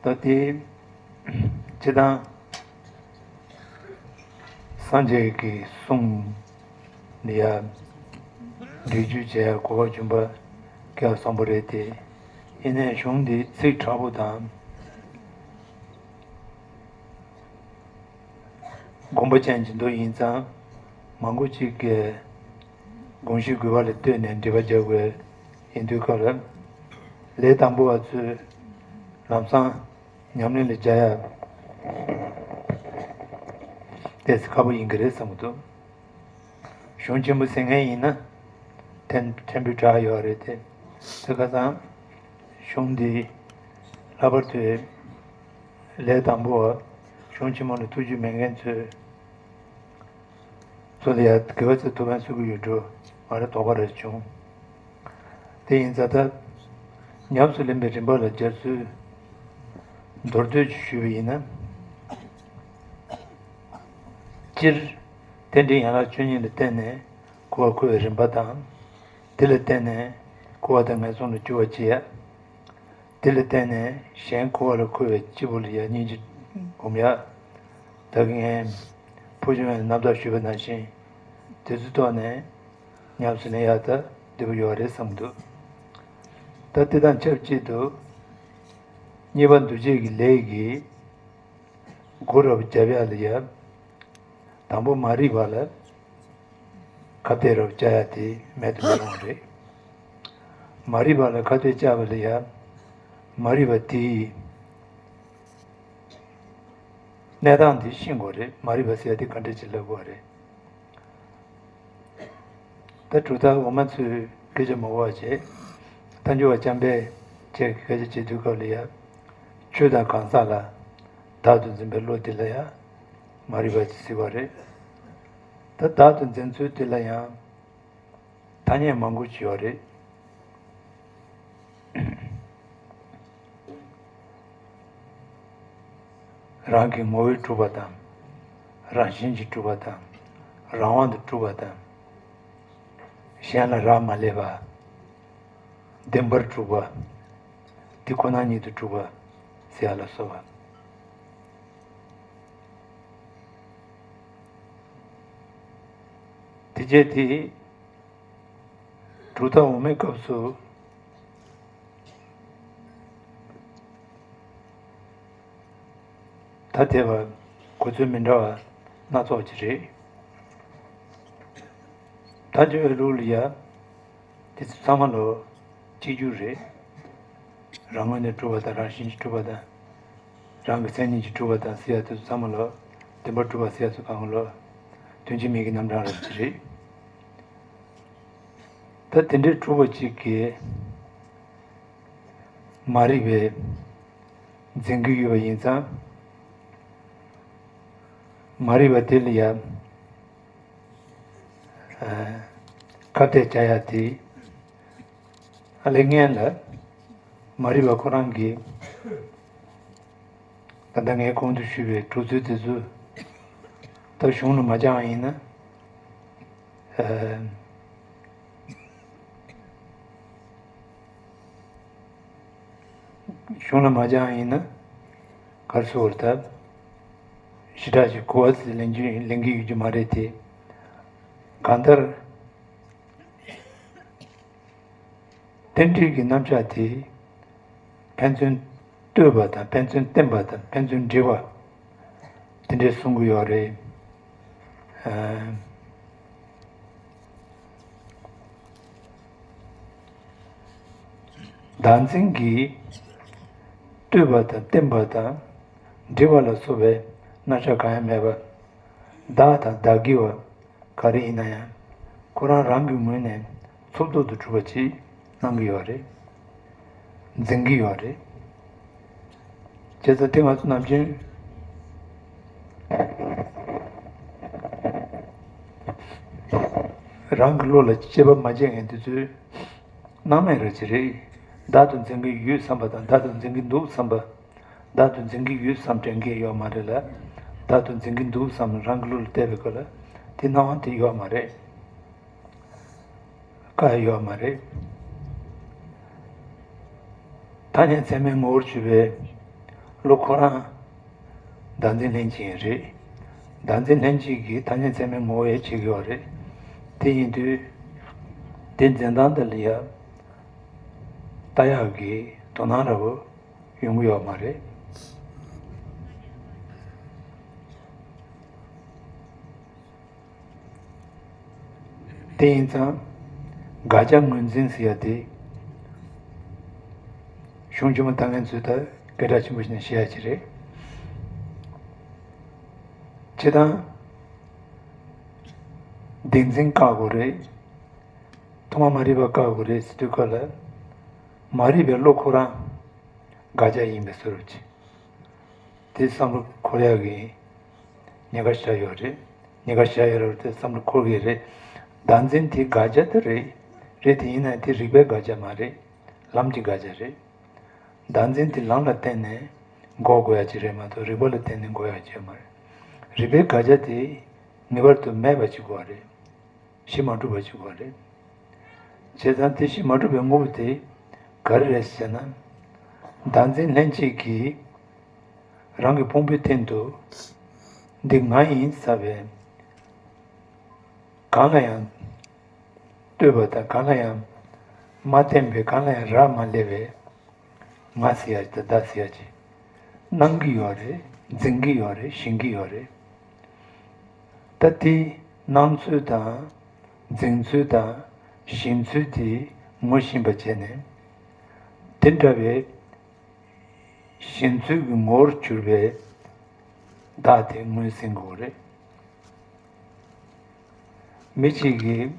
ད་དེ་སྤྱིར་བཏང་སངས་རྒྱས་ཀྱི་གསུང་འདི་ཡང་འགྲེལ་བརྗོད་བྱེད་ཡ་གོ་སྐབས་བྱུང་བ་སྐལ་བཟང་པོ་རེད་དེ། ཡིན་ནའི་གཞུང་འདི་ཚིག་དྲག་པོ་དང་། དགོངས་པ་ཅན་གྱི་མདོ་ཡིན་ཙང་། མང་པོ་ཅིག་གིས་དགོངས་གཞི་དགོས་པ་ལ་ལྟོས་ནས་འགྲེལ་པ་རྒྱག་དགོས་ཡིན་དུས་སྐབས་ལ། ལས་དང་པོ་བ་ཚོས་ལམ་སང་ ཉམས་ལེན་ལ་སྦྱར་ཡ་ཏོག་ཙམ་ཁག་པོ་ཡིན་གྱི་རེད་བསམ་གྱི་འདུག་གཞུང་ཆེན་པོ་ཟེར་མཁན་ཡིན་ན་ཕྲན་ཕྲན་བུ་དྲག་ཡོད་རེད་དེ། དེ་ཁ་སང་གཞུང་འདི་ལྷག་པར་དུ་ལས་དང་པོ་བ་གཞུང་ཆེན་མོ་ལ་ཐུགས་རྒྱུས་མེད་མཁན་ཚོས། ཚོ་ལ་ཡ་དགེ་བ་ཚེ་ཐུབ་པའི་སུ་གུ་ཡོད་འགྲོ་ང་རེ་དོགས་པ་རེ་བྱུང་། དེ་ཡིན་ཙང་ད་ཉམས་སུ་ལེན་པའི་རིམ་པ་ལ་སྦྱར་ཚུལ་མདོར་བསྡུས་ཀྱིས་ཞུས་པ་ཡིན་ན། སྤྱིར་རྟེན་འབྲེལ་ཡན་ལག་བཅུ་གཉིས་ལ་བརྟེན་ནས་སྐུར་བ་འཁོར་བའི་རིམ་པ་དང་། དེ་ལ་བརྟེན་ནས་སྐུར་བ་དང་ངན་སོང་ལ་སྐྱུར་བ་བྱེད་ཡ། དེ་ལ་བརྟེན་ནས་གཞན་སྐུར་བ་ལ་འཁོལ་བའི་སྐྱེས་བུ་ལ་ཡང་སྙིང་རྗེ་སྒོམ་ཡ། ད་གིན་ངས་ཕུལ་བྱུང་བའི་རྣམ་ཐར་ཞུས་པ་ནང་བཞིན་དེ་ཚོའི་ཐོག་ནས་ཉམས་སུ་ལེན་ཡ་ད་འདི་པོ་ཡོད་རེད་བསམ་འདུག་ད་དེ་དང་ཆབས་ཅིག་ཏུ་གཉིས་པ་འདུ་བྱེད་ཀྱི་ལས་ཀྱི་སྒོ་ར་བརྒྱབ་ཡ་ལ་ཡ། དང་པོ་མ་རིག་པ་ལ་ཁ་གཏད་ར་བཅའ་ཡ་དེ་མེད་དུ་མི་རུང་བ་རེད། མ་རིག་པ་ལ་ཁ་གཏད་བཅག་པ་ལ་ཡ། མ་རིག་པ་དེའི་གནས་སྟངས་དེ་ཤེས་དགོས་རེད། མ་རིག་པ་ཟེར་ཡ་དེ་ག་འདྲ་ཅིག་ལབ་དགོས་རེད། ད་གྲུབ་མཐའ་འོག་མ་ཚོས་སྐད་ཆ་མ་གོ་བ་བྱས། མཐའ་འཁྱོལ་བ་འཇམ་དཔལ་བཅས་ཀྱི་སྐད་ཆ་བྱེད་དུས་སྐབས་ལ་ཡ། ཆོས་དང་གང་ཟག་ལ་བདག་ཏུ་འཛིན་པའི་བློ་དེ་ལ་ཡ། མ་རིག་པ་ཅེས་ཟེར་བ་རེད། ད་བདག་ཏུ་འཛིན་ཚུལ་དེ་ལ་ཡང་ཐ་སྙད་མང་པོ་ཅིག་ཡོད་རེད། རང་གི་ངོ་བོས་གྲུབ་པ་དང་། རང་བཞིན་གྱིས་གྲུབ་པ་དང་། རང་དབང་དུ་གྲུབ་པ་དང་། གཞན་ལ་རག་མ་ལས་པ། བདེན་པར་གྲུབ་པ། དེ་ཁོ་ན་ཉིད་དུ་གྲུབ་པ་ཟེར་ཡ་ལ་སོགས་པ། དེ་རྗེས་དེ་གྲུབ་མཐའ་འོག་མའི་སྐབས་སུ་ཐ་དད་པ་གོ་ཚུལ་མི་འདྲ་བ་སྣ་ཚོགས་ཅིག་རེད། ཐལ་འགྱུར་བའི་ལུགས་ལ་ཡ། དེ་ཚོ་ཚང་མ་ལོ་གཅིག་གྱུར་རེད། རང་ངོས་ནས་གྲུབ་པ་དང་རང་བཞིན་གྱིས་གྲུབ་པ་དང་། རང་གི་མཚན་ཉིད་ཀྱིས་གྲུབ་པ་དང་ཟེར་ཡ་དེ་ཚོ་ཚང་མ་ལོ་བདེན་པར་གྲུབ་པ་ཟེར་ཡ་ཚོ་གང་ག་ལོ་དོན་གཅིག་མིང་གི་རྣམ་གྲངས་རབ་ཅིག་རེད། ད་དེ་འདྲའི་གྲུབ་པ་གཅིག་གིས་མ་རིག་པའི་འཛིན་གྱི་ཡོད་པ་ཡིན་ཙང་། མ་རིག་པ་དེ་ལ་ཡ། ཁ་གཏད་བཅག་ཡ་དེ། ཨ་ལས་ངན་ལ་མ་རིག་པ་ཁོ་རང་གིས་ད་ལྟ་ངས་གོང་དུ་ཞུས་པའི་གྲུབ་ཚུལ་དེ་ཚོ་ད་གཞུང་ལ་མ་སྦྱངས་པ་ཡིན་ན། གཞུང་ལ་མ་སྦྱངས་ཡིན་ན་ག་རེ་ཟེར་དགོས་རེད་ད། ཞེ་དྲག་ཅིག་གོ་བ་ཟིག་ལེན་རྒྱུ་ལེན་གྱི་ཡོད་རྒྱུ་མ་རེད་དེ། གང་ལྟར་རྟེན་འབྲེལ་གྱི་རྣམ་གཞག་དེ་ཕན་ཚུན་ལྟོས་པ་དང་ཕན་ཚུན་བརྟེན་པ་དང་ཕན་ཚུན་འབྲེལ་བ་དེ་འདྲས་གསུང་གི་ཡོད་རེད། ཨ། བདག་འཛིན་གྱིས་ལྟོས་པ་དང་བརྟེན་པ་དང་འབྲེལ་བ་ལ་སོགས་པའི་རྣམ་གཞག་གང་ཡང་མེད་པ། བདག་དང་བདག་གི་བ་ག་རེ་ཡིན་ན་ཡང་ཁོ་རང་རང་གི་ངོས་ནས་ཚུར་ལྡོག་ཏུ་གྲུབ་པ་ཅིག་སྣང་གི་ཡོད་རེད། འཛིན་གྱི་ཡོད་རེད། བྱས་ཙང་དེ་ང་ཚོ་ནམ་རྒྱུན་རང་གི་བློ་ལ་དཔྱད་པ་མ་བྱེད་མཁན་དེ་ཚོས་སྣང་མེད་རེད་ཅེས་རེད། བདག་ཏུ་འཛིན་གྱི་ཡོད་བསམ་པ་དང་བདག་ཏུ་འཛིན་གྱི་འདུག་བསམ་པ། བདག་ཏུ་འཛིན་གྱི་ཡོད་བསམ་དྲན་གྱི་ཡོད་མ་རེད་ལ། བདག་ཏུ་འཛིན་གྱི་འདུག་བསམ་རང་གི་བློ་ལ་བལྟས་པའི་སྐབས་ལ་དེ་སྣང་བ་དེ་ཡོད་མ་རེད། བཀག་ཡོད་མ་རེད། ཐ་སྙད་ཚད་མའི་ངོ་བོར་གྱུར་པའི་བློ་ཁོ་རང་བདག་འཛིན་ལྷན་སྐྱེས་རེད། བདག་འཛིན་ལྷན་སྐྱེས་ཀྱིས་ཐ་སྙད་ཚད་མའི་ངོ་བོ་ཡང་བྱེད་ཀྱི་ཡོད་རེད། དེ་ཡིན་དུས་དེ་འཛིན་སྟངས་འདི་ལ་ཡང་ལྟ་ཡག་གི་དོ་སྣང་འདྲ་པོ་ཡོང་གི་ཡོད་མ་རེད། དེ་ཡིན་ཙང་དགག་བྱ་ངོས་འཛིན་ཟེར་ཡ་དེ་གཞུང་ཆེན་མོ་ལྟ་མཁན་ཚོས་ད་ སྐད་གྲགས་ཆེན་པོ་ཞིག་ནས་བཤད་ཡ་ཅིག་རེད། སྤྱིར་བཏང་བདེན་འཛིན་བཀག་དགོས་རེད། ཐོག་མ་མ་རིག་པ་བཀག་དགོས་རེད་ཟེར་དུས་སྐབས་ལ། མ་རིག་པའི་བློ་ཁོ་རང་དགག་བྱ་ཡིན་པའི་བཟོ་འདྲ་ཅིག་དེ་བསམ་བློ་འཁོར་ཡག་གི་ཉེན་ཁ་ཞེ་དྲག་ཡོད་རེད། ཉེན་ཁ་ཞེ་དྲག་ཡོད་རེད་དེ་བསམ་བློ་འཁོར་གི་རེད། བདག་འཛིན་དེ་དགག་བྱ་དེ་རེད། རེད་དེ་ཡིན་ན་དེ་རིགས་པའི་དགག་བྱ་མ་རེད། ལམ་གྱི་དགག་བྱ་རེད། བདག་འཛིན་དེ་ལམ་ལ་བརྟེན་ནས་འགོག་དགོས་ཡ་ཅིག་རེད་མ་གཏོགས་རིགས་པ་ལ་བརྟེན་ནས་འགོག་ཡ་ཅིག་ཡོད་མ་རེད། རིགས་པའི་དགག་བྱ་དེ་ངེས་པར་དུ་མེད་པ་ཅིག་དགོས་པ་རེད། གཞི་མ་གྲུབ་པ་ཅིག་དགོས་པ་རེད། བྱས་ཙང་དེ་གཞི་མ་གྲུབ་པའི་དངོས་པོ་དེ་ག་རེ་རེད་ཟེར་ན། བདག་འཛིན་ལྷན་སྐྱེས་ཀྱིས་རང་གི་ཕུང་པོའི་སྟེང་དུ་འདི་ང་ཡིན་ཟེར་བའི་གང་ལ་ཡང་ལྟོས་པ་དང་གང་ལ་ཡང་མ་བརྟེན་པའི་གང་ལ་ཡང་རག་མ་ལས་པའི་ང་ཟེར་ཡ་དང་བདག་ཟེར་ཡ་ཅིག་སྣང་གི་ཡོད་རེད། འཛིན་གི་ཡོད་རེད། ཞེན་གི་ཡོད་རེད། ད་དེ་སྣང་ཚུལ་དང་འཛིན་ཚུལ་དང་ཞེན་ཚུལ་དེ་ངོ་ཤེས་པ་བྱས་ནས། དེ་འདྲ་བའི་ཞེན་ཚུལ་གྱི་ངོ་བོར་གྱུར་པའི་བདག་དེ་ངོས་ཟིན་དགོས་རེད། མི་གཅིག་གིས་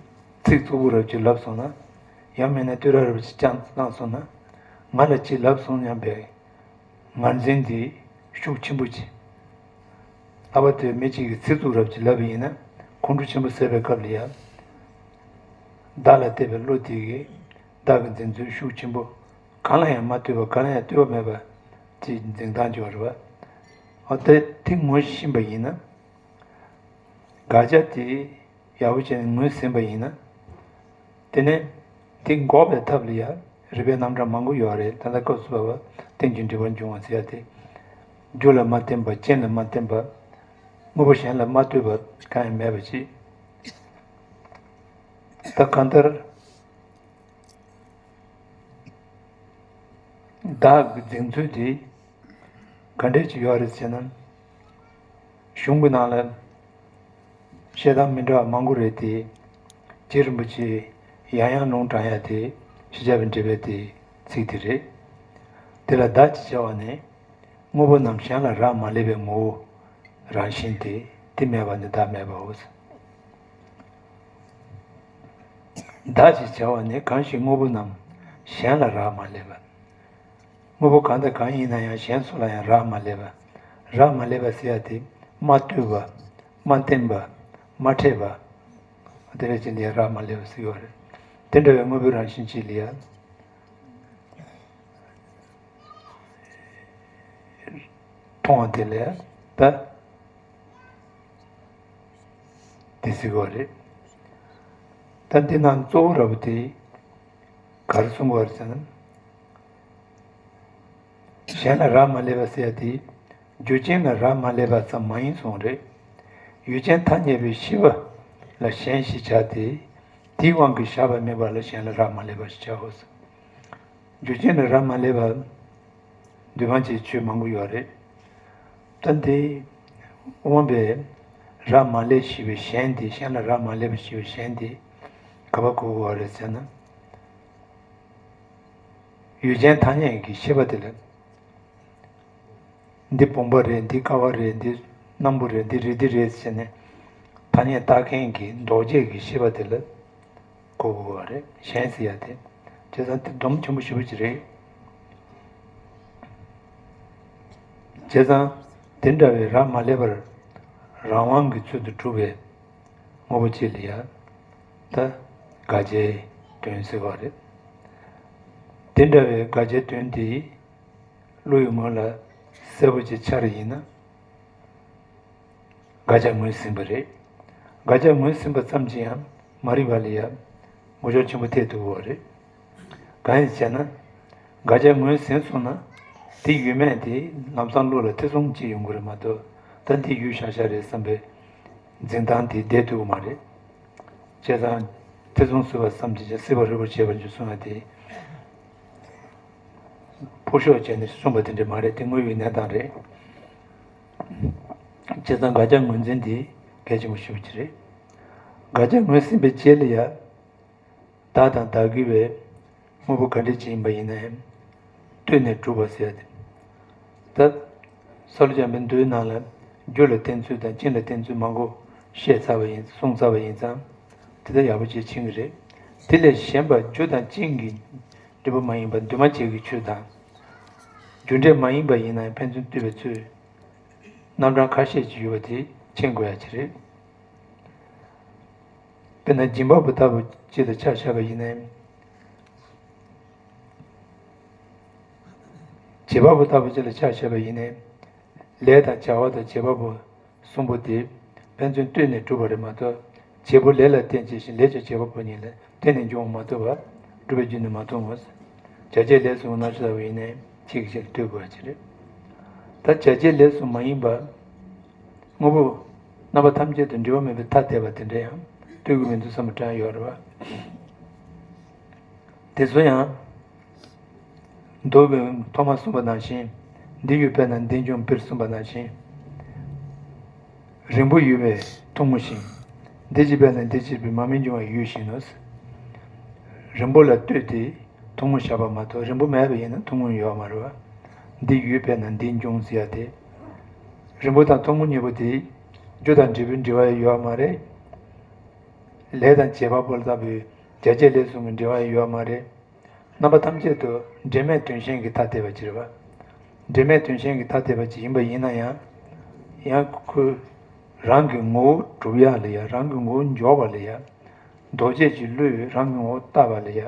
ཚིག་རྩུབ་པོ་རབ་ཅིག་ལབ་སོང་ན། ཡང་མིན་ན་བསྟོད་ར་རབ་ཅིག་བསྐྱངས་གནང་སོང་ན། ང་ལ་ཅིག་ལབ་སོང་སྙམ་པའི་ངར་འཛིན་དེ་ཤུགས་ཆེན་པོ་ཅིག་ལྷག་པར་དུ་མི་གཅིག་གིས་ཚིག་རྩུབ་རབ་ཅིག་ལབ་པ་ཡིན་ན། ཁོང་ཁྲོ་ཆེན་པོ་ཟ་བའི་སྐབས་ལ་ཡང་། བདག་ལ་གཏད་པའི་བློ་དེ་གིས་བདག་གི་འཛིན་ཚུལ་ཤུགས་ཆེན་པོ། གང་ལ་ཡང་མ་ལྟོས་པ་གང་ལ་ཡང་ལྟོས་པ་མེད་པ་ཅིག་འཛིན་སྟངས་ཅིག་ཡོད་རེད་པ། འོ་དེ་དེ་ངོ་ཤེས་པ་ཡིན་ན། དགག་བྱ་དེ་ཡག་པོ་བྱས་ནས་ངོས་ཟིན་པ་ཡིན་ན། དེ་ནས་དེ་འགོག་པའི་ཐབས་ལ་ཡང་རིགས་པའི་རྣམ་གྲངས་མང་པོ་ཡོད་རེད། ད་ལྟ་སྐབས་སུ་བབ་པ་རྟེན་ཅིང་འབྲེལ་པར་འབྱུང་བ་ཟེར་ཡ་དེ། རྒྱུ་ལ་མ་བརྟེན་པ། རྐྱེན་ལ་མ་བརྟེན་པ། དངོས་པོ་གཞན་ལ་མ་ལྟོས་པ་གང་ཡང་མེད་པ་ཅིག་ད་གང་ལྟར། བདག་གི་འཛིན་ཚུལ་དེ་ག་འདྲས་ཅིག་ཡོད་རེད་ཟེར་ན། གཞུང་གི་ནང་ལ་བཤད་སྟངས་མི་འདྲ་བ་མང་པོ་རེད་དེ། རྗེ་རིན་པོ་ཆེས་ཡང་ཡང་ལུང་དྲངས་ཡ་དེ་ཤེས་བྱ་བའི་འགྲེལ་པའི་དེ་ཚིག་དེ་རེད། དེ་ལ་བདག་ཅེས་བྱ་བ་ནི་དངོས་པོ་རྣམས་གཞན་ལ་རག་མ་ལས་པའི་ངོ་བོ་རང་བཞིན་ཏེ། དེ་མེད་པ་ནི་བདག་མེད་པའོ། བདག་ཅེས་བྱ་བ་ནི་གང་ཞིག་དངོས་པོ་རྣམས་གཞན་ལ་རག་མ་ལས་པ། དངོས་པོ་གང་དང་གང་ཡིན་ན་ཡང་གཞན་སུ་ལ་ཡང་རག་མ་ལས་པ། རག་མ་ལས་པ་ཟེར་ཡ་དེ་མ་ལྟོས་པ། མ་བརྟེན་པ། མ་འཕྲད་པ། དེ་འདྲ་ཅིག་ལ་ཡང་རག་མ་ལས་པ་ཟེར་གྱི་ཡོད་རེད། དེ་འདྲ་བའི་དངོས་པོའི་རང་བཞིན་ཅིག་ལ་ཡང་། མཐོང་བ་དེ་ལས་ད་དེ་ཟེར་བ་རེད། ད་འདི་ནང་གཙོ་བོ་ར་བ་དེ་ག་རེ་གསུངས་པ་རེད་ཟེར་ན། གཞན་ལ་རག་མ་ལས་པ་ཟེར་ཡ་དེ་རྒྱུ་ཅན་ལ་རག་མ་ལས་པ་ཙམ་མ་ཡིན་གསུངས་རེད། ཡུལ་ཅན་ཐ་སྙད་པའི་ཤེས་པ་ལ་གཞན་ཞེས་བྱ་སྟེ། དེའི་དབང་གིས་བཞག་པ་དམིགས་པ་ལ་གཞན་ལ་རག་མ་ལས་པ་ཞེས་བྱའོ། རྒྱུ་ཅན་ལ་རག་མ་ལས་པ། འདུས་མ་བྱས་ཆོས་མང་པོ་ཡོད་རེད། ད་འདི་དབང་པས་རག་མ་ལས་ཞེས་པའི་གཞན་དེ། གཞན་ལ་རག་མ་ལས་པ་ཞེས་པའི་གཞན་དེ་ག་པར་གོ་དགོས་པ་རེད་ཟེར་ན། ཡུལ་ཅན་ཐ་སྙད་ཀྱི་ཤེས་པ་དེ་ལ། འདི་བུམ་པ་རེད། འདི་ཀ་བ་རེད། འདི་སྣམ་བུ་རེད། འདི་རེད། འདི་རེད་ཟེར་ནས་ཐ་སྙད་བཏགས་མཁན་གྱི་འདོགས་བྱེད་ཀྱི་ཤེས་པ་དེ་ལ་གོ་དགོས་པ་རེད། གཞན་ཟེར་ཡ་དེ། བྱས་ཙང་དེ་སྡོམ་ཆེན་པོ་ཞེ་པོ་ཅིག་རེད། བྱས་ཙང་དེ་འདྲ་བའི་རག་མ་ལས་པར་རང་དབང་གི་ཚུལ་དུ་གྲུབ་པའི་དངོས་པོ་ཅིག་ལ་ཡང་ད་དགག་བྱའི་དོན་ཟེར་བ་རེད། དེ་འདྲ་བའི་དགག་བྱའི་དོན་དེ་བློ་ཡི་ངོས་ལ་གསལ་པོ་ཅིག་འཆར་ཡིན་ན། དགག་བྱ་ངོས་ཟིན་པ་རེད། དགག་བྱ་ངོས་ཟིན་པ་ཙམ་གྱིས་ཡང་མ་རིག་པ་ལ་ཡང་ངོ་ཅོག་ཆེན་པོ་ཐེབས་ཐུབ་ཀྱི་ཡོད་རེད། གང་ཡིན་ཟེར་ན། དགག་བྱ་ངོས་ཟིན་སོང་ན། དེ་ཡོད་མེད་དེ་ལམ་སང་བློ་ལ་ཐེ་ཚོམ་སྐྱེ་ཡོང་གི་རེད་མ་གཏོགས། ད་འདི་ཡོད་ཤག་ཤག་རེད་བསམ་པའི་འཛིན་སྟངས་དེ་བསྡད་ཐུབ་ཀྱི་མ་རེད། བྱས་ཙང་། ཐེ་ཚོམ་ཟེར་བ་ཙམ་གྱིས་ཀྱང་སྲིད་པ་རི་བོར་བྱེད་པ་འཇུ་གསུང་བ་དེ། ཕོ་ཤོག་བྱས་ནས་གསུངས་པ་དེ་འདྲ་མ་རེད། དེ་དངོས་ཡོད་གནས་སྟངས་རེད། བྱས་ཙང་དགག་བྱ་ངོས་འཛིན་དེ་གལ་ཆེན་པོ་ཞེ་པོ་ཅིག་རེད། དགག་བྱ་ངོས་ཟིན་པའི་རྗེས་ལ་ཡང་། བདག་དང་བདག་གི་བའི་དངོས་པོ་ག་འདྲ་ཅིག་ཡིན་པ་ཡིན་ན་ཡང་། ལྟོས་ནས་གྲུབ་པ་ཟེར་ཡ་དེ། ད་ས་ལུ་སྦྱངས་པའི་མདོའི་ནང་ལ་རྒྱུ་ལ་བརྟེན་ཚུལ་དང་རྐྱེན་ལ་བརྟེན་ཚུལ་མང་པོ་བཤད་ཚར་བ་ཡིན། གསུངས་ཚར་བ་ཡིན་ཙང་། དེ་ལྟར་ཡག་པོ་ཅིག་ཕྱིན་གྱི་རེད། དེ་ལས་གཞན་པ་རྒྱུ་དང་རྐྱེན་གྱི་འབྲས་བུ་མ་ཡིན་པ་འདུས་མ་བྱས་ཀྱི་ཆོས་དང་། རྒྱུ་འབྲས་མ་ཡིན་པ་ཡིན་ན་ཡང་ཕན་ཚུན་ལྟོས་པའི་ཚུལ། རྣམ་གྲངས་ཁ་ཤས་ཅིག་ཡོད་པ་དེ་མཁྱེན་དགོས་ཡ་ཅིག་རེད། དཔེར་ན་སྦྱིན་པ་པོ་ལྟ་བུ་སྤྱི་ལ་ཆ་བཞག་པ་ཡིན་ན། བྱེད་པ་པོ་ལྟ་བུ་སྤྱི་ལ་ཆ་བཞག་པ་ཡིན་ན། ལས་དང་བྱ་བ་དང་བྱེད་པ་པོ་གསུམ་པོ་དེ་ཕན་ཚུན་ལྟོས་ནས་གྲུབ་པ་རེད་མ་གཏོགས། བྱེད་པོ་ལས་ལ་བརྟེན་བྱས་ཤིང་ལས་ཀྱང་བྱེད་པ་པོ་ཉིད་ལ་བརྟེན་ནས་འབྱུང་བ་མ་གཏོགས་པ། གྲུབ་པའི་རྒྱུ་ནི་མ་མཐོང་ངོ་། བྱ་བྱེད་ལས་གསུམ་ནང་ཆ་ལྟ་བུ་ཡིན་ན་ཡང་ཕྱིས་ཀྱི་ཕྱིར་ལྟོས་དགོས་པ་ཅིག་རེད། ད་བྱ་བྱེད་ལས་གསུམ་མ་ཡིན་པ། དངོས་པོ་རྣམ་པ་ཐམས་ཅད་དུ་འབྲེལ་བ་མེད་པའི་ཐ་དད་པ་དེ་འདྲ་ཡང་ལྟོས་ཀྱི་མི་འདུག་བསམ་པ་དྲན་ཡོད་རེད་བ། དེ་ཚོ་ཡང་། མདོ་གི་ཐོག་མར་གསུངས་པ་ནང་བཞིན། འདི་ཡོད་པས་ན་འདི་འབྱུང་བིར་གསུངས་པ་ནང་བཞིན། རིང་པོ་ཡོད་པས་ཐུང་ངུ་ཞིང་། འདི་ཕྱིས་པས་ན་འདི་ཕྱིར་བིར་མ་སྨིན་འབྱུང་བ་ཡོད་བཞིན་ནོ། རིང་པོ་ལ་ལྟོས་ཏེ་ཐུང་ངུ་བཞག་པ་མ་གཏོགས་རིང་པོ་མེད་པ་ཡིན་ན་ཐུང་ངུ་ཡོད་མ་རེད་བ། འདི་ཡོད་པས་ན་འདི་འབྱུང་ཟེར་ཡ་དེ། རིང་པོ་དང་ཐུང་ངུ་གཉིས་པོ་དེ། རྒྱུ་དང་འབྲས་བུའི་འབྲེལ་བ་ཡོད་མ་རེད། ལས་དང་བྱེད་པ་པོ་ལྟ་བུའི་བྱ་བྱེད་ལས་གསུམ་གྱི་འབྲེལ་བ་ཡོད་མ་རེད། རྣམ་པ་ཐམས་ཅད་དུ་འབྲེལ་མེད་དོན་གཞན་གྱི་ཐ་དད་པ་ཅིག་རེད་བ། འབྲེལ་མེད་དོན་གཞན་གྱི་ཐ་དད་པ་ཅིག་ཡིན་པ་ཡིན་ན་ཡང་། ཡང་ཁོས་རང་གི་ངོ་བོ་གྲུབ་ཡག་ལ་ཡ། རང་གི་ངོ་བོ་འཇོག་པ་ལ་ཡ། འདུ་བྱེད་ཀྱི་བློས་རང་གི་ངོ་བོ་བལྟ་བ་ལ་ཡ།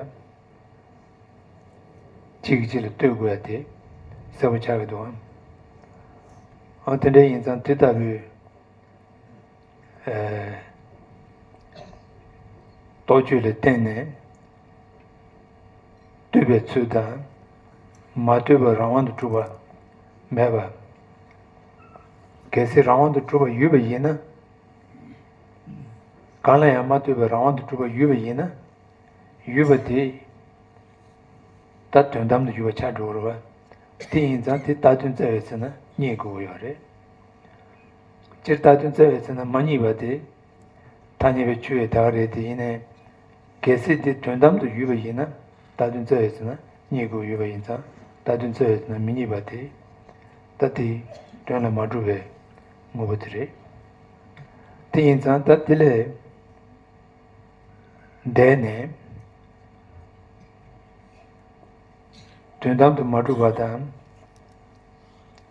གཅིག་གིས་གཅིག་ལ་ལྟོས་དགོས་ཡ་དེ་གསལ་པོ་ཆགས་ཀྱི་འདུག་ཨང་། ཨ་དེ་འདྲ་ཡིན་ཙང་དེ་ལྟ་བུའི། ཨེ། རྟོག་དཔྱོད་ལ་བརྟེན་ནས་ལྟོས་པའི་ཚུལ་དང་། མ་ལྟོས་པར་རང་དབང་དུ་གྲུབ་པ་མེད་པ། གལ་སྲིད་རང་དབང་དུ་གྲུབ་པ་ཡོད་པ་ཡིན་ན། གང་ལ་ཡང་མ་ལྟོས་པར་རང་དབང་དུ་གྲུབ་པ་ཡོད་པ་ཡིན་ན། ཡོད་པ་དེ། ད་དོན་དམ་དུ་ཡོད་པ་ཆགས་འགྲོ་གི་རེད་བ། དེ་ཡིན་ཙང་དེ་རྟག་དོན་བཙལ་བའི་ཚེ་ན་རྙེད་དགོས་ཀྱི་ཡོད་རེད། སྤྱིར་རྟག་དོན་བཙལ་བའི་ཚེ་ན་མ་རྙེད་པ་དེ། ཐ་སྙད་པའི་ཆོས་ཡང་དག་རེད་དེ་ཡིན་ནའི། གལ་སྲིད་དེ་དོན་དམ་དུ་ཡོད་པ་ཡིན་ན་རྟག་དོན་བཙལ་བའི་ཚེ་ན་རྙེད་དགོས་ཀྱི་ཡོད་པ་ཡིན་ཙང་རྟག་དོན་བཙལ་བའི་ཚེ་ན་མི་རྙེད་པ་དེ། ད་དེ་དོན་ལ་མ་གྲུབ་པའི་དངོས་པོ་དེ་རེད། དེ་ཡིན་ཙང་ད་དེ་ལས། འདས་ནས། དོན་དམ་དུ་མ་གྲུབ་པ་དང་།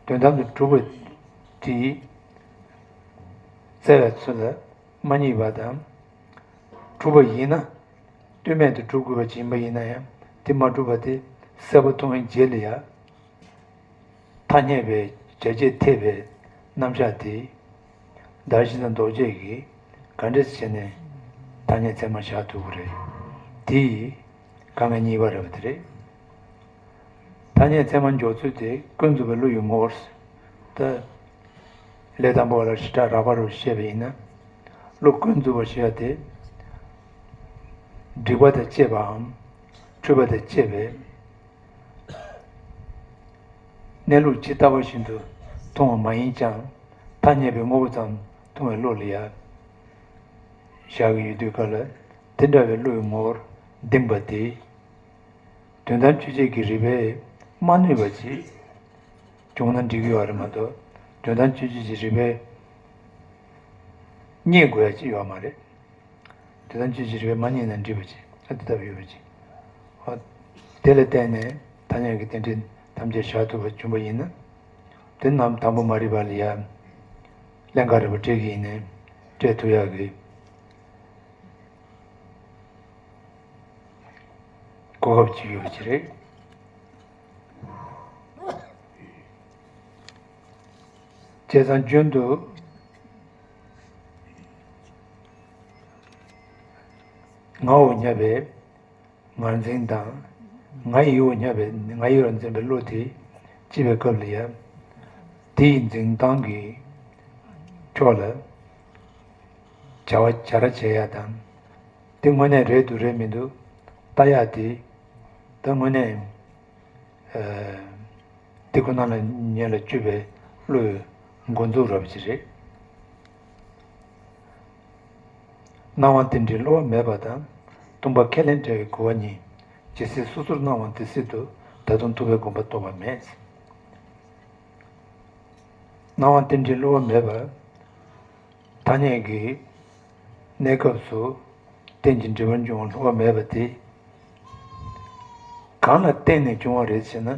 དོན་དམ་དུ་གྲུབ་པ་དེ། བཙལ་བའི་ཚུལ་ལ་མ་རྙེད་པ་དང་། གྲུབ་པ་ཡིན་ན། ལྟོས་མེད་དུ་གྲུབ་དགོས་པ་ཅིག་ཡིན་པ་ཡིན་ན་ཡང་དེ་མ་གྲུབ་པ་དེ་གསལ་པོ་མཐོང་བའི་རྗེས་ལ་ཡང་། ཐ་སྙད་པའི་བྱ་བྱེད་འཐད་པའི་རྣམ་གཞག་དེ། བདག་གཞན་དང་ལྡོག་ཕྱོགས་ཀྱིས་ག་འདྲ་བྱས་ནས་ཐ་སྙད་ཚད་མར་བཞག་ཐུབ་ཀྱི་རེད། དེ་ཡིས་དཀའ་ངལ་གཉིས་པ་རེད་པ་དེ་རེད། ཐ་སྙད་ཚད་མར་འཇོག་ཚུལ་དེ་ཀུན་རྫོབ་པའི་བློ་ཡི་ངོ་བོར། ད། ལས་དང་པོ་ལ་ཞེ་དྲག་རགས་པ་རུ་བཤད་པ་ཡིན་ན། བློ་ཀུན་རྫོབ་པ་ཞེས་པ་དེ། སྒྲིབ་པ་དང་བཅས་པའམ། འཁྲུལ་པ་དང་བཅས་པའི། གནས་ལུགས་ཇི་ལྟ་བ་བཞིན་དུ་མཐོང་བ་མ་ཡིན་ཀྱང་ཐ་སྙད་པའི་དངོས་པོ་ཙམ་མཐོང་བའི་བློ་ལ་ཡ། བཞག་གི་ཡོད་དུས་སྐབས་ལ་དེ་འདྲ་བའི་བློའི་ངོ་བོར་ལྡན་པ་དེ། དོན་དམ་དཔྱོད་བྱེད་ཀྱི་རིགས་པས་མ་གནོད་པ་ཅིག་བྱུང་ན་འགྲིག་གི་ཡོད་རེད་མ་གཏོགས་དོན་དམ་དཔྱོད་བྱེད་ཀྱི་རིགས་པས་རྙེད་དགོས་ཡ་ཅིག་ཡོད་མ་རེད། དེ་དང་ཆོས་ཀྱི་རིགས་པས་མ་རྙེད་ན་འགྲིག་པ་ཅིག་ཨ་དེ་ལྟ་བུ་ཡོད་པ་ཅིག་ཨ། དེ་ལ་བརྟེན་ནས་ཐ་སྙད་ཀྱི་རྟེན་འབྲེལ་ཐམས་ཅད་བཞག་ཐུབ་པ་བྱུང་པ་ཡིན་ན། དེ་རྣམས་དང་པོ་མ་རིག་པ་ལ་ཡང་ཀླན་ཀ་རིག་པ་སྤྲད་ཀྱི་ཡིན་ནའི་སྤྲད་ཐུབ་ཡག་གི་གོ་སྐབས་ཅིག་ཡོད་པ་ཅིག་རེད། བྱས་ཙང་རྒྱུན་དུ་ངའོ་སྙམ་པའི་ངར་འཛིན་དང་། ང་ཡིའོ་སྙམ་པའི་ང་ཡི་བར་འཛིན་པའི་བློ་དེ་སྐྱེས་པའི་སྐབས་ལ་ཡང་དེ་ཡི་འཛིན་སྟངས་ཀྱི་ཕྱོགས་ལ་བྱ་བ་བྱ་ར་བྱེད་ཡ་དང་། དེ་དངོས་གནས་རེད་འདུག་རེད་མི་འདུག་ལྟ་ཡག་དེ། ད་དངོས་གནས། ཨ། དེ་ཁོ་ན་ལ་ཉེ་ལ་སྤྱོད་པའི་བློའི་འགོ་འཛུགས་རབ་ཅིག་རེད། སྣང་བ་རྟེན་འབྲེལ་བསླུ་བ་མེད་པ་དང་། སྟོང་པ་ཁས་ལེན་བྲལ་བའི་གོ་བ་གཉིས་ཇི་སྲིད་སོ་སོར་སྣང་བ་དེ་སྲིད་དུ་ད་དུང་ཐུབ་པའི་དགོངས་པ་རྟོགས་པ་མེད། སྣང་བ་རྟེན་འབྲེལ་བསླུ་བ་མེད་པ། ཐ་སྙད་ཀྱི་གནས་སྐབས་སུ་རྟེན་ཅིང་འབྲེལ་པར་འབྱུང་བ་བསླུ་བ་མེད་པ་དེ། གང་ལ་བརྟེན་ནས་བྱུང་བ་རེད་ཟེར་ན།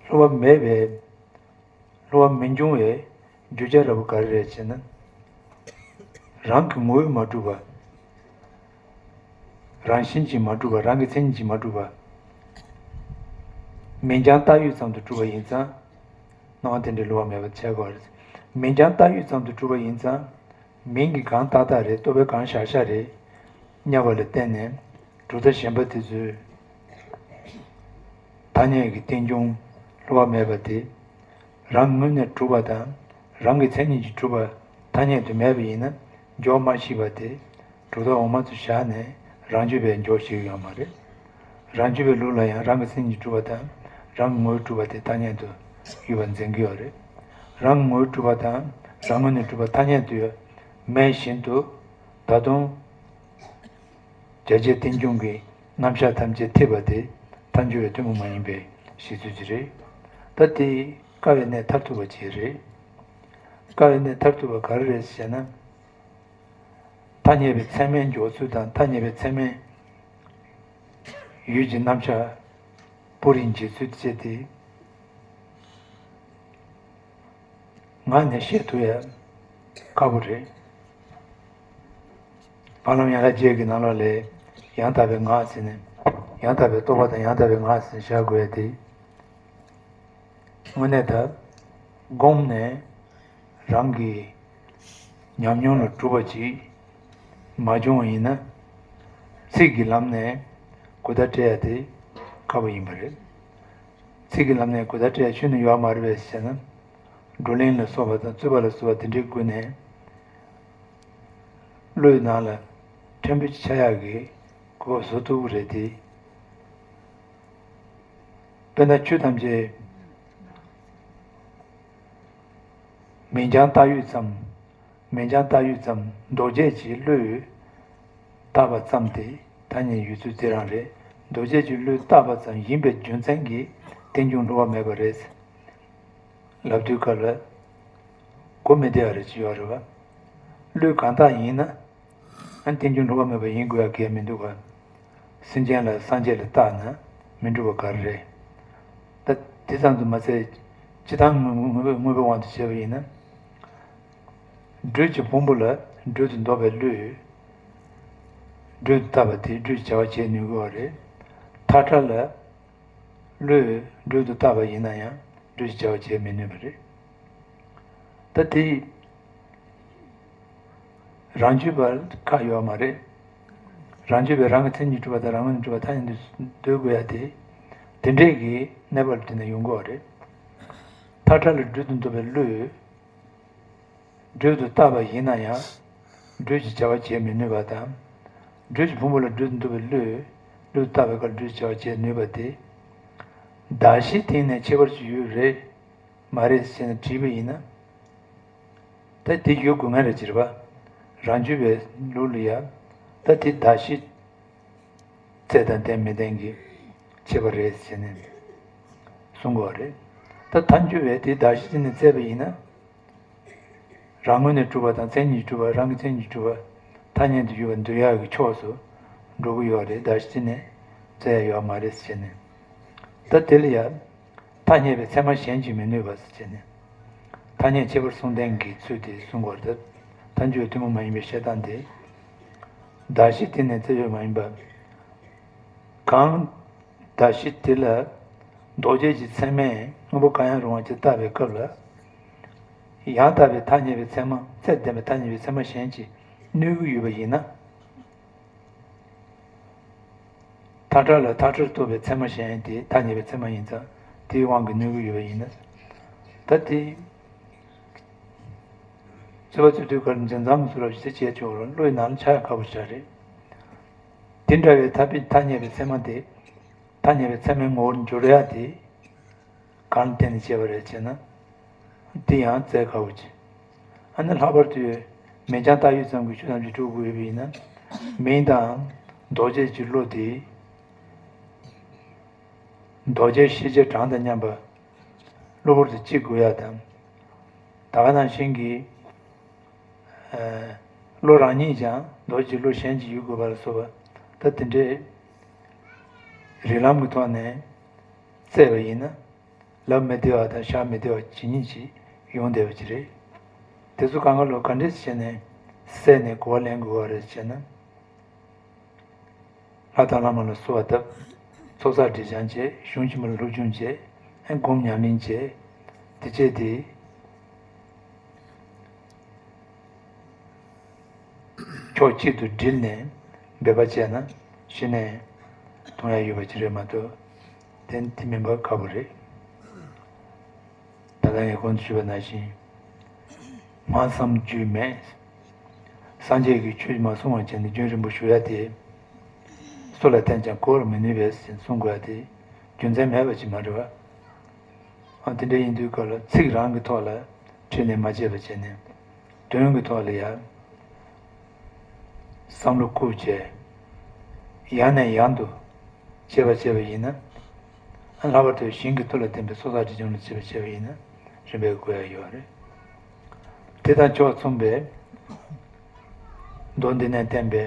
བསླུ་བ་མེད་པའི། བསླུ་བ་མི་འབྱུང་བའི་རྒྱུ་ཆ་ར་བ་ག་རེ་རེད་ཟེར་ན། རང་གི་ངོ་བོས་མ་གྲུབ་པ། རང་བཞིན་གྱིས་མ་གྲུབ་པ། རང་གི་མཚན་ཉིད་ཀྱིས་མ་གྲུབ་པ། མིང་རྐྱང་བཏགས་ཡོད་ཙམ་དུ་གྲུབ་པ་ཡིན་ཙང་། སྣང་བ་རྟེན་འབྲེལ་བསླུ་བ་མེད་པ་བྱ་དགོས་པ་རེད། མིང་རྐྱང་བཏགས་ཡོད་ཙམ་དུ་གྲུབ་པ་ཡིན་ཙང་། མིང་གི་གང་ཏག་ཏག་རེད། རྟོག་པའི་གང་བཞག་བཞག་རེད། སྙམ་པ་ལ་བརྟེན་ནས་གྲུབ་མཐའ་གཞན་པ་དེ་ཚོའི་ཐ་སྙད་ཀྱི་རྟེན་འབྱུང་བསླུ་བ་མེད་པ་དེ། རང་ངོས་ནས་གྲུབ་པ་དང་། རང་གི་མཚན་ཉིད་ཀྱིས་གྲུབ་པ་ཐ་སྙད་དུ་མེད་པ་ཡིན་ན། འཇོག་མ་ཤེས་པ་དེ། གྲུབ་མཐའ་འོག་མ་ཚོ་བཞག་ནས་རང་རྒྱུད་པས་འཇོག་ཤེས་ཡོད་མ་རེད། རང་རྒྱུད་པའི་ལུགས་ལ་ཡང་རང་གི་མཚན་ཉིད་གྲུབ་པ་དང་། རང་གི་ངོ་བོས་གྲུབ་པ་དེ་ཐ་སྙད་དུ་ཡོད་པར་འཛིན་གྱི་ཡོད་རེད། རང་གི་ངོ་བོས་གྲུབ་པ་དང་། རང་ངོས་ནས་གྲུབ་པ་ཐ་སྙད་དུ་ཡོད་མེད་བཞིན་དུ། ད་དུང་བྱ་བྱེད་རྟེན་འབྱུང་གི་རྣམ་གཞག་ཐམས་ཅད་ཐེག་པ་དེ་ཐལ་འགྱུར་བའི་གཏི་མུག་མ་ཡིན་པའི་གཞི་ཚུལ་ཅིག་རེད། ད་དེ་དཀའ་བའི་གནས་ཐར་ཐུབ་པ་ཅིག་རེད། དཀའ་བའི་གནས་ཐར་ཐུབ་པ་ག་རེ་རེད་ཟེར་ན། ཐ་སྙད་པའི་ཚད་མའི་འཇོག་ཚུལ་དང་། ཐ་སྙད་པའི་ཚད་མའི་ཡུལ་གྱི་རྣམ་གཞག་པོ་རིགས་འབྱེད་ཚུལ་བཅས་ཏེ། ངག་ནས་བཤད་ཐུབ་ཡ་ཁག་པོ་རེད། བར་ལམ་ཡན་ལག་བརྒྱད་ཀྱི་ནང་ལོགས་ལ་ཡང་དག་པའི་ངག་ཟེར་ནས། ཡང་དག་པའི་རྟོག་པ་དང་ཡང་དག་པའི་ངག་ཟེར་བཞག་དགོས་ཡ་དེ། དངོས་གནས་ད་སྒོམ་ནས་རང་གི་ཉམས་མྱོང་ལ་གྲུབ་པ་ཅིག་མ་བྱུང་བ་ཡིན་ན། ཚིག་གི་ལམ་ནས་གོ་བརྡ་སྤྲད་ཡ་དེ་ཁག་པོ་ཡིན་པ་རེད། ཚིག་གི་ལམ་ནས་གོ་བརྡ་སྤྲད་ཡ་ཁྱོན་ནས་ཡོད་མ་རེད་པས་ཟེར་ན། བགྲོ་གླེང་ལ་སོགས་པ་དང་རྩོད་པ་ལ་སོགས་པ་དེ་འདྲའི་སྒོ་ནས། བློའི་ནང་ལ་ཕྲན་བུ་ཅིག་ཆགས་ཡག་གི་གོ་སྐབས་བཟོ་ཐུབ་ཀྱི་རེད་དེ། དཔེར་ན་ཆོས་ཐམས་ཅད་མིང་རྐྱང་བཏགས་ཡོད་ཙམ། མིང་རྐྱང་བཏགས་ཡོད་ཙམ། འདོགས་བྱེད་ཀྱི་བློས་བཏགས་པ་ཙམ་དེ་ཐ་སྙད་ཡོད་ཚུལ་དེ་རང་རེད། འདོགས་བྱེད་ཀྱི་བློས་བཏགས་པ་ཙམ་ཡིན་པའི་རྒྱུ་མཚན་གྱིས་རྟེན་འབྱུང་བསླུ་བ་མེད་པ་རེད། ལབ་དུས་སྐབས་ལ་གོ་མི་བདེ་བ་རེ་ཅིག་ཡོད་རེད་བ། བློས་གང་བཏགས་ཡིན་ན། ཨ་ནི་རྟེན་འབྱུང་བསླུ་བ་མེད་པ་ཡིན་དགོས་ཡ་གལ་མི་འདུག་ག། སེམས་ཅན་ལ་སངས་རྒྱས་ལ་བཏགས་ན་མི་འགྲུབ་པ་ག་རེ་རེད། ད་དེ་ཙམ་དུ་མ་ཟད། སྤྱིར་བཏང་དངོས་པོའི་དངོས་པོའི་དབང་དུ་བྱས་པ་ཡིན་ན། སྦྲུལ་གྱི་ཕུང་པོ་ལ་སྦྲུལ་དུ་འདོགས་པའི་བློས། སྦྲུལ་དུ་བཏགས་པ་དེས་སྦྲུལ་གྱི་བྱ་བ་བྱེད་ནུས་ཀྱི་ཡོད་རེད། ཐག་ཁྲ་ལ་བློས་སྦྲུལ་དུ་བཏགས་པ་ཡིན་ན་ཡང་སྦྲུལ་གྱི་བྱ་བ་བྱེད་མི་ནུས་པ་རེད། ད་དེ་རང་རྒྱུད་པ་ཁག་ཡོད་མ་རེད། རང་རྒྱུད་པས་རང་གི་མཚན་ཉིད་གྲུབ་པ་དང་རང་ངོས་ནས་གྲུབ་པ་ཐ་སྙད་དུ་འདོད་དགོས་ཡ་དེ། དེ་འདྲས་ཀྱི་གནས་བབ་དེ་ནས་ཡོང་གི་ཡོད་རེད། ཐག་ཁྲ་ལ་སྦྲུལ་དུ་འདོགས་པའི་བློས། སྦྲུལ་དུ་བཏགས་པ་ཡིན་ན་ཡང་། སྦྲུལ་གྱི་བྱ་བ་བྱེད་མི་ནུས་པ་དང་། སྦྲུལ་གྱི་ཕུང་པོ་ལ་སྦྲུལ་དུ་འདོགས་པའི་བློས། སྦྲུལ་དུ་བཏགས་པའི་སྐབས་སྦྲུལ་གྱི་བྱ་བ་བྱེད་ནུས་པ་དེ། གདགས་གཞི་སྟེང་ནས་ཁྱད་པར་ཅིག་ཡོད་རེད། མ་རེད་ཟེར་ནས་དྲིས་པ་ཡིན་ན། ད་དེ་ཡོད་དགོས་ངེས་རེད་ཅེས་པ། རང་རྒྱུད་པའི་ལུགས་ལ་ཡ། ད་དེ་གདགས་གཞི་རྩལ་དང་ལྡན་མི་ལྡན་གྱི་ཁྱད་པར་རེད་ཟེར་ནས་གསུང་གི་ཡོད་རེད། ད་ཐལ་འགྱུར་བས་དེ་གདགས་གཞི་དེ་ནས་བཙལ་བ་ཡིན་ན། རང་ངོས་ནས་གྲུབ་པ་དང་མཚན་ཉིད་གྲུབ་པ། རང་གི་མཚན་ཉིད་གྲུབ་པ་ཐ་སྙད་དུ་ཡོད་པར་འདོད་ཡག་གི་ཕྱོགས་སུ་འགྲོ་གི་ཡོད་རེད། གདགས་གཞི་དེ་ནས་བཙལ་ཡ་ཡོད་མ་རེད་ཟེར་ནས། ད་དེ་ལ་ཡ། ཐ་སྙད་པའི་ཚད་མ་གཞན་གྱིས་མི་གནོད་པ་ཟེར་བྱས་ནས། ཐ་སྙད་ཁྱད་པར་གསུམ་ལྡན་གྱི་ཚུལ་དེ་གསུང་དགོས་རེད། ཐལ་འགྱུར་ཐུན་མོང་མ་ཡིན་པའི་བཤད་སྟངས་དེ། གདགས་གཞི་དེ་ནས་བཙལ་བ་མ་ཡིན་པ། གང་གདགས་གཞི་དེ་ལ་འདོགས་བྱེད་ཀྱི་ཚད་མས་དངོས་པོ་གང་ཡང་རུང་བ་ཅིག་བཏགས་པའི་སྐབས་ལ། ཡང་དག་པའི་ཐ་སྙད་པའི་ཚད་མ། ཚད་ལྡན་པའི་ཐ་སྙད་པའི་ཚད་མ་གཞན་གྱིས་གནོད་ཀྱི་ཡོད་པ་ཡིན་ན། ཐག་ཁྲ་ལ་ཐག་ཁྲར་རྟོགས་པའི་ཚད་མ་གཞན་དེ་ཐ་སྙད་པའི་ཚད་མ་ཡིན་ཙང་། དེའི་དབང་གིས་གནོད་ཀྱི་ཡོད་པ་ཡིན་ན། ད་དེ། རྩོད་པ་རྩོད་དུས་སྐབས་འཛིན་མཚམས་སུ་རབ་ཞི་བྱས་ཆོག་རུང་བློའི་ནང་ལ་ཆགས་ཡ་ཁག་པོ་ཞིག་རེད། དེ་འདྲ་བའི་ཐ་སྙད་པའི་ཚད་མ་དེ། ཐ་སྙད་པའི་ཚད་མའི་ངོ་བོར་འགྱུར་ཡ་དེ། གང་ལ་བརྟེན་ནས་སྐྱེ་བ་རེད་ཅེ་ན། དེ་ཡང་བཙལ་དཀའ་བོ་ཅིག་ཨ་ནི་ལྷག་པར་དུ། མིང་རྐྱང་བཏགས་ཡོད་ཙམ་གྱི་ཆོས་ཐམས་ཅད་གྲུབ་དགོས་པ་ཡིན་ན། མིང་དང་འདོགས་བྱེད་ཀྱི་བློ་དེ། འདོགས་བྱེད་ཤེས་བྱའི་གྲངས་དང་མཉམ་པ། གློ་བུར་དུ་གཅིག་དགོས་ཡ་དང་། ད། ད་ག་ནང་བཞིན་གྱི། ཨ། བློ་རང་ཉིད་ཀྱང་མདོ་གཅིག་བློ་གཞན་གྱི་ཡུལ་དགོས་པ་ལ་སོགས་པ། ད་དེ་འདྲའི་རིགས་ལམ་གྱི་ཐོག་ནས་བཙལ་བ་ཡིན་ན། ལབ་མི་བདེ་བ་དང་བཞག་མི་བདེ་བ་ཇི་སྙེད་ཅིག་ཡོང་བསྡད་པ་ཅིག་རེད། དེ་ཚོ་གང་ག་ལོ་ག་འདྲས་བྱས་ནས་བསལ་ནས་གོ་བ་ལེན་དགོས་པ་རེད་ཅེ་ན། ལྷ་དང་བླ་མ་ལ་གསོལ་བ་བཏབ། ཚོགས་བསགས་སྒྲིབ་སྦྱང་བྱས། གཞུང་ཆེན་མོ་ལ་སློབ་སྦྱོང་བྱས། སྒོམ་ཉམས་ལེན་བྱས། དེ་བྱས་ཏེ། ཕྱོགས་གཅིག་ཏུ་དྲིལ་ནས་འབད་པ་བྱས་ན་གཞི་ནས་མཐོང་ཡ་ཡོད་པ་ཅིག་རེད་མ་གཏོགས། དེ་དེ་མིན་པ་ཁག་པོ་རེད། ད་ལྟ་ངས་གོང་དུ་ཞུས་པ་ནང་བཞིན། སྨྲ་བསམ་བརྗོད་མེད། སངས་རྒྱས་ཀྱིས་ཆོས་མ་གསུང་བར་བྱས་ནས་རྒྱུན་རིང་པོ་ཞུ་ཡ་དེ། སུ་ལ་བསྟན་ཀྱང་གོ་བར་མི་ནུས་པས་ཟེར་གསུང་དགོས་ཡ་དེ་རྒྱུ་མཚན་མེད་པ་ཅིག་མ་རེད་བ། ཨ། དེ་འདྲ་ཡིན་དུས་སྐབས་ལ་ཚིག་རང་གི་ཐོག་ལ་དྲིལ་ནས་མ་བྱས་པ་བྱས་ནས། དོན་གྱི་ཐོག་ལ་ཡང་བསམ་བློ་བཀུག་བྱས། ཡང་ནས་ཡང་དུ་དཔྱད་པ་བྱས་པ་ཡིན་ན། ལྷག་པར་དུ་ཞིང་གི་མཐུ་ལ་བརྟེན་པའི་ཚོགས་བསགས་སྒྲིབ་སྦྱོང་ལ་དཔྱད་པ་བྱས་པ་ཡིན་ན་རིམ་པས་གོ་ཡ་ཡོད་རེད། དེ་དང་ཕྱོགས་མཚུངས་པའི་མདོ་འདི་ནས་བསྟན་པའི་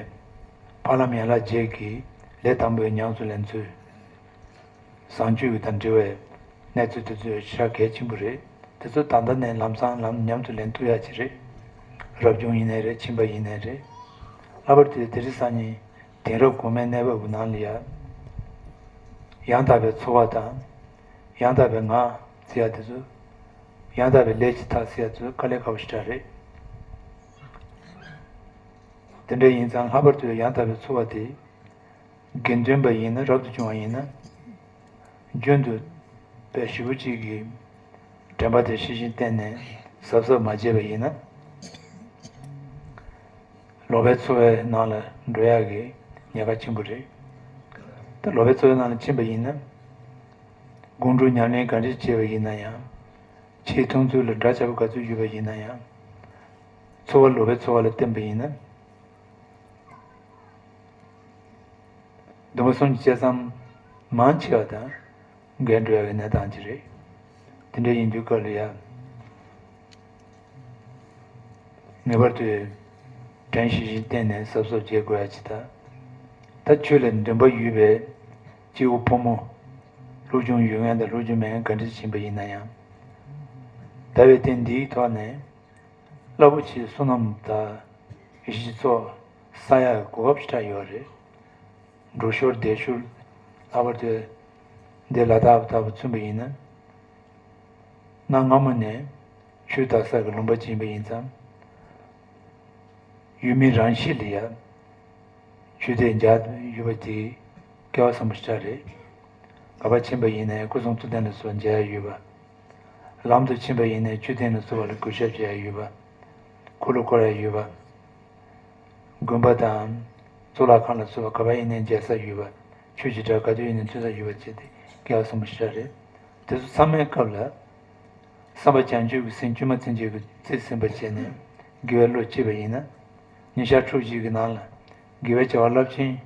ཕ་ལམ་ཡན་ལག་བརྒྱད་ཀྱི་ལས་དང་པོའི་ཉམས་སུ་ལེན་ཚུལ། བཟང་སྤྱོད་དང་འབྲེལ་བའི་གནས་ཚུལ་དེ་ཚོ་ཞེ་དྲག་གལ་ཆེན་པོ་རེད། དེ་ཚོ་ད་ལྟ་ནས་ལམ་སང་ལམ་ཉམས་སུ་ལེན་ཐུབ་ཡ་ཅིག་རེད། རབ་བྱུང་ཡིན་ནའི་རེད། ཕྱིས་པ་ཡིན་ནའི་རེད། ལྷག་པར་དུ་དེ་རིང་སང་ཉིན་དེང་རབས་གོང་མའི་གནས་བབ་ཀྱི་ནང་ལ་ཡ། ཡང་དག་པའི་འཚོ་བ་དང་། ཡང་དག་པའི་ངག་ཟེར་ཡ་དེ་ཚོ། ཡང་དག་པའི་ལས་ཀྱི་མཐའ་ཟེར་ཡ་དེ་ཚོ་དཀའ་ལས་ཁག་པོ་ཞེ་དྲག་རེད། དེ་འདྲ་ཡིན་ཙང་ལྷག་པར་དུ་ཡང་དག་པའི་འཚོ་བ་དེ། དགེ་འདུན་པ་ཡིན་ན། རབ་ཏུ་བྱུང་བ་ཡིན་ན། རྒྱུན་དུ་དཔེ་ཞེ་པོ་ཅིག་གིས་དྲན་པ་དེ་ཤེས་བཞིན་གཏན་ནས་གཟབ་གཟབ་མ་བྱས་པ་ཡིན་ན། ལོག་པའི་འཚོ་བའི་ནང་ལ་འགྲོ་ཡག་གི་ཉེན་ཁ་ཆེན་པོ་རེད། ད་ལོག་པའི་འཚོ་བའི་ནང་ལ་ཕྱིན་པ་ཡིན་ན། སྒོམ་སྒྲུབ་ཉམས་ལེན་ག་འདྲ་བྱས་པ་ཡིན་ན་ཡང་། ཆེས་མཐོང་ཚུལ་ལ་འདྲ་ཆགས་པོ་ག་ཚོད་ཡོད་པ་ཡིན་ན་ཡང་། འཚོ་བ་ལོག་པའི་འཚོ་བ་ལ་བརྟེན་པ་ཡིན་ན། སྡོམ་པ་གསུམ་གྱི་བཅད་མཚམས་མང་ཆེ་བ་དང་འགལ་འགྲོ་ཡག་གི་གནས་སྟངས་ཅིག་རེད། དེ་འདྲ་ཡིན་དུས་སྐབས་ལ་ཡང་། ངེས་པར་དུ་དྲན་ཤེས་བཞིན་གཏན་ནས་གཟབ་གཟབ་བྱེད་དགོས་ཡ་ཅིག་དང་། ད་ཆོས་ལ་འདུན་པ་ཡོད་པའི་སྐྱེ་བོ་ཕོ་མོ། སློབ་སྦྱོང་ཡོད་མཁན་དང་སློབ་སྦྱོང་མེད་མཁན་ག་འདྲ་ཕྱིན་པ་ཡིན་ན་ཡང་། ཟླ་བའི་སྟེང་འདིའི་ཐོག་ནས། རླབས་པོ་ཆེའི་བསོད་ནམས་དང་། གཞི་ཚོགས་བསགས་ཡག་གོ་སྐབས་ཞེ་དྲག་ཡོད་རེད། འགྲོ་ཞོར་བསྡད་ཞོར། ལྷག་པར་དུ་འདི་ལ་དྭགས་པ་ལྟ་བུ་མཚོན་པ་ཡིན་ན། གནའ་སྔ་མོ་ནས་ཆོས་དར་ས་གི་ལུང་པ་ཅིག་ཡིན་པ་ཡིན་ཙང་། ཡུལ་མི་རང་གཤིས་ལ་ཡ་ཆོས་དད་འཇགས་ཡོད་པ་དེ་སྐལ་བ་བཟང་པོ་ཞེ་དྲག་རེད། ག་པར་ཕྱིན་པ་ཡིན་ནའི་སྐུ་གསུང་ཐུགས་རྟེན་ལ་སོགས་མཇལ་ཡ་ཡོད་པ། ལམ་དུ་ཕྱིན་པ་ཡིན་ནའི་མཆོད་རྟེན་ལ་སོགས་པ་ལ་གུས་ཞབས་བྱེད་ཡ་ཡོད་པ། འཁོར་ལོ་བསྐོར་ཡ་ཡོད་པ། དགོན་པ་དང་གཙུག་ལག་ཁང་ལ་སོགས་པ་ག་པར་ཡིན་ནའི་མཇལ་ས་ཡོད་པ། ཆོས་ཀྱི་གྲྭ་ག་དུས་ཡིན་ནའི་ཐོས་ས་ཡོད་པ་བཅས་ཏེ་སྐལ་བ་བཟང་པོ་ཞེ་དྲག་རེད། དེ་ཚོ་ཚང་མའི་སྐབས་ལ། བསམ་པ་བྱང་ཆུབ་ཀྱི་སེམས་བཅོས་མ་ཚིམ་བྱེད་ཀྱི་རྩིས་ཟིན་པ་བྱས་ནས་དགེ་བའི་བློ་སྐྱེས་པ་ཡིན་ན། ཉིན་ཞག་ཕྲུགས་གཅིག་གི་ནང་ལ་དགེ་བའི་བྱ་བ་རླབས་ཆེན་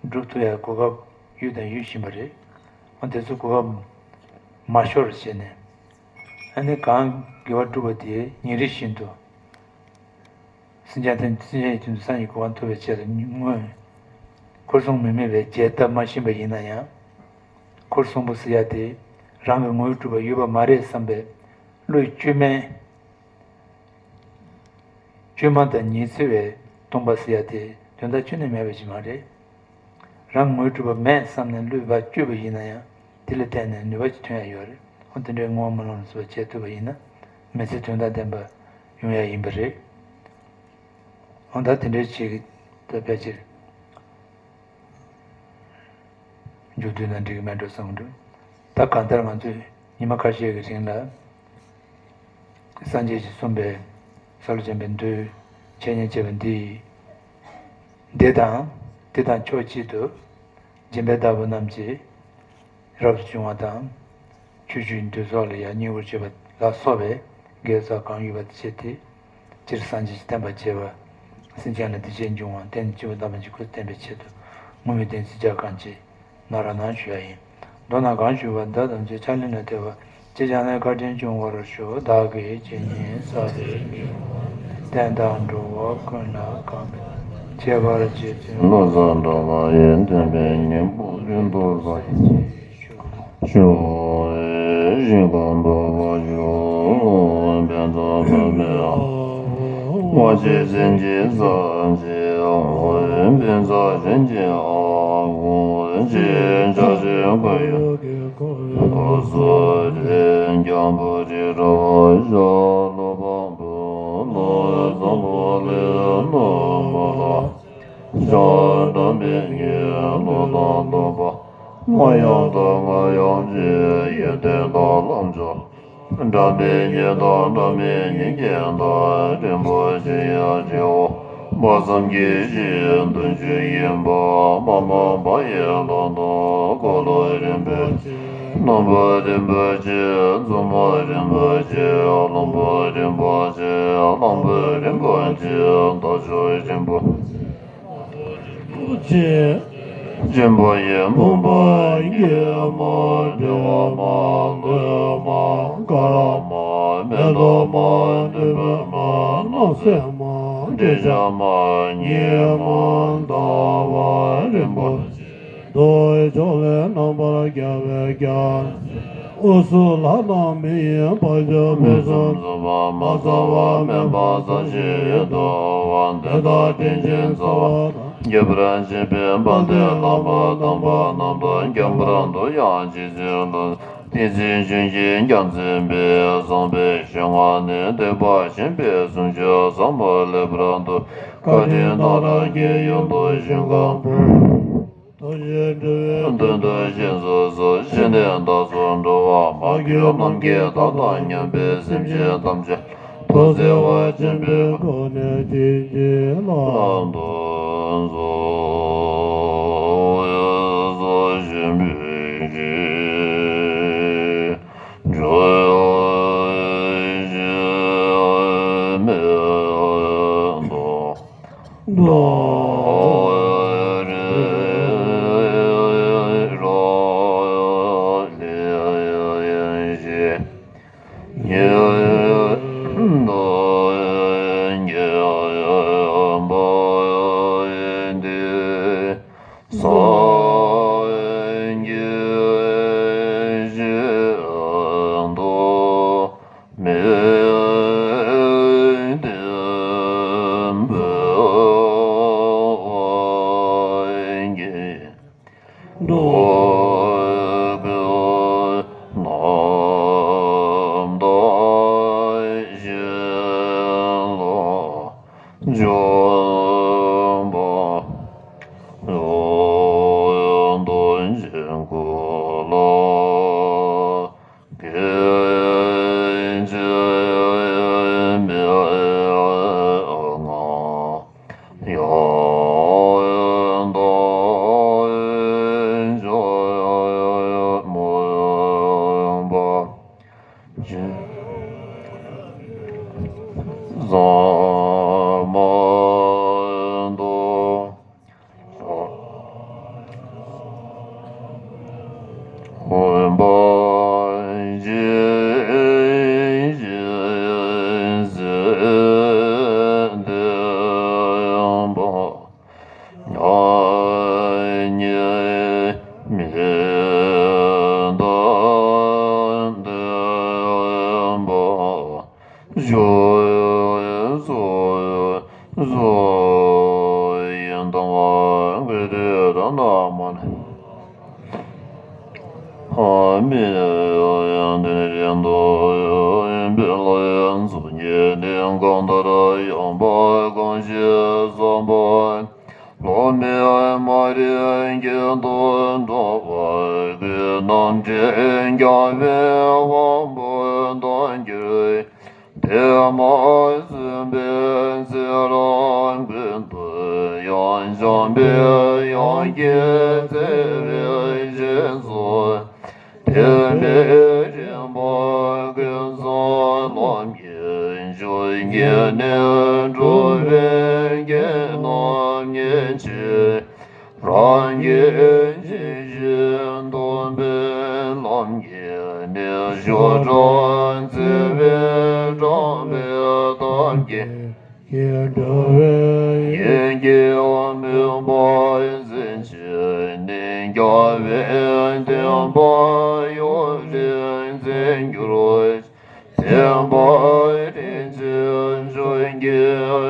སྒྲུབ་ཐུབ་ཡག་གོ་སྐབས་ཡོད་དང་ཡོད་བཞིན་པ་རེད། འོ་དེ་ཚོ་གོ་སྐབས་མ་ཤོར་བྱས་ནས། ཨ་ནི་གང་དགེ་བ་བསྒྲུབས་པ་དེ་ཉིན་རེ་བཞིན་དུ། སེམས་ཅན་ཐམས་སེམས་ཅན་ཡོངས་སུ་སངས་རྒྱས་གོ་འཕང་ཐོབ་པའི་ཆེད་དུ་སྔོན། འཁོར་གསུམ་མི་དམིགས་པའི་རྒྱས་བཏབ་མ་ཤེས་པ་ཡིན་ན་ཡང་། འཁོར་གསུམ་པོ་ཟེར་ཡ་དེ་རང་གི་ངོས་སྒྲུབ་པ་ཡོད་པ་མ་རེད་བསམ་པའི་བློས་བཅོས་མིན། བཅོས་མ་དང་ཉི་ཚེ་བས་སྟོང་པ་ཟེར་ཡ་དེ་དོན་དག་ཁྱོན་ནས་མེད་པ་ཞིག་མ་རེད། རང་ངོས་སྒྲུབ་པ་མེད་བསམ་ནས་བློས་ཕར་བཅོས་པ་ཡིན་ན་ཡང་དེ་ལ་བརྟེན་ནས་ནུས་པ་ཅིག་ཐོན་ཡ་ཡོད་རེད། འོ་དེ་འདྲའི་བསྔོ་བ་སྨོན་ལམ་སོགས་བྱེད་ཐུབ་པ་ཡིན་ན་མི་ཚེ་དོན་དང་ལྡན་པ་ཡོང་ཡ་ཡིན་པ་རེད། འོ་ད་དེ་འདྲའི་ཆེད་ཀྱི་ད་ཕལ་ཆེར། མཇུག་བསྡུས་ན་འགྲིག་གི་མེད་འགྲོ་བསམ་གྱི་འདུག་ད་གང་ལྟར་ང་ཚོས་ཉི་མ་ཁ་ཤས་ཀྱི་རིང་ལ་སངས་རྒྱས་ཀྱིས་གསུངས་པའི་ས་ལུ་སྦྱངས་པའི་མདོའི་འཆད་ཉན་བྱས་པ་འདི། འདི་དང་འདི་དང་ཕྱོགས་གཅིག་ཏུ་སྦྱིན་པའི་བདག་པོ་རྣམས་ཀྱིས་རབ་ཏུ་བྱུང་བ་དང་། ཆོས་སྤྱོད་འདུས་ཚོགས་ལ་ཡང་བསྙེན་བཀུར་བྱེད་པ་ལ་སོགས་པའི་དགེ་རྩ་གང་ཡོད་པ་དེ་བྱས་ཏེ། སྤྱིར་སངས་རྒྱས་ཀྱི་བསྟན་པ་བྱེ་བ། སེམས་ཅན་ལ་བདེ་སྐྱིད་འབྱུང་བ་རྟེན་གཅིག་པུ་བདག་མེད་ཀྱི་སྐུ་བསྟན་པའི་ཆེད་དུ་བསྔོ་བའི་བདེན་ཚིག་རྒྱ་གང་ཆེ་ན་ར་ན་ཞུ་ཡ་ཡིན། མདོར་ན་གང་ཞུས་པ་འདི་ཐམས་ཅད་ཕྱག་ལེན་ལ་དད་པ་ ཅེས་བྱ་ནས་བཀའ་དྲིན་སྐྱོང་བར་ཞུ། བདག་གིས་ཇི་སྙེད་བསགས་པའི་དགེ་བ་བསྟན་དང་འགྲོ་བ་ཀུན་ལ་གང་ཕན་ཁྱད་པར་ཅན་དུ་བློ་བཟང་གྲགས་པ་ཡི་མཐུན་པའི་སྙིང་པོ་རིན་པོ་ཆེ་ཞུ། ཞིང་ཁམས་འཕགས་པ་ཞུ། བཛྲ་པཱ་ལི་ཨ་ཧོ། དབང་ཆེན་སེམས་ཅན་ཐམས་ཅད་ཨ་ཧོ། བཛྲ་གཞན་གྱིས་ཨ་ཧོ། ཅེས་བྱ་ཞིང་ཁོར་ཡུག་གི་འཁོར་ལོ་སྲུང་སྟེ། སྐྱབས་འགྲོ་དྲི་ཟ་བ་ཤ་ལོ་པ་བུ་ལོ་བཟང་པོ་ལས་ལོ་མ་ལ། ཤ་དམ་པའི་ཉེ་ལོ་དང་ལོ་པ། ང་ཡང་དང་ང་ཡང་ཅེས་ཡོན་ཏན་དང་ལམ་མཆོག་འབྲང་པའི་ཉེ་དང་འབྲང་མིན་ཉེ་རྒྱལ་དང་རིན་པོ་ཆེ་ཡང་ཆེའོ། དཔག་བསམ་གྱི་ཤིང་བདུན་ཅུ་ཡིན་པ་མ་མ་པ་ཡི་ལོ་དང་འཁོར་ལོ་རིན་པོ་ཆེ། རྣམ་པ་རིན་པོ་ཆེ། འཛུམ་པ་རིན་པོ་ཆེ། ལྷུན་པོ་རིན་པོ་ཆེ། གླང་པོ་རིན་པོ་ཆེ། དར་ལྕོག་རིན་པོ་ཆེ། ཆེ། སྦྱིན་པ་ཡི་བུམ་པ་ཡི་མ། བདེ་བ་མ། ལྷོད་མ། དཀར་མ། མེ་ཏོག་མ། བདུག་སྤོས་མ། སྣང་གསལ་མ། འདྲེན་བྱེད་མ། ཉི་མ། ཟླ་བ་རིན་པོ་ཆེ། རྡོ་རྗེ་ཕྱོགས་ལས་རྣམ་པར་རྒྱལ་བའི་རྒྱལ། དབུས་སུ་ལྷ་དང་མི་ཡི་དཔལ་འབྱོར་ཕུན་སུམ་ཚོགས་པ་མ་ཚང་བ་མེད་པ་ཟབ་ཞི་ཡི་དུ་བ་དེ་དག་དྲིན་ཅན་རྩ་བ་དང་ཁྱད་པར་ཅན་པའི་དཔལ་ལྡན་བླ་མ་དམ་པ་རྣམས་དང་ཁྱད་པར་དུ་ཡང་རྗེ་བཙུན་ཏིང་འཛིན་ཆོས་ཀྱི་རྒྱལ་མཚན་པས་བསམ་པའི་ཞིང་ཁམས་ནས་བསྟན་པ་ཆེན་པོའི་གསུང་ཆོས་ཟབ་མོ་ལེགས་པར་མཐོང་། བཀའ་དྲིན་གཏང་རག་གི་ཡུལ་དུ་ཞིང་ཁམས་པོ། ཐུགས་རྗེས་འགྲོ་བའི་དོན་དུ་བཞེས་སུ་གསོལ། ཞི་གནས་བདག་སོགས་འགྲོ་བ་མ་གྱུར་ནམ་མཁའི་མཐའ་དང་མཉམ་པའི་སེམས་ཅན་ཐམས་ཅད་ཐུགས་བརྩེ་བ་ཆེན་པོའི་སྒོ་ནས་བྱིན་གྱིས་བརླབ་ཏུ་གསོལ། སངས་རྒྱས་ཤིན་ཏུ་མི་བདེན་པའི་དབང་གིས། འགྲོ་ཀུན་རྣམ་དག་ཞིང་ལ་འབྱོན་པ་ཡང་དོན་ཆེན་ཀུན་ལ་གེགས་བྱེད་མེད་ངང་། ཡང་དག་ཕྱོགས་མུན་པ་ཅན་ཟང་མ་དུ། འོད་འབར་ཅན་ཞིང་གསལ་ལྡན་པ། མྱ་ངན་མི་འདའ་ལྡན་པ། སྦྱོར་བ་སོགས་སོགས་ཡི་དང་བ་གི་དེ་ར་ན་མ་ནི། ཨ་མི་ཡང་དེ་ནི་རིང་དུ་ཡོད་པའི་ལོ་ཡང་ཚོགས་ཀྱི་གདན་གང་ལྟར་ཡངས་པ་གང་ཞིག་བསམ་པ། ལོ་མི་མ་རིག་གི་དོན་འགྲོ་བ་ཀུན་རྣམ་འདྲེན་རྒྱལ་བའི་དབང་པོ་དང་གྱུར། དེ་མ་བཟུང་པའི་ཚེ་རབས་ཀུན་ཏུ་ཡང་བྱམས་པའི་དབྱངས་ཀྱིས་བརྩེ་བའི་སྦྱིན་སོགས། དེ་འདྲའི་རིམ་པ་ཀུན་བཟང་ལམ་གྱི་མཆོག་བརྒྱད་ནས་འགྲོ་བའི་དགེ་རྣམས་ཉེར་གཅིག་རང་གི་ཇི་བཞིན་སྟོན་པའི་ལམ་གྱིས་ནི་ ཆོས་སྒྲ་བརྩེ་བས་དྲངས་པའི་ཐབས་མཁས། ཡིད་ཀྱི་མུན་པ་སེལ་བྱེད་ནི། རྒྱལ་བའི་བསྟན་པ་ཡུན་རིང་བརྩི་འགྱུར་ཞིང་། བསྟན་པ་དྲིན་ཅན་ཆོས་ཀྱི་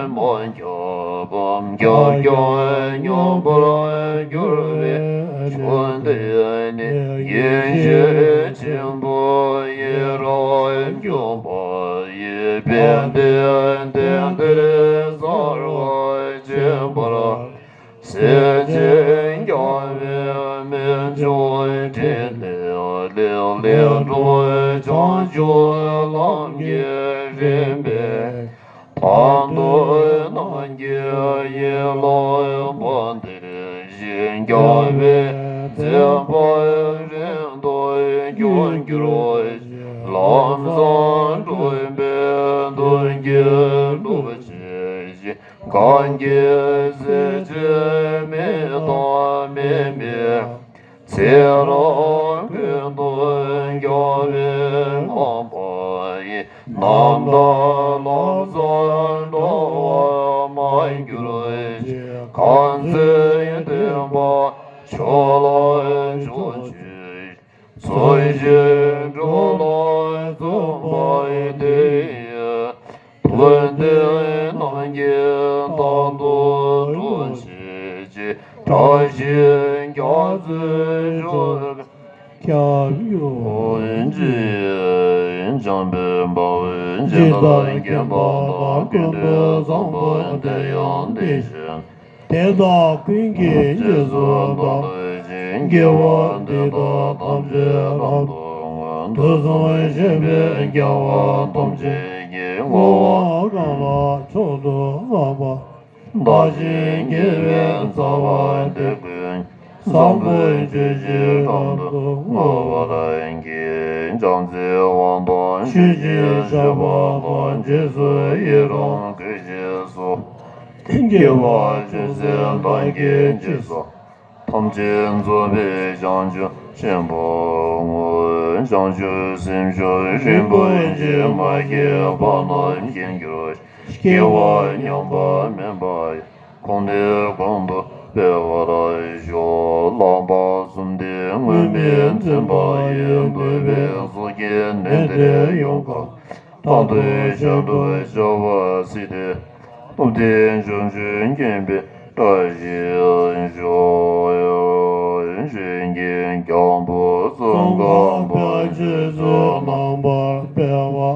སྨོན་ཁྱབ་བམ། ཁྱབ་ཁྱབ་སྙོམས་པར་གྱུར་པའི་མཆོད་རྟེན་ནི། ཡེ་ཤེས་ཆེན་པོ་ཡི་རབ་འབྱུང་པ་ཡི། དཔལ་ལྡན་གདན་འདིར་གསལ་བ་སྦྱིན་པར། སྲས་ཆེན་རྒྱལ་བའི་མི་ཆོས་འཕྲིན་ལས་ལེགས། ལེགས་གྲུབ་བྱང་ཆུབ་ལམ་གྱི་རིམ་པས། དང་དུ་རྣམས་ཀྱི་ཡིད་ལ་བ་འདིར་བཞེས། རྒྱལ་བའི་བསྟན་པ་རིང་དུ་བསྐྱང་གྱུར་ཅིག། ལམ་བཟང་སྒྲུབ་པའི་མདུན་གྱིས་སྒྲུབ་བྱེད་ཅིང་། གང་གི་སྲས་ཆེན་མི་དང་མི་མིན་པའི། ཚེ་རབས་ཀུན་ཏུ་རྒྱལ་བའི་ངང་པ་ཡི། རྣམ་དག་ལམ་བཟང་འགྲོ་བར་མ་གྱུར་ཅིག། གང་ཚེ་བསྟན་པ་ཕྱོགས་ལ་འཕྱོ་བྱེད། ཚུལ་བཞིན་སྒྲུབ་ལ་བརྩོན་པ་དེ་ཡི། བུ་འདི་རྣམས་ཀྱི་དོན་དུ་སྒྲུབ་བྱེད་ཅིང་། བཀྲ་ཤིས་རྒྱ་མཚོའི་མཆོག་ཁྱབ་འགྱུར་ཅིག། འཇམ་དཔལ་དཔའ་བོས་ཇི་ལྟར་མཁྱེན་པ་དང་། ཀུན་ཏུ་བཟང་པོ་དེ་ཡང་དེ་བཞིན་དེ་དག་ཀུན་གྱི་རྗེས་སུ་བདག་སློབ་ཅིང་། དགེ་བ་འདི་དག་ཐམས་ཅད་རབ་ཏུ་བསྔོ། དུས་གསུམ་གཤེགས་པའི་རྒྱལ་བ་ཐམས་ཅད་ཀྱིས། བསྔོ་བ་གང་ལ་མཆོག་ཏུ་བསྔགས་པ། བདག་གཞན་དགེ་བའི་རྩ་བ་འདི་ཀུན། བཟང་པོ་སྤྱོད་ཕྱིར་རབ་ཏུ་བསྔོ་བར་བགྱི། བྱང་ཆུབ་དབང་ཐང་ཞུ་ཞིང་གཤེགས་པ་དང་། རྗེས་སུ་ཡི་རང་བསྐུལ་ཞིང་གསོལ། དགེ་བ་ཅུང་ཟད་བདག་གིས་ཅི་བསགས། ཐམས་ཅད་རྫོགས་པའི་བྱང་ཆུབ་ཆེན་པོར་བསྔོ། བྱང་ཆུབ་སེམས་མཆོག་རིན་པོ་ཆེ། མ་སྐྱེས་པ་རྣམས་སྐྱེ་འགྱུར་ཞིང་། སྐྱེ་བ་ཉམས་པ་མིན་པ་ཡང་། གོང་ནས་གོང་དུ་འཕེལ་བར་ཤོག། ལྷག་པར་གསུམ་ལྡན་མངོན་པར་མཛད་པ་ཡི། འདུས་པའི་ཚོགས་ཀྱིས་ནན་ཏན་ཡོངས་བསྐོར། མཐར་ཐུག་ཞབས་དྲུང་ཞབས་པད་སྲིད་མཐའི། སྟོབས་ལྡན་ཕྱོགས་བཅུའི་མཁྱེན་པས་བཀྲ་ཤིས་ཤོག། གཞན་གྱི་སྐྱབས་འགྲོ་ཙོང་ཁ་པ་རྗེ་བཙུན་རྣམ་པར་སྤེལ་བ།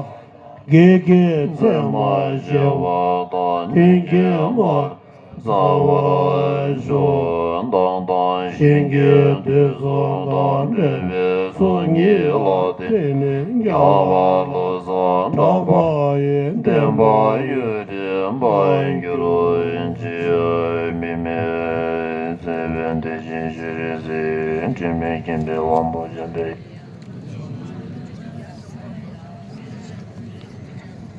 བགེགས་ཀྱི་མཚན་མ་ཞི་བ་དང་། མཐུན་རྐྱེན་མ་བསགས་པར་ཤོག། མདང་དང་གཤིན་རྗེའི་དུག་གསུམ་དང་། འབྲེལ་བའི་ཚོགས་གཉིས་ལ་བརྟེན་ནས། རྒྱལ་བ་ཀླུ་བཟང་གྲགས་པ་ཡི། བསྟན་པ་ཡུན་རིང་འཕེལ་གྱུར་ཅིག། མི་མེད་ཚེ་བའི་དེ་བཞིན་གཤེགས་རིག་འཛིན། དྲི་མེད་མཁྱེན་པའི་དབང་པོ་འཇམ་དཔལ།